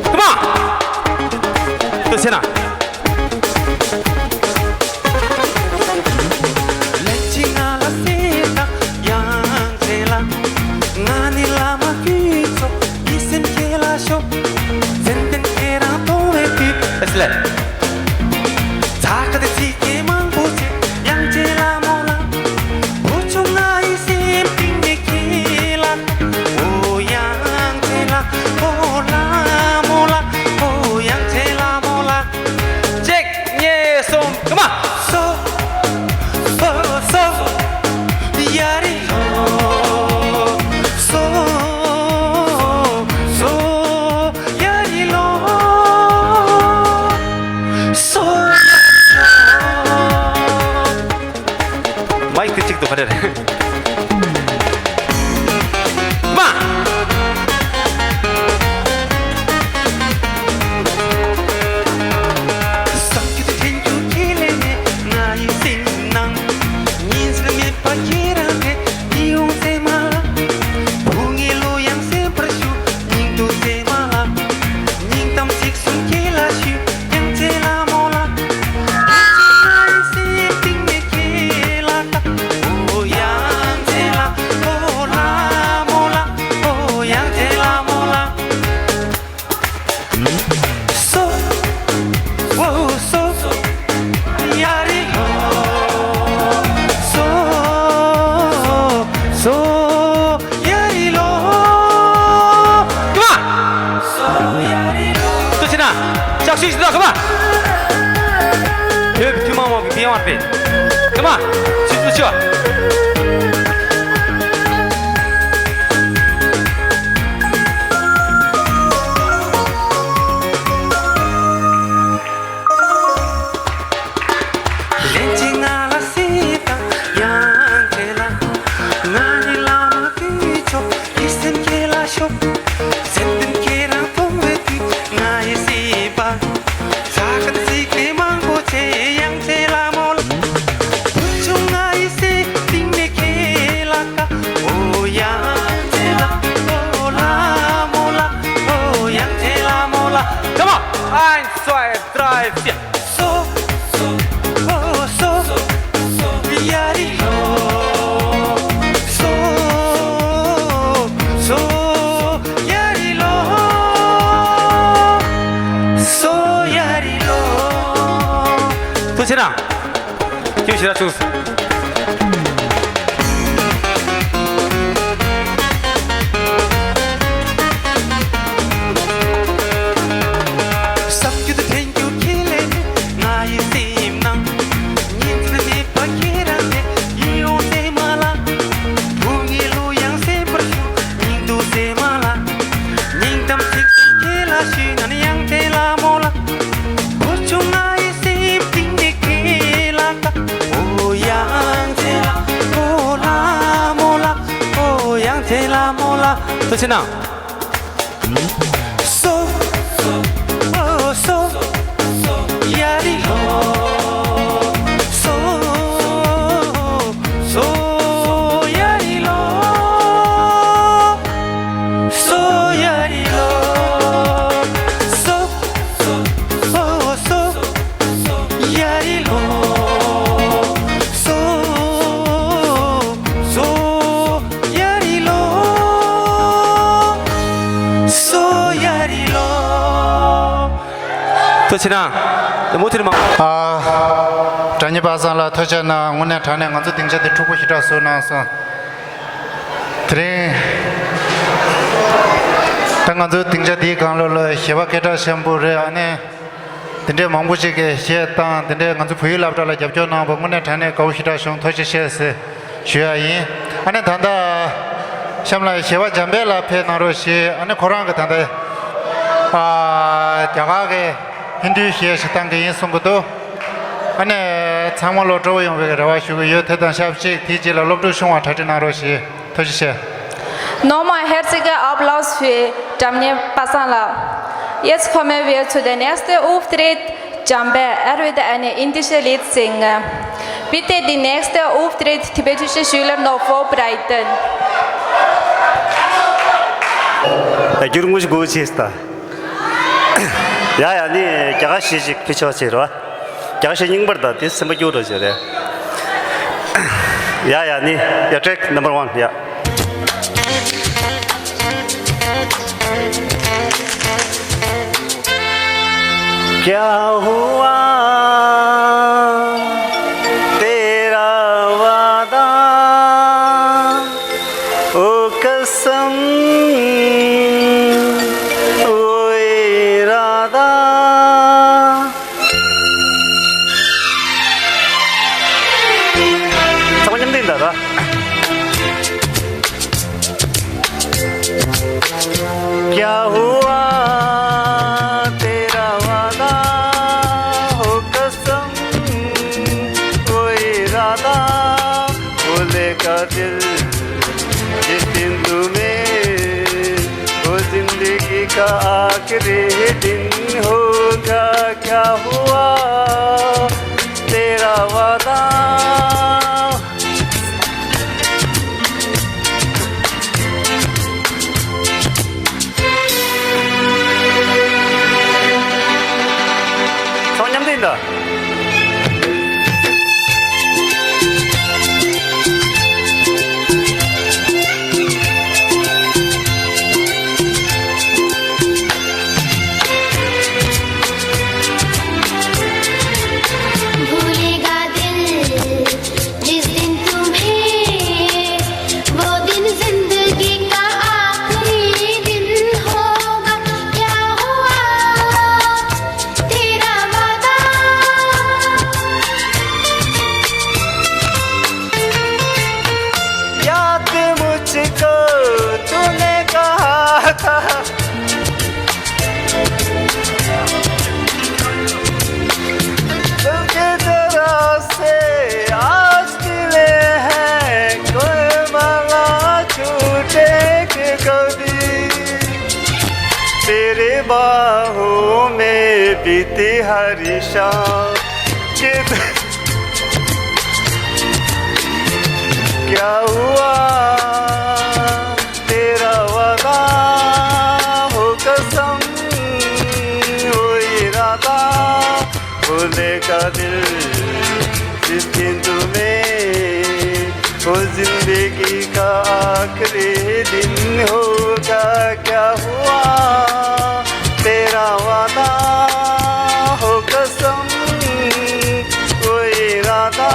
ཀུ་མ། ཏུ་ཆེ་ན། ལན་གཅིག་ང་ལ་གསོལ་དང་དབྱངས་ཅན་ལགས། ང་ནི་བླ་མ་ཁྱེད་ཚོ་ཡིད་སེམས་ཁྱེད་ལ་ཤོག། ཙན་དན་ཁྱེད་རང་གཏོང་བའི་དུས། ཨེ་སི་ལེ། ཚ་ཁ་དེ་ཚིག་གི་མང་པོ་ཆེ་དབྱངས་ཅན་ལྷ་མོ་ལགས། བུ་ཆུང་ང་ཡི་སེམས་གཏིང་ནས་ཁྱེད་ལ། ཨོ་དབྱངས་ཅན་ལགས། ཨོ་ལྷ་མོ་ལགས། ཨོ་དབྱངས་ཅན་ལྷ་མོ་ལགས། གཅིག་གཉིས་གསུམ། ཀུ་མ། སོ། སོ། སོ། ཡ་རི་ལོ། སོ། སོ། ཡ་རི་ལོ། སོ། ཡ་རི་ལོ། མའིག་དེ་གཅིག་ཏུ་ག་རེ་རེད། མ། བསམ་རྒྱུ་དེ་དྲན་རྒྱུ་ཁས་ལེན་ནས་ང་ཡི་སེམས་ནང་ཉིན་ཟིན་མེད་པ་ཁྱེད་རང་དེ་ཡིད་འོང་སེམས་མ་ལ། བུ་ངའི་བློ་ཡང་སེམས་པར་ཞུ། སྙིང་སྡུག་སེམས་མ་ལ། སྙིང་གཏམ་ཚིག་གསུམ་ཁྱེད་ལ་ཞུ། དབྱངས་ཅན་ལྷ་མོ་ལགས། དབྱངས་ཅན་ལྷ་ཡི་སེམས་གཏིང་ནས་ཁྱེད་ལ་ལྟ། ཨོ་དབྱངས་ཅན་ལགས། ཨོ་ལྷ་མོ་ལགས། ཨོ་དབྱངས་ཅན་ལྷ་མོ་ལགས། སོ། ཨོ་སོ། ཡ་རི་ལོ། སོ། སོ། ཡ་རི་ལོ། ཀུ་མ། ཏུ་ཆེ་ན། ལྕགས་ཤིག་ཤིག་ད་ཀུ་མ། བོད་ཐུན་མོང་མ་གི་ཕན་བར་ཏེ། ཀུ་མ། ཆུ་ཚོད་ཆུ། ལན་གཅིག་ང་ལ་གསོལ་དང་དབྱངས་ཅན་ལགས། ང་ནི་བླ་མ་ཁྱེད་ཚོ་ཡིད་སེམས་ཁྱེད་ལ་ཤོག། ཙན་དན་ཁྱེད་རང་གཏོང་བའི་དུས་ང་ཡི་སྲིད་པ། ཚ་ཁ་དེ་ཚིག་གི་མང་པོ་ཆེ་དབྱངས་ཅན་ལྷ་མོ་ལགས། བུ་ཆུང་ང་ཡི་སེམས་གཏིང་ནས་ཁྱེད་ལ་དགའ། ཨོ་དབྱངས་ཅན་ལགས། ཨོ་ལྷ་མོ་ལགས། ཨོ་དབྱངས་ཅན་ལྷ་མོ་ལགས། Come on! Eins, zwei, drei, vier. སོ། སོ། ཨོ་སོ། ཡ་རི་ལོ། སོ། སོ། ཡ་རི་ལོ། སོ་ཡ་རི་ལོ། ཐུགས་ཆེ་ན། ཁྱེད་ཞེ་དྲག་བྱུང་། བསམ་རྒྱུ་དང་དྲན་རྒྱུ་ཁས་ལེན་ནས་ང་ཡི་སེམས་ནང་ཉིན་མཚན་མེད་པ་ཁྱེད་རང་དེ་ཡིད་འོང་སེམས་མ་ལ། བུ་ངའི་གླུ་དབྱངས་སེམས་པར་ཞུ། སྙིང་སྡུག་སེམས་མ་ལ། སྙིང་གཏམ་ཚིག་གསུམ་ཁྱེད་ལ་ཞུས་ན་ནི་དབྱངས་ཅན་ལྷ་མོ་ལགས། བུ་ཆུང་ང་ཡི་སེམས་གཏིང་ནས་ཁྱེད་ལ་དགའ། ཨོ་དབྱངས་ཅན་ལགས། ཨོ་ལྷ་མོ་ལགས། ཨོ་དབྱངས་ཅན་ལྷ་མོ་ལགས། ཐུགས་ཆེ་གནང་། སོ། ཨོ་སོ། ཡ་རི་ལོ། སོ། སོ་ཡ་རི་ལོ། སོ་ཡ་རི་ལོ། སོ། སོ། སོ་ཡ་རི་ལོ། སོ། སོ་ཡ་རི་ལོ། ཐུགས་རྗེ་གནང་། མུ་མཐུད་མང་། ཨ། དྲ་བརྙན་པ་ཚང་ལ་ཐུགས་རྗེ་གནང་། དངོས་གནས་དྲང་གནས་ང་ཚོ་སྡིངས་ཆ་འདི་འཁྲུག་པོ་ཞེ་དྲག་བཟོས་གནང་སོང་། དེ་རིང་ད་ང་ཚོའི་སྡིངས་ཆ་འདིའི་སྒང་ལོགས་ལ་གཞས་པ་སྐད་གྲགས་ཆེན་པོ་རེད། ཨ་ནི་དེ་འདྲའི་མང་པོ་ཞིག་གིས་གཞས་བཏང་། དེ་འདྲའི་ང་ཚོ་བོད་ཡིག་སློབ་གྲྭ་ལ་རྒྱབ་སྐྱོར་གནང་བ་དངོས་གནས་དྲང་གནས་དགའ་པོ་ཞེ་དྲག་བྱུང་། ཐུགས་རྗེ་ཆེ་ཟེར་ཞུ་ཡ་ཡིན། ཨ་ནི་ད་ལྟ་གཤམ་ལ་གཞས་པ་འཇམ་དཔལ་ལགས་ཕེབས་གནང་རོགས་ཞེས། ཨ་ནི་ཁོ་རང་གི་ད་ལྟ་ཨ་རྒྱ་གར་གི་ཧིན་རྡུའི་གཞས་ཤིག་བཏང་གི་ཡིན་གསུང་གི་འདུག་ཨ་ནི་ཚང་མ་ལོ་སྤྲོ་བོ་ཡོང་བའི་རེ་བ་ཞུ་གི་ཡོད། དེ་དང་ཆབས་ཅིག་དེའི་རྗེས་ལ་སློབ་ཕྲུག་ཆུང་བ་གྲ་སྒྲིག་གནང་རོགས་ཞེས། ཐུགས་རྗེ་ཆེ། Nochmal herzliche Applaus für Jamnye Pasangla. Jetzt kommen wir zu der nächsten Auftritt, Jambe. Er wird eine indische Lied singen. Bitte die nächste Auftritt tibetische Schüler noch vorbereiten. ཡ་རྒྱུར་ངུ་ཞིག་དགོས་ཆེ་སྟ། ཡ་ཡ་ནི་རྒྱ་གར་གཞས་ཤིག་ཕུལ་ཆོག་ཆེ་རོ། རྒྱ་གར་གཞས་རྙིང་པར་ད་དེ་སེམས་པ་སྐྱོ་རོ་ཆེ་རེད། ཡ་ཡ་ནི་ཡ་track number one ཡ། क्या हुआ तेरा वादा, ओ कसम, ओ इरादा। ཚང་མ་མཉམ་དུ་ཡིན་ད་ར། क्या हुआ तेरा वादा, हो कसम, वो इरादा, भूलेगा दिल जिस दिन तुम्हें, वो जिंदगी का आखिरी दिन होगा। क्या हुआ तेरा वादा। ཚང་མཉམ་དུ་ཡིན་ད། भूलेगा दिल जिस दिन तुम्हें, वो दिन जिंदगी का आखिरी दिन होगा। क्या हुआ तेरा वादा। याद मुझको तूने कहा था, दिल की तरह से आज मिले हैं, कोई माला छूटे के कभी। तेरे बाहों में बीती हर शाम के क्या हुआ तेरा वादा, हो कसम, हो इरादा, भूलेगा दिल जिस दिन तुम्हें, वो जिंदगी का आखिरी दिन होगा। क्या हुआ तेरा वादा, हो कसम, वो इरादा।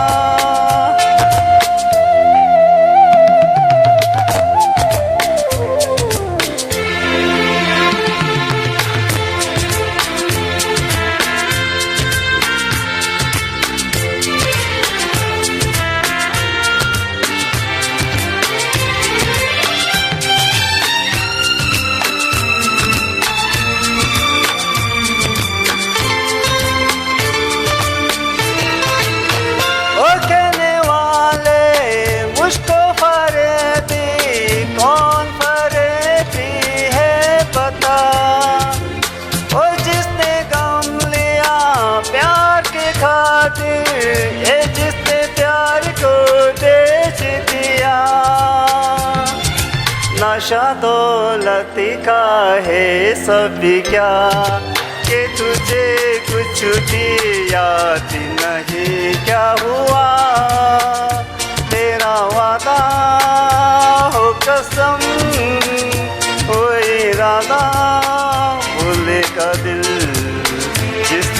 ओ कहने वाले मुझको फरेबी, कौन फरेबी है बता। ओ जिसने गम लिया प्यार के खातिर, ये जिसने प्यार को बेच दिया। नशा दौलत का है सब क्या, कि तुझे कुछ भी याद नहीं। क्या हुआ तेरा वादा, हो कसम, हो इरादा, भूलेगा दिल जिस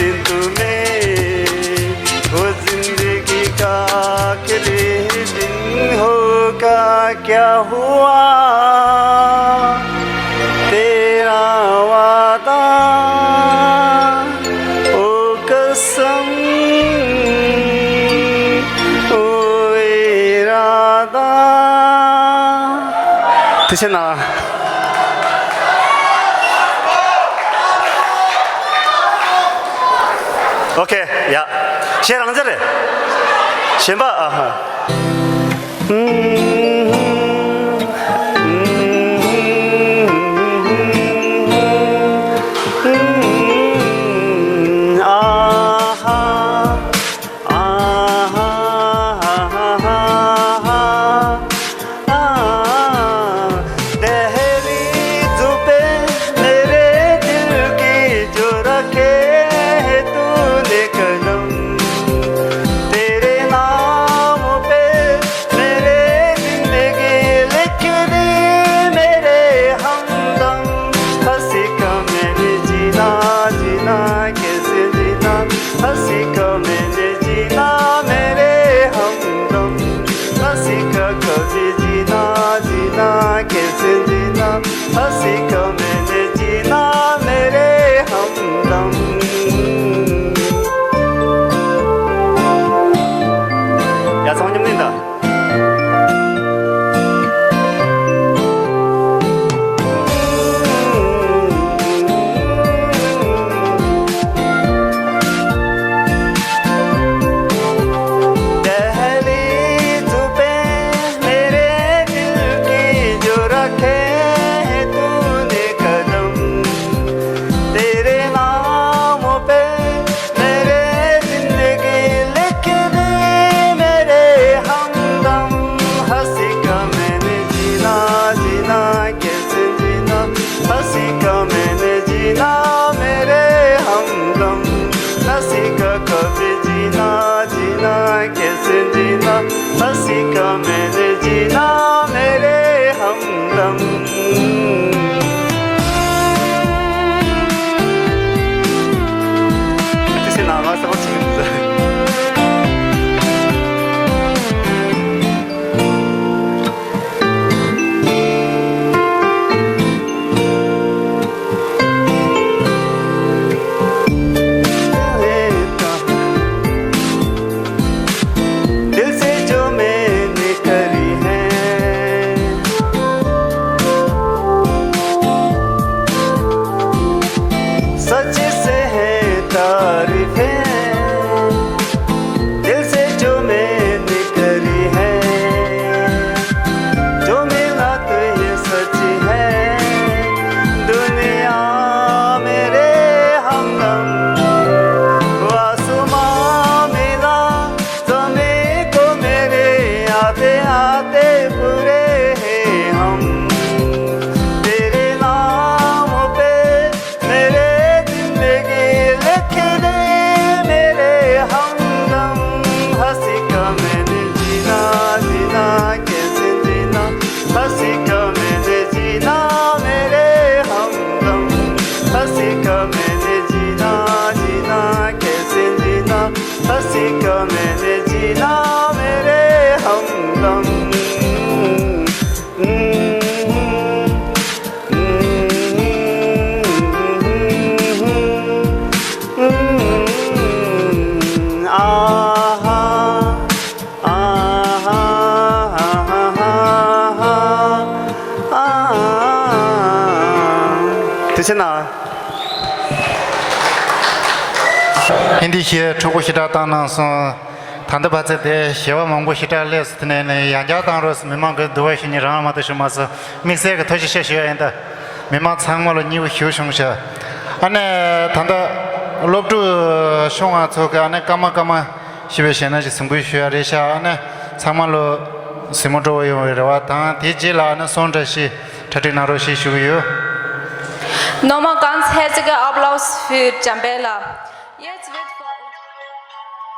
क्या हुआ तेरा वादा, ओ कसम, ओ इरादा। 谢谢呢。OK，呀，先让这里，行吧啊哈。 दहलीज़ पे मेरे दिल की जो रखे है तूने कदम, तेरे नाम पे मेरे जिंदगी लिख दी मेरे हमदम। हंसी का मैंने जीना, जीना कैसे जीना, हंसी का मैंने जीना मेरे हमदम। हंसी का कभी जीना, जीना कैसे जीना, हंसी का मैंने जीना मेरे हमदम। ཡ་ཚང་མཉམ་ལེན་དང་། दहलीज़ पे मेरे दिल की जो रखे है तूने कदम, तेरे नाम पे मेरे जिंदगी लिख दी मेरे हमदम। हंसी का मैंने जीना, जीना कैसे जीना, हंसी का मैंने जीना मेरे हमदम। हंसी का कभी जीना, जीना कैसे जीना, हंसी का मैंने जीना मेरे हमदम। दिल से जो मैंने करी है, सच से है तारीफें। दिल से जो मैंने करी है, जो मिला तो ये सच है। दुनिया मेरे हमदम, वो आसमां मिला, ज़मीं को मेरे आते आते बुरे हैं हम। तेरे नाम पे मेरे जिंदगी लिख दे मेरे हमदम। हंसी का मैंने जीना, जीना कैसे जीना, हंसी का मैंने जीना मेरे हमदम। हंसी का मैंने जीना, जीना कैसे जीना, हंसी का मैंने जीना मेरे हमदम। ཐུགས་རྗེ་གནང་། ཧིན་དི་གཞས་འཁྲུག་པོ་ཞེ་དྲག་བཏང་གནང་སོང་། ད་ལྟ་བར་ཚད་དེ་ཞེ་བ་མང་པོ་ཞེ་དྲག་སླེབས་སོང་། དེ་ནས་ནི་ཡང་བསྐྱར་བཏང་རོགས་ཟེར། མི་མང་གི་འདུ་བ་ཞུ་ནི་རང་མ་གཏོགས་ཞུ་མ་སོང་། དམིགས་བསལ་གྱི་ཐུགས་རྗེ་ཆེ་ཞུ་ཡ་ཡིན། ད་མི་མང་ཚང་མ་ལ་སྙིང་པོ་ཞེ་པོ་བྱུང་ཤག་ཨ་ནི་ད་ལྟ་སློབ་ཕྲུག་ཆུང་བ་ཚོ་གི་ཨ་ནི་སྐར་མ་སྐར་མ་ཞེ་པོ་ཞེ་ན་ཞིག་གཟིགས་འབུལ་ཞུ་ཡ་རེད་ཤག་ཨ་ནི་ཚང་མ་ལོ་གཟིགས་མོ་སྤྲོ་བོ་ཡོང་བའི་རེ་བ་དང་། དེའི་རྗེས་ལ་ཨ་ནི་སོང་འདྲ་ཞིག་གྲ་སྒྲིག་གནང་རོགས་ཞེས་ཞུ་གི་ཡོད། Nochmal ganz herzliche Applaus für Djambela. Jetzt wird